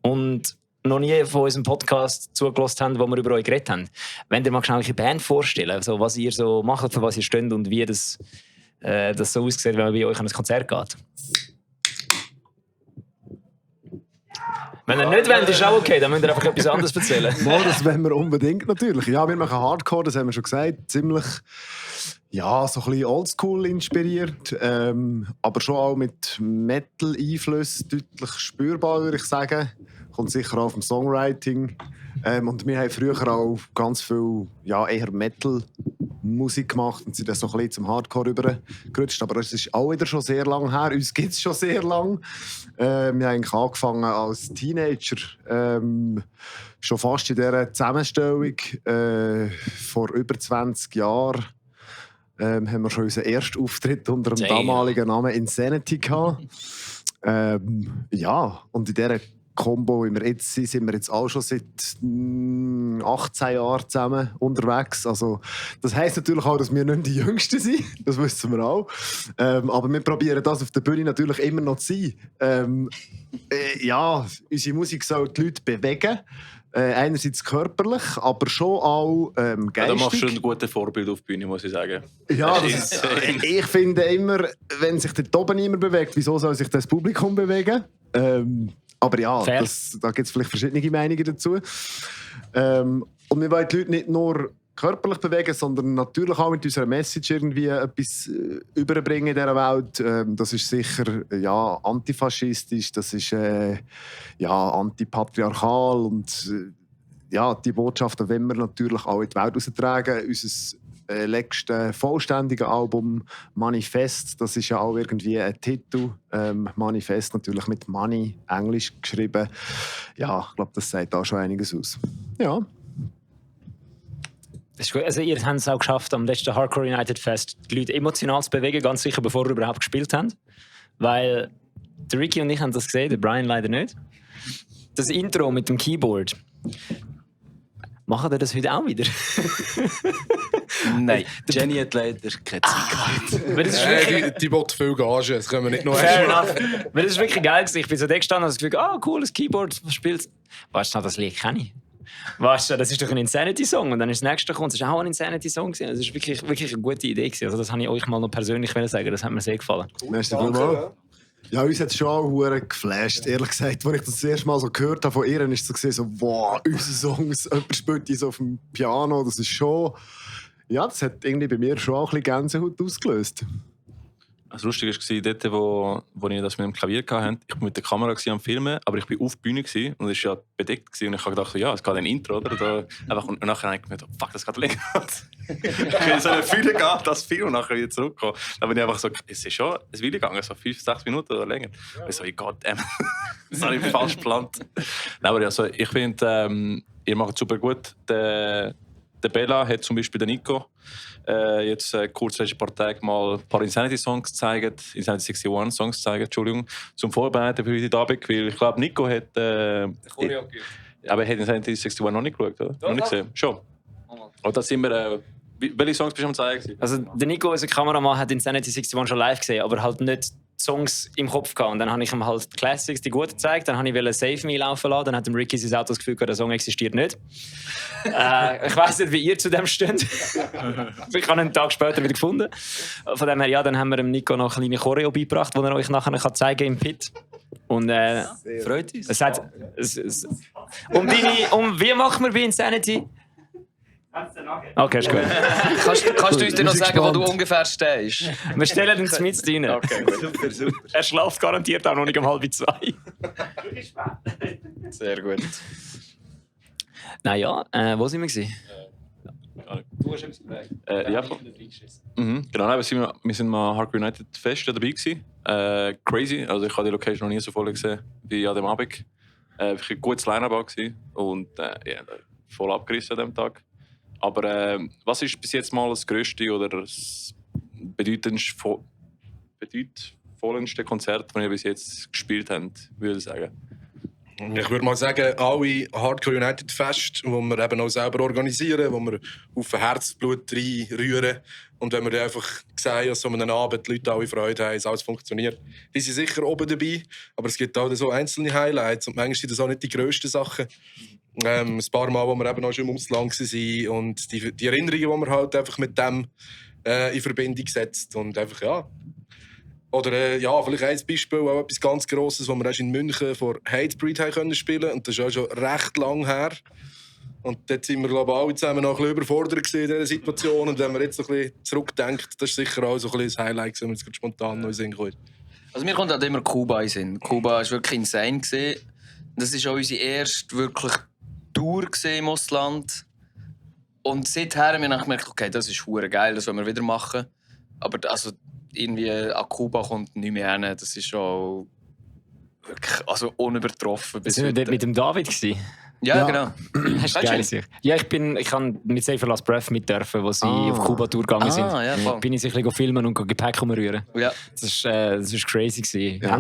und noch nie von unserem Podcast zugelassen haben, wo wir über euch geredet haben. Wenn ihr mal schnell eine Band vorstellen, also was ihr so macht, für was ihr steht und wie das so aussieht, wenn man bei euch an ein Konzert geht. Wenn ihr nicht wollt, ist auch okay, dann müsst ihr einfach etwas anderes erzählen.
Mal, das wollen wir unbedingt natürlich. Ja, wir machen Hardcore, das haben wir schon gesagt, ziemlich ja, so ein bisschen Oldschool inspiriert, aber schon auch mit Metal-Einflüssen deutlich spürbar, würde ich sagen. Kommt sicher auch vom Songwriting. Und wir haben früher auch ganz viel ja, eher Metal-Musik gemacht und sind dann so ein bisschen zum Hardcore rübergerutscht. Aber es ist auch wieder schon sehr lange her. Uns gibt es schon sehr lange. Wir haben eigentlich angefangen als Teenager, schon fast in dieser Zusammenstellung. Vor über 20 Jahren haben wir schon unseren ersten Auftritt unter dem damaligen Namen Insanity gehabt. Ja, und in dieser Combo, wie wir jetzt sind wir jetzt auch schon seit 18 Jahren zusammen unterwegs. Also, das heisst natürlich auch, dass wir nicht die Jüngsten sind. Das wissen wir auch. Aber wir probieren das auf der Bühne natürlich immer noch zu sein. Ja, unsere Musik soll die Leute bewegen. Einerseits körperlich, aber schon auch geistig.
Ja, da machst du ein gutes Vorbild auf die Bühne, muss ich sagen.
Ja, ich finde immer, wenn sich dort oben niemand bewegt, wieso soll sich das Publikum bewegen? Aber ja, da gibt es vielleicht verschiedene Meinungen dazu. Und wir wollen die Leute nicht nur körperlich bewegen, sondern natürlich auch mit unserer Message irgendwie etwas überbringen in dieser Welt. Das ist sicher ja, antifaschistisch, das ist ja, antipatriarchal und ja, die Botschaften wollen wir natürlich auch in die Welt raustragen. Unser letztes vollständige Album Manifest, das ist ja auch irgendwie ein Titel. Manifest natürlich mit Money, Englisch geschrieben. Ja, ich glaube, das sagt auch schon einiges aus. Ja.
Das ist gut. Also ihr habt es auch geschafft, am letzten Hardcore United Fest die Leute emotional zu bewegen, ganz sicher, bevor wir überhaupt gespielt haben. Weil der Ricky und ich haben das gesehen, der Brian leider nicht. Das Intro mit dem Keyboard. Machen wir das heute auch wieder?
Nein, Jenny hat leider keine Zeit.
Die bot viel Gage, das können wir nicht noch
Fair enough. Weil das ist wirklich geil gewesen. Ich bin so da gestanden und habe das Gefühl, cooles Keyboard, was spielst du? Weißt du, das Lied kenne ich. Weißt du, das ist doch ein Insanity-Song. Und dann ist das nächste gekommen, das war auch ein Insanity-Song. Das war wirklich eine gute Idee. Also das wollte ich euch mal noch persönlich sagen. Das hat mir sehr gefallen.
Merci vielmals. Ja, uns hat es schon auch verdammt geflasht. Ehrlich gesagt, als ich das erste Mal so gehört habe von ihr, ist es so, wow, unsere Songs, jemand spielt die so auf dem Piano. Das ist schon... Ja, das hat irgendwie bei mir schon auch ein bisschen Gänsehaut ausgelöst.
Das Lustige war dort, wo ich das mit dem Klavier hatte. Ich war mit der Kamera am Filmen, aber ich war auf der Bühne und es war ja bedeckt. Und ich habe gedacht, ja, es geht ein Intro, oder? Und nachher habe ich gedacht, fuck, das geht länger. Ich will so eine Fülle gehen, das Film und nachher wieder zurückkommen. Dann bin ich einfach so, es ist schon ein Weile gegangen, so 5-6 Minuten oder länger. Und ich so, Goddamn, das habe ich falsch geplant. Nein, aber also, ich finde, ihr macht es super gut. Der Bella hat zum Beispiel den Nico jetzt kurz ein paar Tage mal ein paar Insanity-Songs gezeigt, Insanity 61-Songs gezeigt, Entschuldigung, zum Vorbereiten für heute Abend, weil ich glaube, Nico hat... aber er hat Insanity 61 noch nicht geschaut, oder? Noch nicht gesehen? Schon. Und da sind wir... welche Songs bist du am zeigen?
Also der Nico, unser Kameramann, hat Insanity 61 schon live gesehen, aber halt nicht Songs im Kopf gehabt. Und dann habe ich ihm halt die Classics, die guten gezeigt. Dann wollte ich Save Me laufen lassen. Dann hat dem Ricky sein Auto das Gefühl gehabt, der Song existiert nicht. Ich weiss nicht, wie ihr zu dem steht. Ich habe ihn einen Tag später wieder gefunden. Von dem her, ja, dann haben wir dem Nico noch eine kleine Choreo beigebracht, die er euch nachher zeigen kann im Pit. Und freut uns. Wie machen wir bei Insanity? Okay, ist gut.
Kannst du uns denn noch sagen, wo du ungefähr stehst?
Wir stellen ihn mit rein.
Okay, super, super.
Er schläft garantiert auch noch nicht um 1:30.
Sehr gut.
Naja, wo sind wir gewesen?
Du hast etwas gefragt. Ja, genau, aber wir sind mal Hardcore United Fest dabei gewesen. Crazy, also ich habe die Location noch nie so voll gesehen wie an dem Abend. Wirklich ein gutes Line-Up gewesen und voll abgerissen an dem Tag. Aber was ist bis jetzt mal das grösste oder das bedeutendste Konzert, das ihr bis jetzt gespielt habt, würde ich sagen?
Ich würde mal sagen, alle Hardcore United Fest, die wir eben auch selber organisieren, wo wir auf Herzblut reinrühren. Und wenn wir dann einfach sehen, dass so an einem Abend die Leute alle Freude haben, dass alles funktioniert, die sind sicher oben dabei. Aber es gibt auch so einzelne Highlights und manchmal sind das auch nicht die grössten Sachen. Ein paar Mal, wo wir eben auch schon im Ausland waren und die Erinnerungen, die man halt einfach mit dem in Verbindung setzt. Und einfach, ja. Oder vielleicht ein Beispiel, auch etwas ganz Grosses, wo wir erst in München vor Hatebreed spielen konnten. Und das ist auch schon recht lang her. Und dort sind wir, glaube ich, alle zusammen noch ein bisschen überfordert in dieser Situation. Und wenn man jetzt so ein bisschen zurückdenkt, das ist sicher auch so ein bisschen das Highlight, wenn man jetzt spontan neu singen kann.
Also mir kommt halt immer Kuba in den Sinn. Kuba war wirklich insane. Das war auch unsere erste wirklich Tour im Ausland. Und seither haben wir gemerkt, okay, das ist verdammt geil, das wollen wir wieder machen. Aber also, irgendwie an Kuba kommt nicht mehr hin. Das ist schon wirklich unübertroffen.
Sind wir dort mit dem David gewesen?
Ja, genau.
Das ist geil. Ja, ich kann mit Save Last Breath mit dürfen, wo sie auf Kuba-Tour gegangen sind.
Ja,
bin ich ein bisschen filmen und Gepäck umrühren.
Ja.
Das war crazy gewesen. Ja.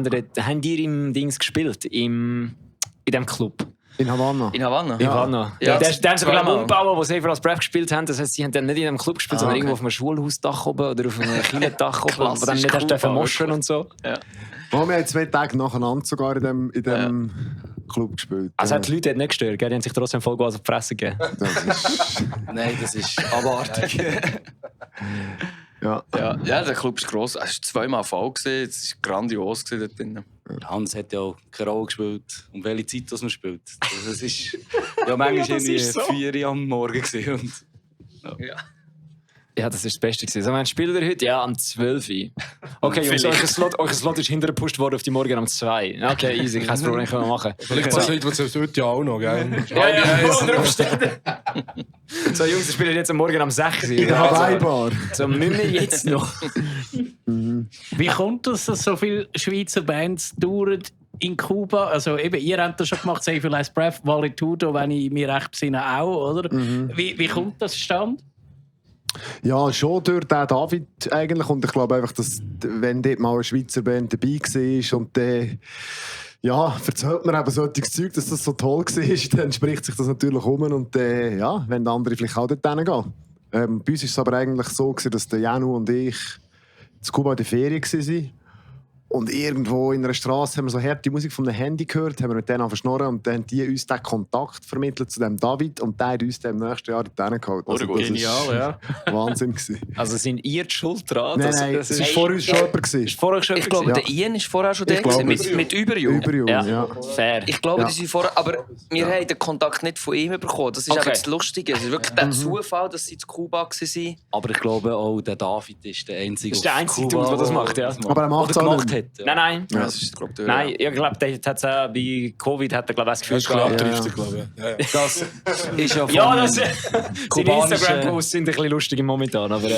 Habt ihr im Dings gespielt? In diesem Club?
In Havanna.
In Havanna?
In Havanna. Ja, der haben sogar umgebaut, wo sie Save Last Breath gespielt haben. Das heißt, sie haben dann nicht in einem Club gespielt, sondern irgendwo auf einem Schulhausdach oben oder auf einem Kirchendach oben, wo dann nicht hast dürfen moschen und so.
Ja.
Wir haben 2 Tage nacheinander sogar in dem Club gespielt.
Also hat die Leute nicht gestört, die haben sich trotzdem voll auf die Fresse gegeben.
Nein, das ist abartig.
Ja,
der Club ist gross. Es war 2-mal voll. Es war grandios dort drin.
Hans hat ja auch keine Rolle gespielt, um welche Zeit man spielt. Also es ist ja manchmal irgendwie
so.
4 Uhr am Morgen gewesen.
Ja, das war das Beste. Also, wir spielen heute am 12 Uhr. Okay, Jungs, euer Slot ist hintergepusht worden auf die Morgen um 2. Okay, easy, kein Problem, können wir machen.
Vielleicht passiert es heute ja auch noch, gell?
Ja, unter Umständen. So, Jungs, wir spielen jetzt am Morgen um 6 Uhr.
In der Hawaii-Bar.
So, müssen wir jetzt noch.
Wie kommt es, dass so viele Schweizer Bands dauern in Kuba? Also eben, ihr habt das schon gemacht, Save Last Breath, Valetudo, wenn ich mich recht besinne, auch, oder? Wie kommt das zustande?
Ja, schon durch den David eigentlich. Und ich glaube einfach, dass wenn dort mal eine Schweizer Band dabei war und dann erzählt man eben solches Zeug, dass das so toll war, dann spricht sich das natürlich um und wenn andere vielleicht auch dort hingehen. Bei uns war es aber eigentlich so, dass der Janu und ich in Kuba in der Ferien waren. Und irgendwo in einer Straße haben wir so harte Musik von einem Handy gehört, haben wir mit denen verschnorren und dann haben die uns den Kontakt vermittelt zu dem David und der hat uns dann im nächsten Jahr dorthin geholt. Also das
Genial,
ja. Wahnsinn gewesen.
Also sind ihr die Schuld dran?
Nein, das war vor uns schon jemand.
Ich glaube, der Ian ist vorher schon da mit Überjung.
Ja.
Fair.
Ich glaube, das ist vorher, aber wir haben den Kontakt nicht von ihm bekommen. Das ist eben das Lustige. Es ist wirklich der Zufall, dass sie zu Kuba waren.
Aber ich glaube auch, der David ist der Einzige,
das ist der einzige Dude, der das macht, ja.
Aber er macht es
gemacht hat.
Ja. Nein.
Ja, das ist, glaub,
nein, ich glaube, bei Covid hat er das Gefühl
gehabt.
Das ist ja vom
seine Instagram-Posts sind ein bisschen lustig momentan, aber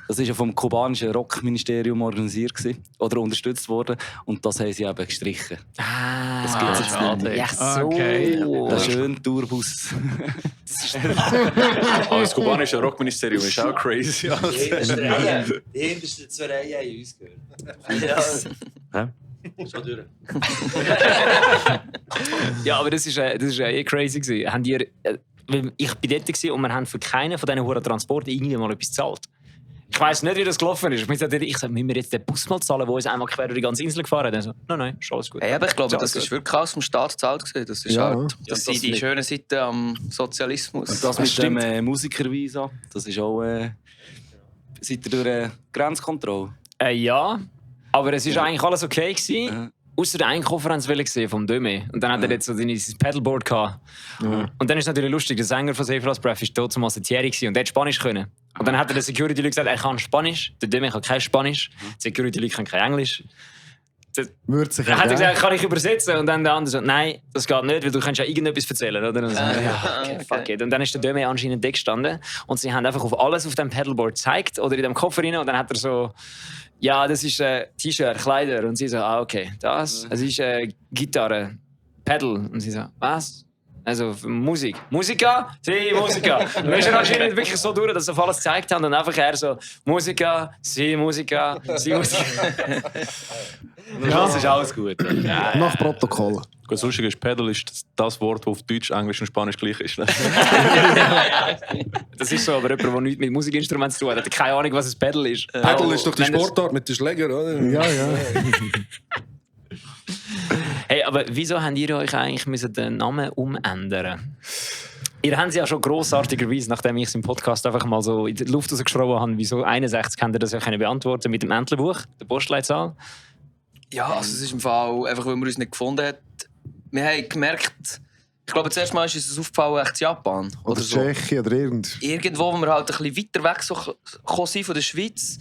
das ist ja vom kubanischen Rockministerium organisiert gewesen, oder unterstützt worden und das haben sie eben gestrichen. Das gibt es jetzt nicht mehr.
Ja, so.
Okay. Der schöne Tourbus.
Aber das kubanische Rockministerium ist auch crazy.
Die hintersten 2 Reihen haben uns gehört.
Ja.
Schon durch.
Ja, aber das ist eh crazy gewesen. Habt ihr, ich bin dort gewesen und wir haben für keinen von diesen hohen Transporten irgendwie mal etwas gezahlt. Ich weiss nicht, wie das gelaufen ist. Ich sage, müssen wir jetzt den Bus mal zahlen, der uns einmal quer durch die ganze Insel gefahren hat? Also, nein, ist alles gut.
Hey, aber ich glaube, das ist wirklich aus dem Staat gezahlt gewesen. Das ist halt, das sind die schönen Seiten am Sozialismus.
Und das mit dem Musikervisa, das ist auch seid ihr durch Grenzkontrolle?
Ja, aber es war eigentlich alles okay gewesen. Außer der einen Koffer haben sie gesehen vom Döme. Und dann hat er jetzt so sein Pedalboard gehabt. Und dann ist es natürlich lustig, der Sänger von Save Last Breath war dort zumal Thierry und der hat Spanisch können. Und dann hat der Security-Leute gesagt, er kann Spanisch. Der Döme kann kein Spanisch. Die Security-Leute können kein Englisch. Dann hat er gesagt, kann ich übersetzen? Und dann der andere so, nein, das geht nicht, weil du kannst ja irgendetwas erzählen, oder? Und, so, okay, fuck it. Und dann ist der Döme anscheinend dick gestanden und sie haben einfach auf alles auf dem Pedalboard gezeigt oder in dem Koffer rein und dann hat er so, ja, das ist T-Shirt, Kleider. Und sie so, okay, das ist Gitarre, Pedal. Und sie so, was? Also Musik. Musica? Si, Musica. Und dann ist er anscheinend wirklich so durch, dass sie auf alles gezeigt haben und einfach er so, Musica, si, Musica, si, Musica. Das ist alles gut. Ja,
nach Protokoll.
Das Lustige ist, Pedal ist das Wort, das auf Deutsch, Englisch und Spanisch gleich ist.
Das ist so, aber jemand, der nichts mit Musikinstrumenten zu tun hat, hat keine Ahnung, was ein Pedal ist.
Pedal ist doch die Sportart mit den Schlägern, oder?
Ja.
Hey, aber wieso habt ihr euch eigentlich den Namen umändern? Ihr habt es ja schon grossartigerweise, nachdem ich es im Podcast einfach mal so in die Luft rausgeschraubt habe, wieso 61 könnt ihr das ja beantworten mit dem Entlebuch, der Postleitzahl?
Ja, also es ist im Fall einfach, weil wir uns nicht gefunden haben. Wir haben gemerkt, ich glaube, zuerst mal ist uns aufgefallen, echt Japan.
Oder so. Tschechien oder
irgendwo, wo wir halt ein bisschen weiter weg sind von der Schweiz.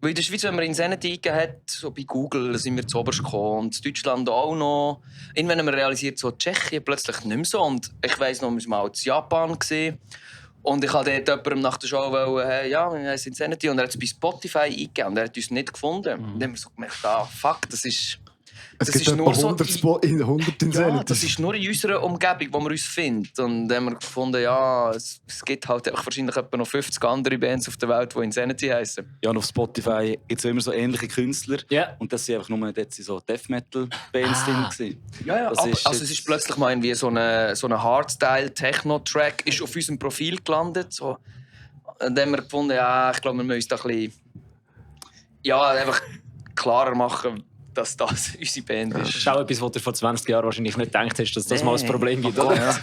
Weil in der Schweiz, wenn man Insanity eingegeben hat, so bei Google, sind wir zu oberst gekommen. Und in Deutschland auch noch. Irgendwann haben wir realisiert, so Tschechien plötzlich nicht mehr so. Und ich weiss noch, wir waren mal in Japan. Und ich wollte dort jemandem nach der Show hey, ja, wir haben Insanity. Und er hat es bei Spotify eingegeben und er hat uns nicht gefunden. Und dann haben wir so gemerkt, fuck, das ist...
Es gibt nur 100 Insanities.
Ja, das ist nur in unserer Umgebung, wo wir uns finden. Und dann haben wir gefunden, ja, es gibt halt wahrscheinlich etwa noch 50 andere Bands auf der Welt, die Insanity heißen.
Ja, und auf Spotify gibt es immer so ähnliche Künstler. Yeah. Und das sind einfach nur so Death-Metal-Bands drin.
Ja, also es ist plötzlich mal irgendwie so eine Hardstyle-Techno-Track ist auf unserem Profil gelandet. So. Und dann haben wir gefunden, ja, ich glaube, wir müssen da ein bisschen einfach klarer machen, dass das unsere Band ist.
Das ist auch etwas, was du vor 20 Jahren wahrscheinlich nicht gedacht hast, dass das mal ein Problem gibt. Oder?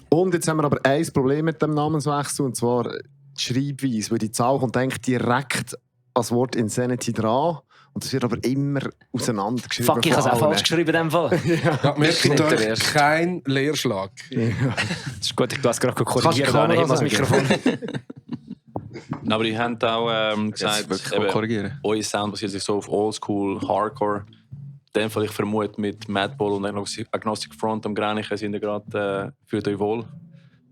Und jetzt haben wir aber ein Problem mit dem Namenswechsel, und zwar die Schreibweise. Weil die Zahl kommt eigentlich direkt als Wort Insanity dran. Und das wird aber immer auseinandergeschrieben.
Fuck, ich habe es auch falsch geschrieben in dem Fall.
Ja, wir sind euch kein Leerschlag.
Ja. Das ist gut, ich darf es gerade korrigieren, wenn ich das Mikrofon...
Aber die haben auch gesagt, euer Sound basiert sich so auf Oldschool, Hardcore. In dem Fall, ich vermute, mit Madball und Agnostic Front am Grenchen sind ihr gerade fühlt euch wohl.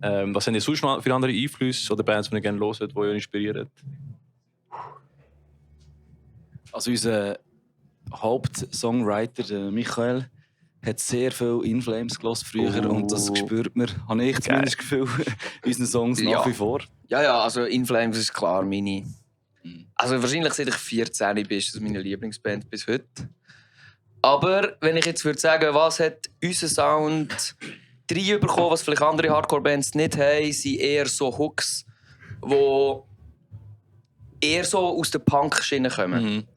Was sind ihr sonst noch für andere Einflüsse oder Bands, die ihr gerne hört, die euch inspirieren?
Also unser Hauptsongwriter, der Michael, hat sehr viel In Flames gehört früher und das spürt man, habe ich zumindest das Gefühl, in unseren Songs nach wie vor.
Ja, also In Flames ist klar meine... Also wahrscheinlich seit ich 14 bin, ist das meine Lieblingsband bis heute. Aber wenn ich jetzt würde sagen, was hat unser Sound reinbekommen, was vielleicht andere Hardcore-Bands nicht haben, sind eher so Hooks, die eher so aus der Punk-Schiene kommen.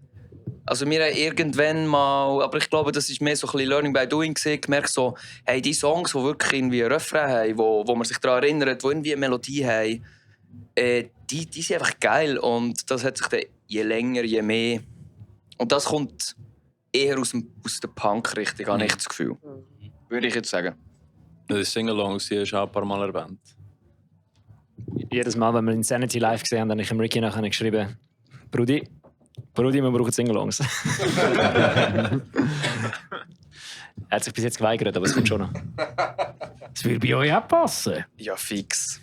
Also wir haben irgendwann mal, aber ich glaube, das ist mehr so ein bisschen Learning by Doing gewesen, gemerkt so, hey, die Songs, die wirklich irgendwie einen Refrain haben, wo man sich daran erinnert, die irgendwie eine Melodie haben, die sind einfach geil und das hat sich dann je länger, je mehr und das kommt eher aus der Punk-Richtung, habe ich das Gefühl. Würde ich jetzt sagen.
Die Sing-Alongs, die hast du auch ein paar Mal erwähnt.
Jedes Mal, wenn wir Insanity live gesehen haben, habe ich dem Ricky nachher geschrieben, Brudi, wir brauchen Sing-Alongs. Er hat sich bis jetzt geweigert, aber es kommt schon noch.
Das würde bei euch auch passen.
Ja, fix.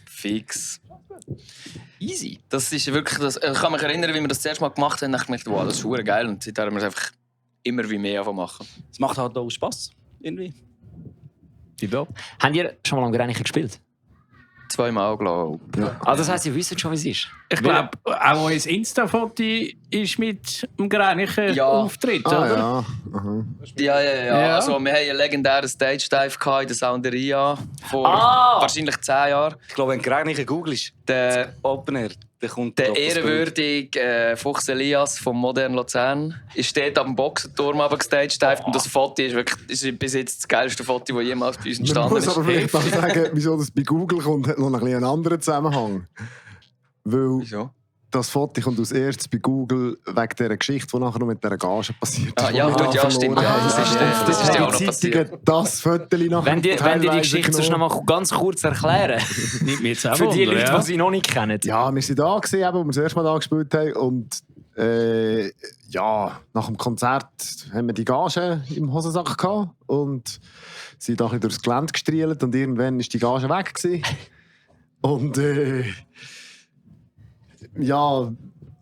Easy. Das ist wirklich das. Ich kann mich erinnern, wie wir das zuerst mal gemacht haben. Ich dachte, wow, das ist super geil. Und seitdem haben wir es einfach immer wie mehr machen.
Es macht halt auch Spass. Irgendwie.
Habt ihr schon mal am Grenichen gespielt?
2 Mal, glaube ich.
Ja. Also das heisst, ihr wisst schon, wie es ist.
Ich glaube, auch euer Insta-Foto ist mit dem Grenichen Auftritt, oder?
Ja. Also, wir haben einen legendären Stage-Dive in der Sounderia vor wahrscheinlich 10 Jahren.
Ich glaube, wenn du Grenichen googelst,
der
Open Air,
der ehrwürdige Fuchs Elias vom Modern Luzern ist dort am Boxenturm gestagedived und das Foto ist bis jetzt das geilste Foto, das jemals bei uns entstanden ist.
Ich muss aber vielleicht auch sagen, wieso das bei Google kommt, hat noch einen anderen Zusammenhang. Weil das Foto kommt als erstes bei Google wegen dieser Geschichte, die nachher noch mit dieser Gage passiert ist.
Stimmt. Das ist ja auch noch passiert.
Das Foto nachher.
Wenn die Geschichte noch mal ganz kurz erklären. Für die Leute, die sie noch nicht kennen.
Ja, wir waren da, als wir das erste Mal da gespielt haben. Und nach dem Konzert haben wir die Gage im Hosensack gehabt. Und sind da ein bisschen durchs Gelände gestrielt. Und irgendwann war die Gage weg gewesen. Und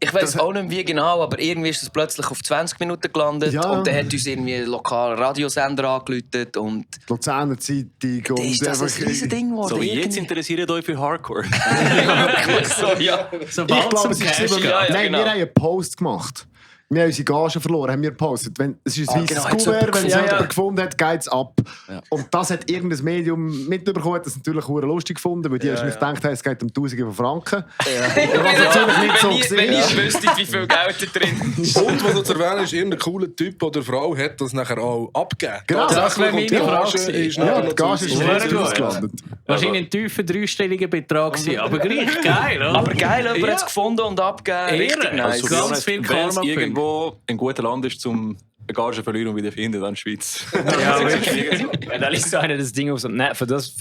ich weiß auch nicht wie genau, aber irgendwie ist es plötzlich auf 20 Minuten gelandet und dann hat uns irgendwie ein lokaler Radiosender angerufen und
die Luzerner Zeitung und
ist das ein riesen Ding geworden.
So, jetzt interessiert euch für Hardcore.
Ich glaube, es ist wir haben einen Post gemacht. Wir haben unsere Gage verloren, haben wir gepostet. Es ist ein weißes Kuvert, wenn es jemand gefunden hat, geht es ab. Ja. Und das hat irgendein Medium mitbekommen, hat das natürlich auch lustig gefunden, weil die wahrscheinlich gedacht haben, es geht um Tausende von Franken. Was natürlich nicht so gesehen.
Wenn ihr wüsstet, wie viel Geld da drin ist.
Und was noch zu erwähnen ist, irgendein cooler Typ oder Frau hat das nachher auch abgegeben.
Genau,
das wäre meine Frage.
Die Gage ist ausgelandet.
Wahrscheinlich ein tiefer dreistelliger Betrag gewesen, aber gleich geil, oder?
Aber geil, jemand hat es gefunden und abgegeben. Richtig nice.
Also, ganz viel Karma irgendwo ein guter Land ist, zum eine Gage verlieren und wieder finden, dann Schweiz.
Da liegt so einer das Ding auf so, nein, für das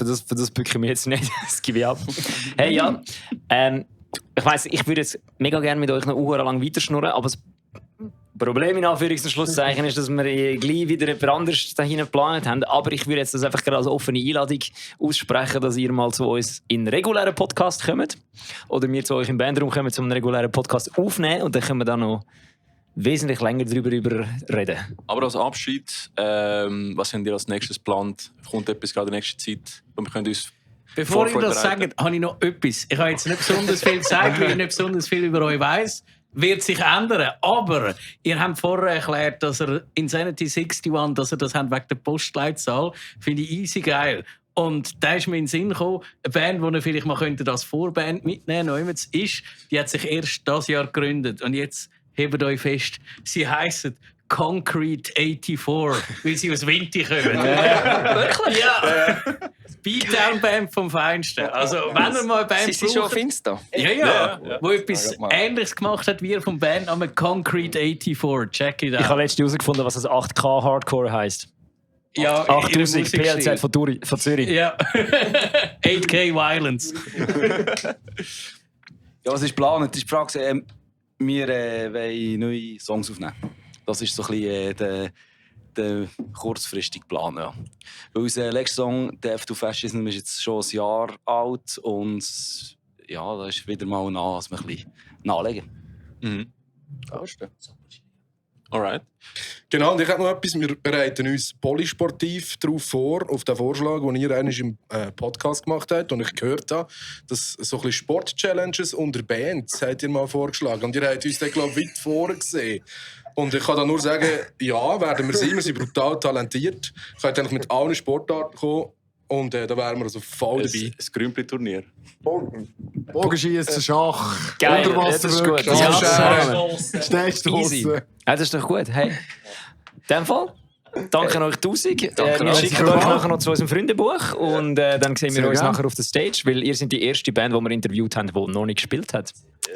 bücke ich mich jetzt nicht, das gebe ich ab. Hey, ja, ich weiss, ich würde jetzt mega gerne mit euch noch lang weiterschnurren, aber das Problem in Anführungs- und Schlusszeichen ist, dass wir gleich wieder etwas anderes dahin geplant haben. Aber ich würde jetzt das einfach gerade als offene Einladung aussprechen, dass ihr mal zu uns in einen regulären Podcast kommt. Oder wir zu euch im Bandraum kommen, um einen regulären Podcast aufnehmen. Und dann können wir dann noch wesentlich länger darüber reden.
Aber als Abschied, was habt ihr als nächstes geplant? Kommt etwas gerade in nächster Zeit? Und wir können uns
Bevor ihr das sagt, habe ich noch etwas. Ich habe jetzt nicht besonders viel gesagt, weil ich nicht besonders viel über euch weiss. Wird sich ändern. Aber ihr habt vorher erklärt, dass ihr Insanity 61, dass ihr das habt wegen der Postleitzahl, finde ich easy geil. Und da ist mir in den Sinn gekommen, eine Band, die ihr vielleicht mal als Vorband mitnehmen könntet, die hat sich erst dieses Jahr gegründet. Und jetzt hebt euch fest, sie heissen Concrete 84, weil sie aus Winti kommen.
Wirklich?
Ja. Beatdown-Band vom Feinsten. Also, wenn ihr mal eine Band
Sie schon auf Insta?
Ja. Wo etwas Ähnliches gemacht hat wie vom Bandnamen Concrete 84. Check it out.
Ich habe letztens herausgefunden, was das 8K Hardcore heisst.
Ja,
8000 PLZ von Zürich.
Ja. 8K Violence.
Ja, was ist geplant? Die Frage, wir wollen neue Songs aufnehmen. Das ist so ein bisschen der kurzfristige Plan. Ja. Weil unser letzter Song, Death to Fascism, ist jetzt schon ein Jahr alt und ja, da ist wieder mal nah, dass wir ein bisschen nachlegen.
Mhm. Alright.
Genau, und ich habe noch etwas. Wir bereiten uns polysportiv darauf vor, auf den Vorschlag, den ihr einmal im Podcast gemacht habt und ich gehört habe, dass so ein bisschen Sport-Challenges unter Bands habt ihr mal vorgeschlagen. Und ihr habt uns dann, glaube ich, weit vorgesehen. Und ich kann da nur sagen, ja, werden wir sein. Wir sind brutal talentiert. Ich könnte eigentlich mit allen Sportarten kommen. Und da wären wir also voll dabei.
Das Grümpli-Turnier.
Bogenschießen, Schach,
Geil,
Unterwasser,
das ist gut.
Schnellstossen.
Ja, das ist doch gut. Hey, in dem Fall, danke euch 1000. Wir schicken
euch
euch nachher noch zu unserem Freundebuch und dann sehen wir
Sehr
uns
gern.
nachher auf der Stage, weil ihr seid die erste Band, die wir interviewt haben, die noch nicht gespielt hat.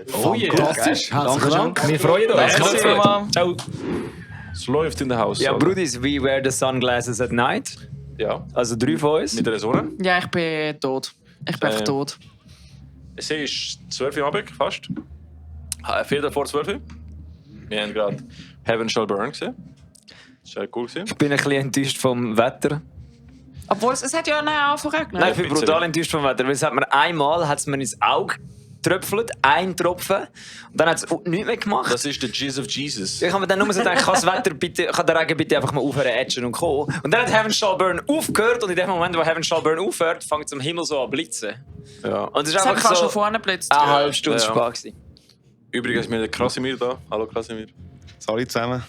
Fantastisch. Herzlichen Dank.
Wir freuen uns.
Merci.
Ciao.
Es läuft in der Haus.
Ja, Brudis, we wear the sunglasses at night.
Ja.
Also 3 von uns.
Mit der Sonne.
Ja, ich bin tot. Ich bin einfach tot.
Es ist 12 Uhr Abend, fast. 4 vor 12 Uhr. Wir haben gerade Heaven Shall Burn gesehen. Das war cool.
Ich bin ein bisschen enttäuscht vom Wetter.
Obwohl, es hat ja angefangen.
Nein, ich bin brutal enttäuscht vom Wetter, weil es hat mir einmal ins Auge getröpfelt, ein Tropfen, und dann hat es nichts mehr gemacht.
Das ist der Jizz of Jesus.
Ich habe mir dann nur so gedacht, kann der Regen bitte einfach mal aufhören, ätschen und kommen. Und dann hat Heaven Shall Burn aufgehört und in dem Moment, wo Heaven Shall Burn aufhört, fängt es am Himmel so an zu blitzen.
Ja.
Und es ist
Das
einfach
hat
so
schon vorne geblitzt.
eine halbe Stunde
Ja.
Spaß gewesen.
Übrigens, wir haben Krasimir da. Hallo Krasimir.
Alle zusammen.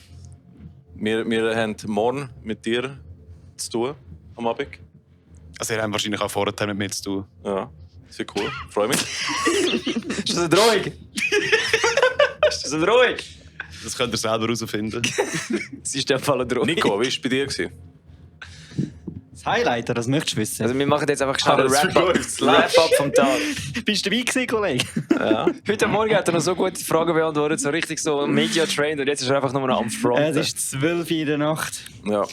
Wir haben morgen mit dir zu tun am Abend.
Also ihr habt wahrscheinlich auch vorher mit mir zu tun.
Ja, das wird cool. Freue mich.
Ist das eine Drohung? Ist das eine Drohung?
Das könnt ihr selber herausfinden.
Das ist der Fall eine Drohung.
Nico, wie war es bei dir?
Das Highlight, das möchtest du wissen.
Also wir machen jetzt einfach schnell ein Wrap-up vom Tag.
Bist du dabei gewesen, Kollege?
Ja. Heute Morgen hat er noch so gute Fragen beantwortet, so richtig so Media-Trained, und jetzt ist er einfach nur noch am Front.
Es ist 12 Uhr in der Nacht.
Ja.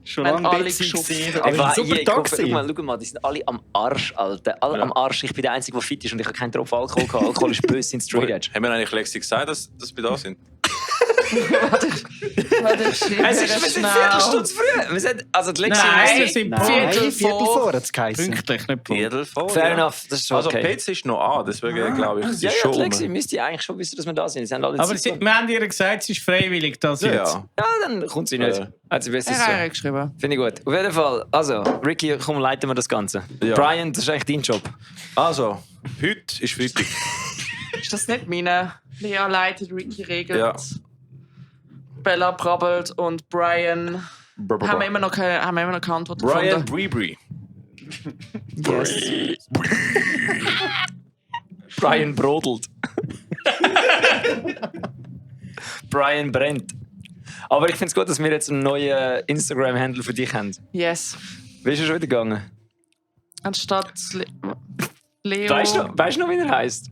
Schon
Wir haben
lange
alle
busy
geschufft.
gewesen. Aber es war ein super Tag.
Schau mal, die sind alle am Arsch, Alter. Alle am Arsch. Ich bin der Einzige, der fit ist und ich habe keinen Tropfen Alkohol gehabt. Alkohol ist böse in Straight Edge.
Haben wir eigentlich Lexi gesagt, dass wir da sind?
Es ist wir sind Viertelstunde zu früh. Wir sind, also die Lexi
Nein, wir sind
Viertel vor hat es geheißen.
pünktlich, nicht
Viertel vor.
Fair
ja.
enough, das ist
Also
okay.
PC ist noch an, deswegen glaube ich, sie
Ja,
ist
ja,
schon
die Lexi
rum.
müsste eigentlich schon wissen, dass wir da sind. Sie haben alle
Aber
Zeit.
wir haben ihr gesagt, es ist freiwillig, das
Ja,
jetzt.
ja.
Ja, dann kommt sie nicht. Hat sie besser
Er hat
so.
geschrieben.
Finde ich gut. Auf jeden Fall, also, Ricky, komm, leiten wir das Ganze.
Ja.
Brian, das ist eigentlich dein Job.
Also, heute ist Freitag.
Ist das nicht meine? Lea leitet, Ricky regelt.
Ja.
Bella brabbelt und Brian haben wir immer noch keine Antwort
Brian
gefunden.
Bree.
Yes.
Brian brodelt. Brian brennt. Aber ich finde es gut, dass wir jetzt einen neuen Instagram-Handle für dich haben.
Yes.
Wie ist er schon wieder gegangen?
Anstatt Leo.
Weißt du noch, wie er heisst?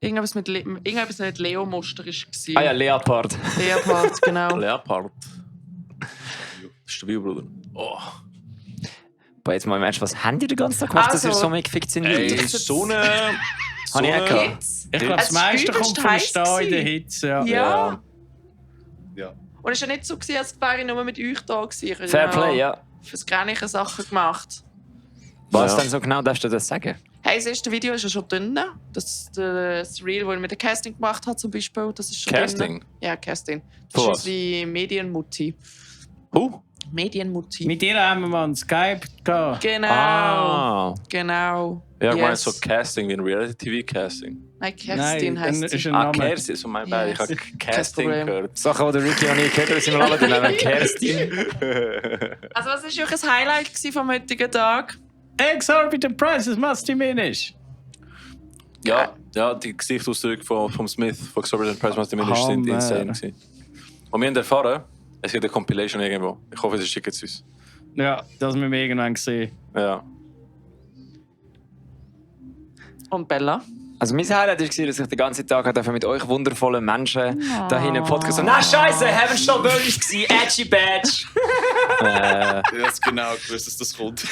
Irgendetwas mit Leo-Muster war.
Ah ja, Leopard.
Leopard, genau.
Leopard. Stabil, Bruder. Oh.
Boah, jetzt mal im Ernst, was habt ihr den ganzen Tag gemacht, dass ihr
Also,
so mega fiktioniert?
Ey, so eine...
Habe ich auch gehabt.
Ich glaube, das
Es
meiste
war
kommt vom
heiß
Stehen in der
gewesen.
Hitze. Ja.
Ja.
Ja.
Und es war ja nicht so, als wäre ich nur mit euch da gewesen.
Fair Play, ja.
Fürs gleiche Sachen gemacht.
Was
Ja.
denn so genau darfst du das sagen?
Hey, das erste Video ist ja schon dünn. Das Reel, das ich mit dem Casting gemacht habe, zum Beispiel, das ist schon
Casting?
dünn. Ja, Casting. Das
Für
ist
was?
unsere Medienmutti. Medienmutti.
Mit ihr haben wir mal ein Skype gehabt.
Genau.
Ah.
Genau.
Ja, ich meine
Yes.
so Casting wie ein Reality-TV-Casting.
Nein, Kerstin
Nein,
heisst
dann ist
sie.
ein
Ah,
Name.
Kerstin, so mein Bad. Ich habe Casting
Problem.
gehört.
Sachen, die der Ricky noch nie gehört hat, sind wir alle den Namen Kerstin.
Also, was war euch ein Highlight gewesen vom heutigen Tag?
Exorbitant prices must diminish.
Ja, die Gesichtsausdrücke vom Smith, von Exorbitant Price Must Diminish sind
Hammer.
insane gewesen. Und wir haben erfahren, es gibt eine Compilation irgendwo. Ich hoffe, sie schicken es uns.
Ja, das müssen wir irgendwann sehen.
Ja.
Und Bella?
Also mein Highlight war, dass ich den ganzen Tag mit euch wundervollen Menschen da hinten im Podcast so «Na Scheiße, Heaven Shall Burn war Edgy Badge!»
Ich habe genau gewusst, dass das kommt.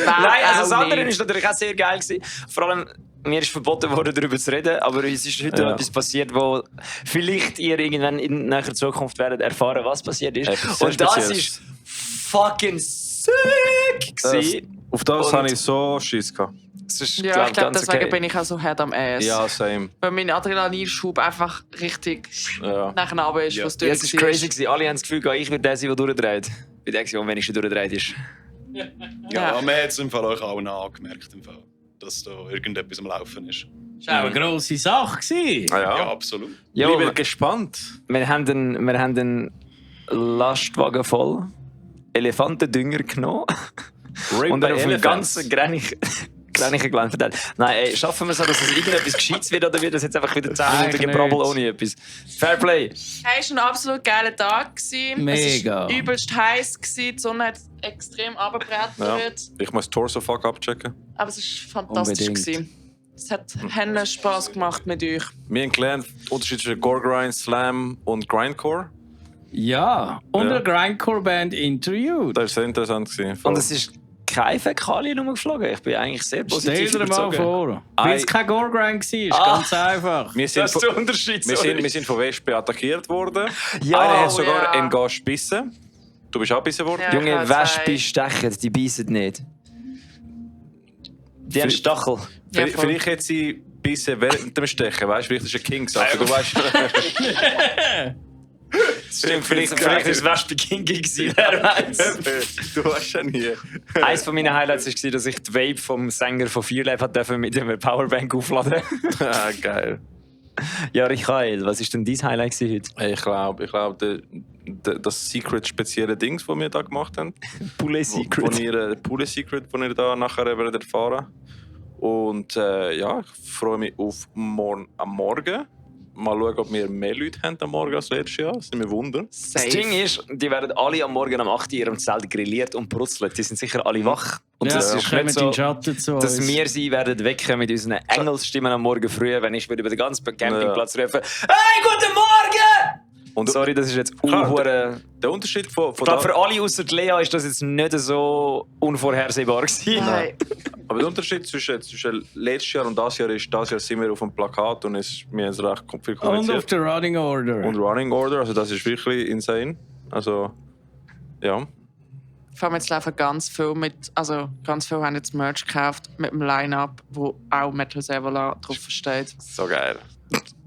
Nein, also das
auch
andere
nicht.
war natürlich auch sehr geil gewesen. Vor allem, mir ist verboten worden, darüber zu reden, aber es ist heute
Ja.
etwas passiert, wo vielleicht ihr irgendwann in näherer Zukunft werdet erfahren, was passiert ist.
Etwas sehr
Und das
Spezielles.
ist fucking sick gewesen.
Auf das
Und-
habe ich so Schiss gehabt.
Das ist,
Ja, ich glaube,
ganz
deswegen
okay.
bin ich auch so hart am Ass.
Ja, same.
Weil mein Adrenalinschub einfach richtig
Ja.
nach oben ist, was
Ja,
durch
es ist crazy gewesen. Alle haben das Gefühl, ich werde der sein, der durchdreht. Ich bin der, der am wenigsten durchdreht ist.
Ja, aber man hat es im Fall euch auch angemerkt, im Fall, dass da irgendetwas am Laufen ist.
Das war auch eine grosse Sache gewesen.
Ah, ja.
Ja, absolut.
Ja,
ich
aber-
bin gespannt.
Wir haben einen Lastwagen voll Elefantendünger genommen
Rape
und dann
by
auf dem
Elephants.
ganzen Grenchen Gelände verteilt. Nein, ey, schaffen wir es so, dass es irgendetwas Gescheites wird oder wird das jetzt einfach wieder 10 Minuten
Eigentlich
gebrabbel
nicht.
ohne etwas? Fairplay.
Hey, es war ein absolut geiler Tag.
Mega.
Es war übelst heiß, die Sonne hat extrem
Ja.
runtergebrettert.
Ich muss Torso Fuck abchecken.
Aber es war fantastisch.
Unbedingt.
Es hat Hennen Spass gemacht mit euch.
Wir haben gelernt, den Unterschied zwischen Gore-Grind, Slam und Grindcore.
Ja, und eine Grindcore-Band interviewt.
Das war sehr interessant.
Und es ist keine Fäkalien rumgeflogen. Ich bin eigentlich sehr positiv
Stell dir mal
überzogen.
vor. Weil es kein Gore-Grind war, ganz einfach.
Wir sind
Das ist der Unterschied, sorry.
wir sind von Wespen attackiert worden.
Ja,
Einer hat sogar
ja.
einen Gast gebissen. Du bist auch gebissen worden?
Junge, Wespen stechen, die beißen nicht. Die haben Stachel.
Vielleicht hat sie gebissen während dem Stechen. Weißt du, vielleicht ist es eine King-Sache. Du weißt.
Stimmt, vielleicht ist Wespe kinky gewesen, wer weiß.
Du weißt ja nie.
Eines von meinen Highlights war, dass ich die Vape vom Sänger von Fearlab mit einer Powerbank aufladen durfte.
Ah, geil.
Ja, Michael, was war denn dein Highlight heute?
Ich glaube, das Secret-spezielle Dings, das wir da gemacht haben.
Poulet Secret.
Poulet Secret, das ihr da nachher werdet erfahren. Und ja, ich freue mich auf morgen am Morgen. Mal schauen, ob wir mehr Leute haben am Morgen als letztes Jahr. Das sind wir Wunder.
Das Ding ist, die werden alle am Morgen um 8 Uhr in ihrem Zelt grilliert und brutzelt. Die sind sicher alle wach. Und
Ja,
das
sie
ist
kommen
nicht
in
so,
den Schatten zu
dass
uns.
wir sie werden wecken mit unseren Engelsstimmen am Morgen früh, wenn ich über den ganzen Campingplatz rufe: «Hey, guten Morgen!»
Und
sorry, das ist jetzt
der Unterschied von
ich glaube, für alle außer Lea ist das jetzt nicht so unvorhersehbar gewesen.
Nein. Aber der Unterschied zwischen letztes Jahr und das Jahr ist, das Jahr sind wir auf dem Plakat und wir haben es recht viel
Und
kommuniziert.
auf der Running Order.
Und Running Order, also das ist wirklich insane. Also, ja.
Vor allem jetzt laufen ganz viele haben jetzt Merch gekauft mit dem Line-Up, wo auch Metal Servola drauf steht.
So geil.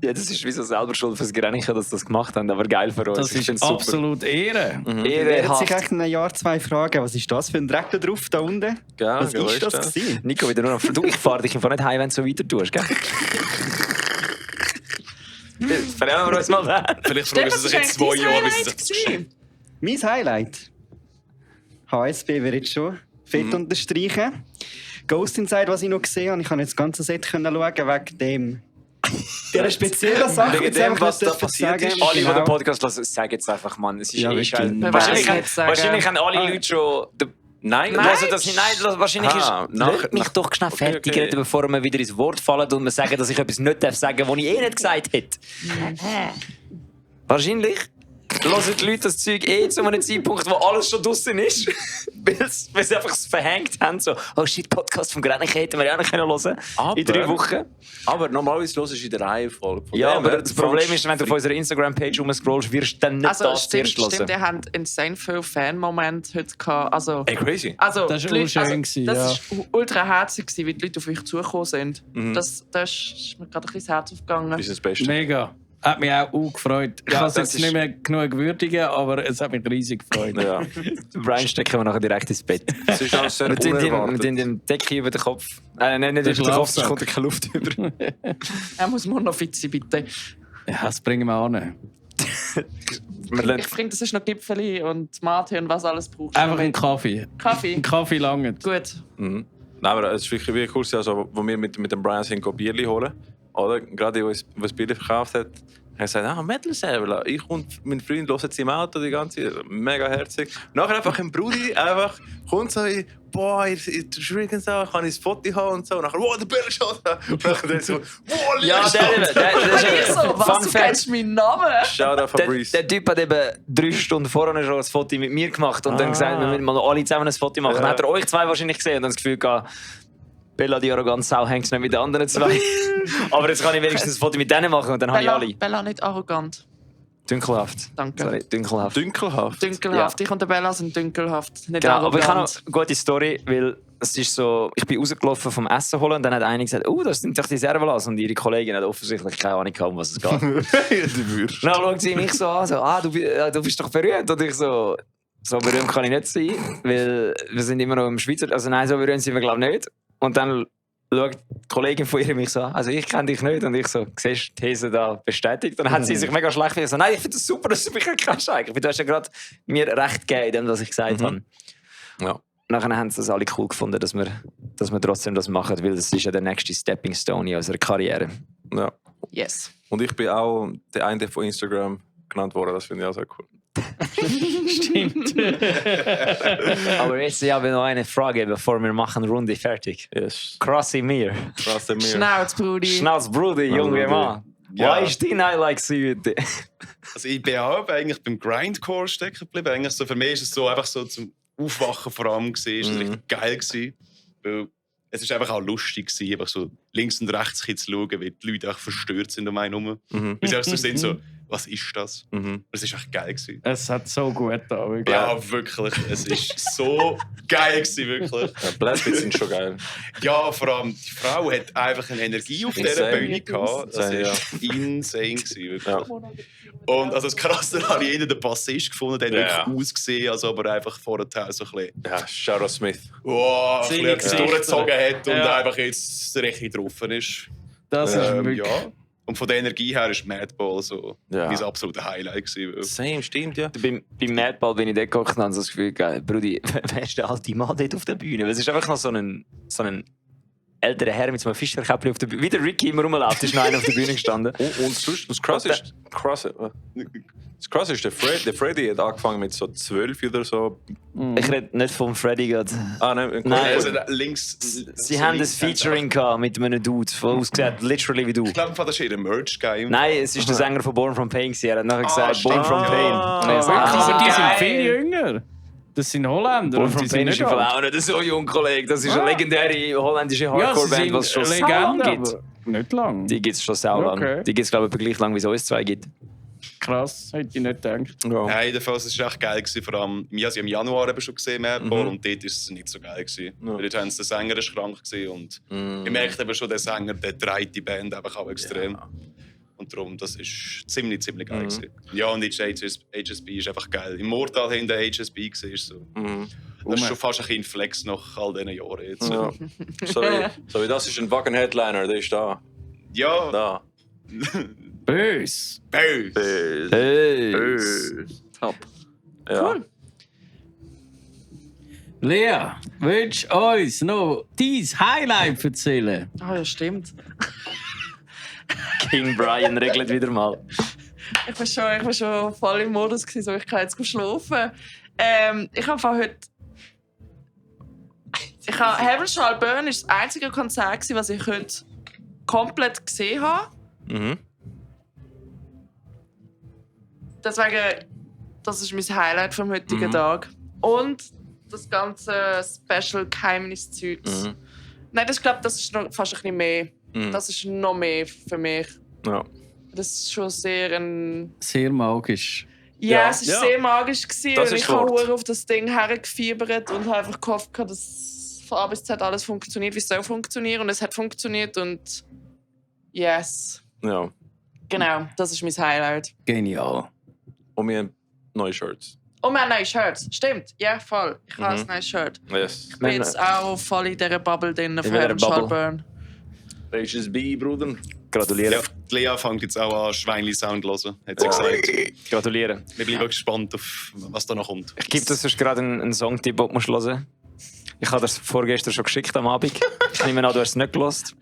Ja, das ist wie so selber schuld fürs Grenchen, dass sie das gemacht haben, aber geil für uns.
Das
Ich
ist
find's super.
absolut Ehre.
Mhm.
Ihr werdet sich echt in einem Jahr 2 fragen, was ist das für ein Dreck da drauf, da unten?
Gell,
was ist das
das?
gewesen?
Nico, wieder nur noch. Du, ich fahre dich einfach nicht heim, wenn du so weiter tust, gell? Vernehmen wir uns mal an.
Vielleicht fragen sie sich in 2 Jahren, wie sie sich das geschehen.
Mein Highlight. HSB wird jetzt schon fett unterstreichen. Ghost Inside, was ich noch gesehen habe, ich kann jetzt das ganze Set schauen wegen dem. Der spezielle Sache,
Wegen dem, was da passiert ist.
Alle, die den Podcast hören, sagen jetzt einfach, Mann, es ist
Ja,
eh
wirklich.
scheiße.
Nein.
Wahrscheinlich haben alle Leute schon...
Nein,
wahrscheinlich ist... Lasst mich doch schnell fertig reden, bevor wir wieder ins Wort fallen und wir sagen, dass ich etwas nicht sagen darf, was ich eh nicht gesagt hätte. Wahrscheinlich hören die Leute das Zeug zu einem Zeitpunkt, wo alles schon draussen ist. Weil sie einfach es verhängt haben. So, oh shit, Podcast vom Grenchen hätten wir ja auch noch hören können. In 3 Wochen.
Aber normalerweise hörst du in der Reihenfolge. Von
Ja,
dem
aber
her,
das Problem ist, wenn du auf unserer Instagram-Page rumscrollst, wirst du dann nicht
Also
das
stimmt,
zuerst hören.
ihr habt insane viele Fan-Momente heute gehabt. Also,
Ey, crazy.
Also,
Das
die
war
Leute-
unschön gewesen,
Das
ja.
war ultra herzig, wie die Leute auf euch zugekommen sind.
Mhm.
Das ist mir gerade ein bisschen das Herz aufgegangen.
Das ist das Beste.
Mega. Hat mich auch gefreut. Ich
Ja,
kann es
das
jetzt
ist-
nicht mehr genug würdigen, aber es hat mich riesig gefreut.
Ja.
Brian stecken wir nachher direkt ins Bett.
Das ist auch sehr
Wir tun
unerwartet.
die Decke über den Kopf. Nein, nicht
Der
über den Kopf, sonst
Schlafsack.
kommt keine Luft über.
Er muss nur noch fit sein, bitte.
Ja, das bringen wir an.
Ich finde, das ist noch Gipfeli und Mate und was alles brauchst.
Einfach einen Kaffee.
Kaffee.
Ein Kaffee lange.
Gut.
Mhm. Nein, aber es ist wirklich cool, also, wo wir mit dem Brian sind, Bierli holen. Oder? Gerade, als das Bierli verkauft hat, hat er gesagt, Metal Servola. Ich und mein Freund hören sie im Auto die ganze Zeit. Mega herzig. Nachher einfach ein Brudi einfach kommt so in, boah, ihr schriken so, kann ich ein Foto haben und so. Und nachher, wow, der Bill ist schon da. Und nachher der so, wow,
Ja,
ist
der
Ich
ist
so, was,
Fun
du
Fact.
kennst meinen Namen?
Shout out Fabrice.
Der Typ hat eben 3 Stunden vorher schon ein Foto mit mir gemacht und dann gesagt, wir müssen mal alle zusammen ein Foto machen.
Ja.
Dann hat er euch 2 wahrscheinlich gesehen und dann das Gefühl gehabt, Bella, die arrogante Sau, hängt nicht mit den anderen 2. Aber jetzt kann ich wenigstens ein Foto mit denen machen und dann habe ich alle.
Bella nicht arrogant.
Dunkelhaft.
Danke.
Sorry, dunkelhaft.
Dunkelhaft?
Dunkelhaft. Ich und der Bella sind dunkelhaft. Nicht
Genau, aber ich habe
arrogant.
noch eine gute Story, weil es ist so, ich bin rausgelaufen vom Essen holen und dann hat einer gesagt, das sind doch die Servolas und ihre Kollegin hat offensichtlich keine Ahnung gehabt, um was es geht. Dann schaut sie mich so an, so, du bist doch berühmt. Und ich so berühmt kann ich nicht sein, weil wir sind immer noch im Schweizer, also nein, so berühmt sind wir glaube ich nicht. Und dann schaut die Kollegin von ihr mich so an, also ich kenne dich nicht. Und ich so, siehst du, die These da bestätigt. Dann hat sie sich mega schlecht gesagt. Nein, ich finde das super, dass du mich kennst eigentlich. Du hast ja gerade mir recht gegeben, in dem, was ich gesagt habe.
Ja.
Nachher haben sie das alle cool gefunden, dass wir trotzdem das machen, weil das ist ja der nächste Stepping Stone in unserer Karriere.
Ja.
Yes.
Und ich bin auch der eine von Instagram genannt worden, das finde ich auch sehr cool.
Stimmt. Aber jetzt habe ich noch eine Frage, bevor wir machen Runde fertig.
Yes.
Krasimir.
Schnauzbrudi.
Schnauzbrudi, Junge Mann.
Ja.
Was ist dein Highlight heute?
Also ich bin auch eigentlich beim Grindcore stecken geblieben. Eigentlich so, für mich ist es so einfach so zum Aufwachen vor allem gewesen. Ist richtig geil gewesen. Weil es ist einfach auch lustig gewesen, einfach so links und rechts zu schauen, wie die Leute auch verstört sind um einen herum. Weil sie auch so sind, so, was ist das? Es ist echt geil gewesen.
Es hat so gut da. Wirklich.
Ja, wirklich. Es ist so geil gewesen, wirklich.
Ja, Blastbeats sind schon geil.
Ja, vor allem die Frau hat einfach eine Energie auf dieser
Insane.
Bühne gehabt. Das
Insane,
war insane gewesen, wirklich. Und also das Krasse habe ich den Bassist gefunden, der hat wirklich ausgesehen, als ob er einfach vorher so ein bisschen...
Ja, Shara Smith.
Wow, ein bisschen durchgezogen hat und
Ja.
einfach jetzt richtig drauf ist.
Das ist wirklich...
Ja. Und von der Energie her ist Madball so
Ja.
mein absoluter Highlight gewesen.
Same, stimmt, ja.
Beim Madball bin ich dort gekocht und habe so das Gefühl, geil, Brudi, wer ist der alte Mann dort auf der Bühne? Weil es ist einfach noch so ein älterer Herr mit so einem Fischerkäppchen auf der Bühne. Wie der Ricky immer rumläuft, ist noch einer auf der Bühne gestanden.
Und das Krasse ist, der Freddy hat angefangen mit so 12 oder so.
Ich rede nicht vom Freddy gerade.
Ah, nein,
Also links...
Sie haben ein Featuring gehabt mit einem Dude, der ausgesehen literally wie du.
Ich glaube, das ist ihr Merch-Game.
Nein, es ist der Sänger von Born From Pain. Er hat nachher gesagt, Born From Pain.
Aber die sind viel jünger. Das sind Holländer.
Born
und
From
die
Pain
sind
ist im
nicht
Fall
alt.
auch nicht so jung, Kollege. Das ist eine legendäre holländische Hardcore-Band, was es schon so lange gibt.
Nicht lang.
Die gibt es schon sehr lange.
Okay.
Die gibt es, glaube ich, gleich lang, wie es uns zwei gibt.
Krass, hätte ich nicht gedacht.
Nein, jedenfalls war es echt geil gewesen. Vor allem, wir haben sie im Januar eben schon gesehen, Madball, und dort war es nicht so geil gewesen. Weil dort haben sie, der Sänger ist krank gewesen und ich merkte eben schon, der Sänger, der treibt die Band einfach auch extrem. Und darum, das ist ziemlich geil gewesen. Ja, und jetzt HSB ist einfach geil. Immortal hinter HSB war so. Das ist schon fast ein bisschen Flex nach all diesen Jahren jetzt.
Ja. So wie das ist ein Wacken-Headliner, der ist da.
Ja.
Da.
Bös.
Top. Ja.
Cool. Lea, willst du uns noch dein Highlight erzählen?
Ah, ja, stimmt.
King Brian regelt wieder mal.
Ich war schon voll im Modus, so ich kann jetzt schlafen. Ich habe heute... Heaven Shall Burn war das einzige Konzert, das ich heute komplett gesehen habe. Deswegen, das ist mein Highlight vom heutigen Tag. Und das ganze Special-Geheimnis-Zeugs. Nein, ich glaube, das ist noch fast ein bisschen mehr. Das ist noch mehr für mich.
Ja.
Das ist schon sehr
Sehr magisch.
Ja, es war sehr magisch gewesen,
Das
und
ist
ich habe
Wort.
auf das Ding hergefiebert und habe einfach gehofft, dass von A bis Z alles funktioniert, wie es soll funktionieren. Und es hat funktioniert und yes.
Ja.
Genau, das ist mein Highlight.
Genial.
Und wir haben neue Shirts.
Und wir haben neue Shirts. Stimmt, ja, voll. Ich habe ein neues Shirt.
Yes.
Ich bin jetzt auch voll in dieser Bubble drin von
welcher
Heaven Shall
Bubble?
Burn.
HSB, Bruder.
Gratuliere.
Die Lea fängt jetzt auch an Schweinli-Sound zu hören, hat sie gesagt.
Gratuliere.
Wir bleiben gespannt auf was da noch kommt.
Ich gebe das gerade einen Songtipp, den du hören musst. Ich habe das vorgestern schon geschickt am Abend. Ich nehme an, du hast es nicht gehört.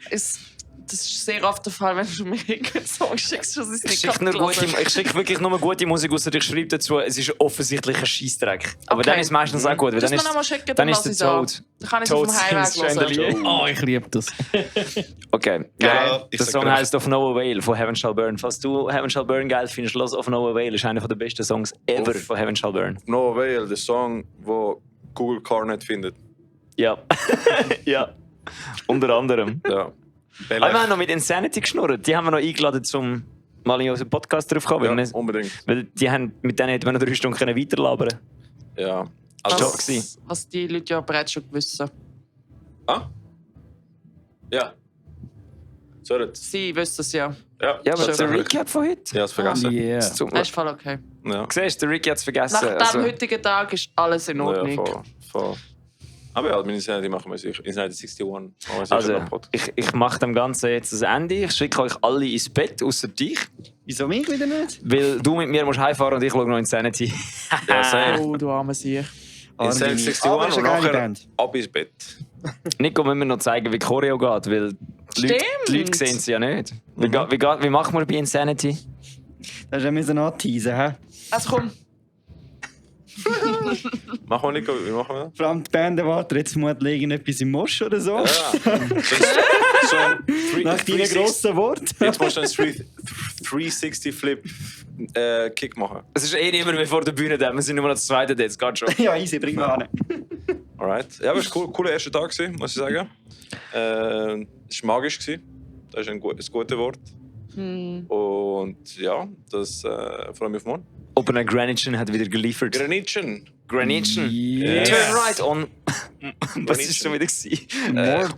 Das ist sehr oft der Fall, wenn du mir irgendeinen Song schickst, dass ich es
Ich
nicht
schicke schick wirklich nur gute Musik, außer ich schreibe dazu, es ist offensichtlich ein Scheissdreck. Aber
Okay.
dann ist es meistens auch gut. Weil
Kannst
dann
du mir noch mal
ist,
schicken,
dann
dann
ist
lass
der
ich's an.
Tod.
Dann kann ich es auf dem Heimweg hören.
Oh, ich liebe das.
Okay.
Ja, ich
der
sag
Song
dir-
heißt Of No Avail von Heaven Shall Burn. Falls du Heaven Shall Burn geil findest, los Of No Avail. Ist einer der besten Songs ever von Heaven Shall Burn.
No Avail, der Song, wo Google Car nicht findet.
Ja. Ja. Unter anderem.
Ja.
Wir haben noch mit Insanity geschnurrt. Die haben wir noch eingeladen, um mal in unseren Podcast drauf zu kommen.
Ja, unbedingt.
Weil die haben, mit denen hätten wir noch 3 Stunden weiterlabern können.
Ja.
Also,
Was die Leute ja bereits schon wissen.
Ah? Ja. Sorry.
Sie wissen es ja.
Ja,
Ja, aber
Schon.
der Recap von heute?
Ja, das vergessen.
Yeah.
Das ist voll okay.
Ja.
Siehst du, der Ricky hat es vergessen.
Nach dem heutigen Tag ist alles in Ordnung.
Ja, voll. Aber ja, meine Insanity machen wir sicher. Insanity 61.
Also, ich mache dem Ganzen jetzt das Ende. Ich schicke euch alle ins Bett, außer dich.
Wieso mich wieder nicht?
Weil du mit mir musst heimfahren und ich schaue noch Insanity.
Oh, du arme Sieg.
Insanity 61 und nachher ab ins Bett.
Nico, müssen wir noch zeigen, wie Choreo geht, weil die Leute sehen es ja nicht. Wie machen wir bei Insanity?
Das müssen wir noch teasen, hä?
Also komm.
Machen wir nicht, wie machen wir das?
Vor allem die Band erwartet jetzt vermutlich irgendetwas im Mosch oder so.
Ja. So
nach deinen grossen Worten.
Jetzt musst du einen 360 Flip Kick machen.
Es ist niemand mehr vor der Bühne da. Wir sind nur noch das zweite jetzt, geht schon.
Ja, easy, bring mal an.
Alright. Ja, aber es war ein cooler erster Tag, muss ich sagen. Es war magisch. Das ist ein gutes Wort. Und ja, das freue mich auf morgen.
Open Granitchen hat wieder geliefert.
Granitchen.
Yes. Turn right on. Was war schon wieder?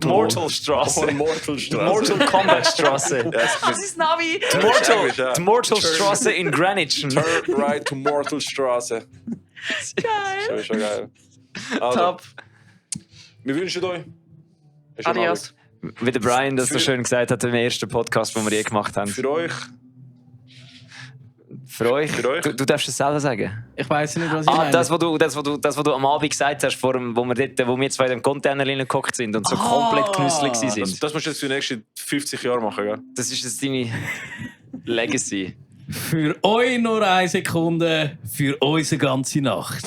Mortal Straße. Mortal Kombat Straße.
Das ist Navi.
Die Mortal Straße in Granitchen.
Turn right to Mortal Straße.
Geil.
Schon geil. Also,
Top.
Wir wünschen euch.
Adios.
Wie der Brian das so schön gesagt hat im ersten Podcast, den wir je gemacht haben.
Für euch.
Für euch? Du darfst es selber sagen.
Ich weiß nicht, was ich meine.
Das, was du am Abend gesagt hast, wo wir zwei in dem Container reingehockt sind und so komplett knusselig sind.
Das musst du jetzt für die nächsten 50 Jahre machen, gell?
Das ist jetzt deine Legacy.
Für euch nur 1 Sekunde, für unsere ganze Nacht.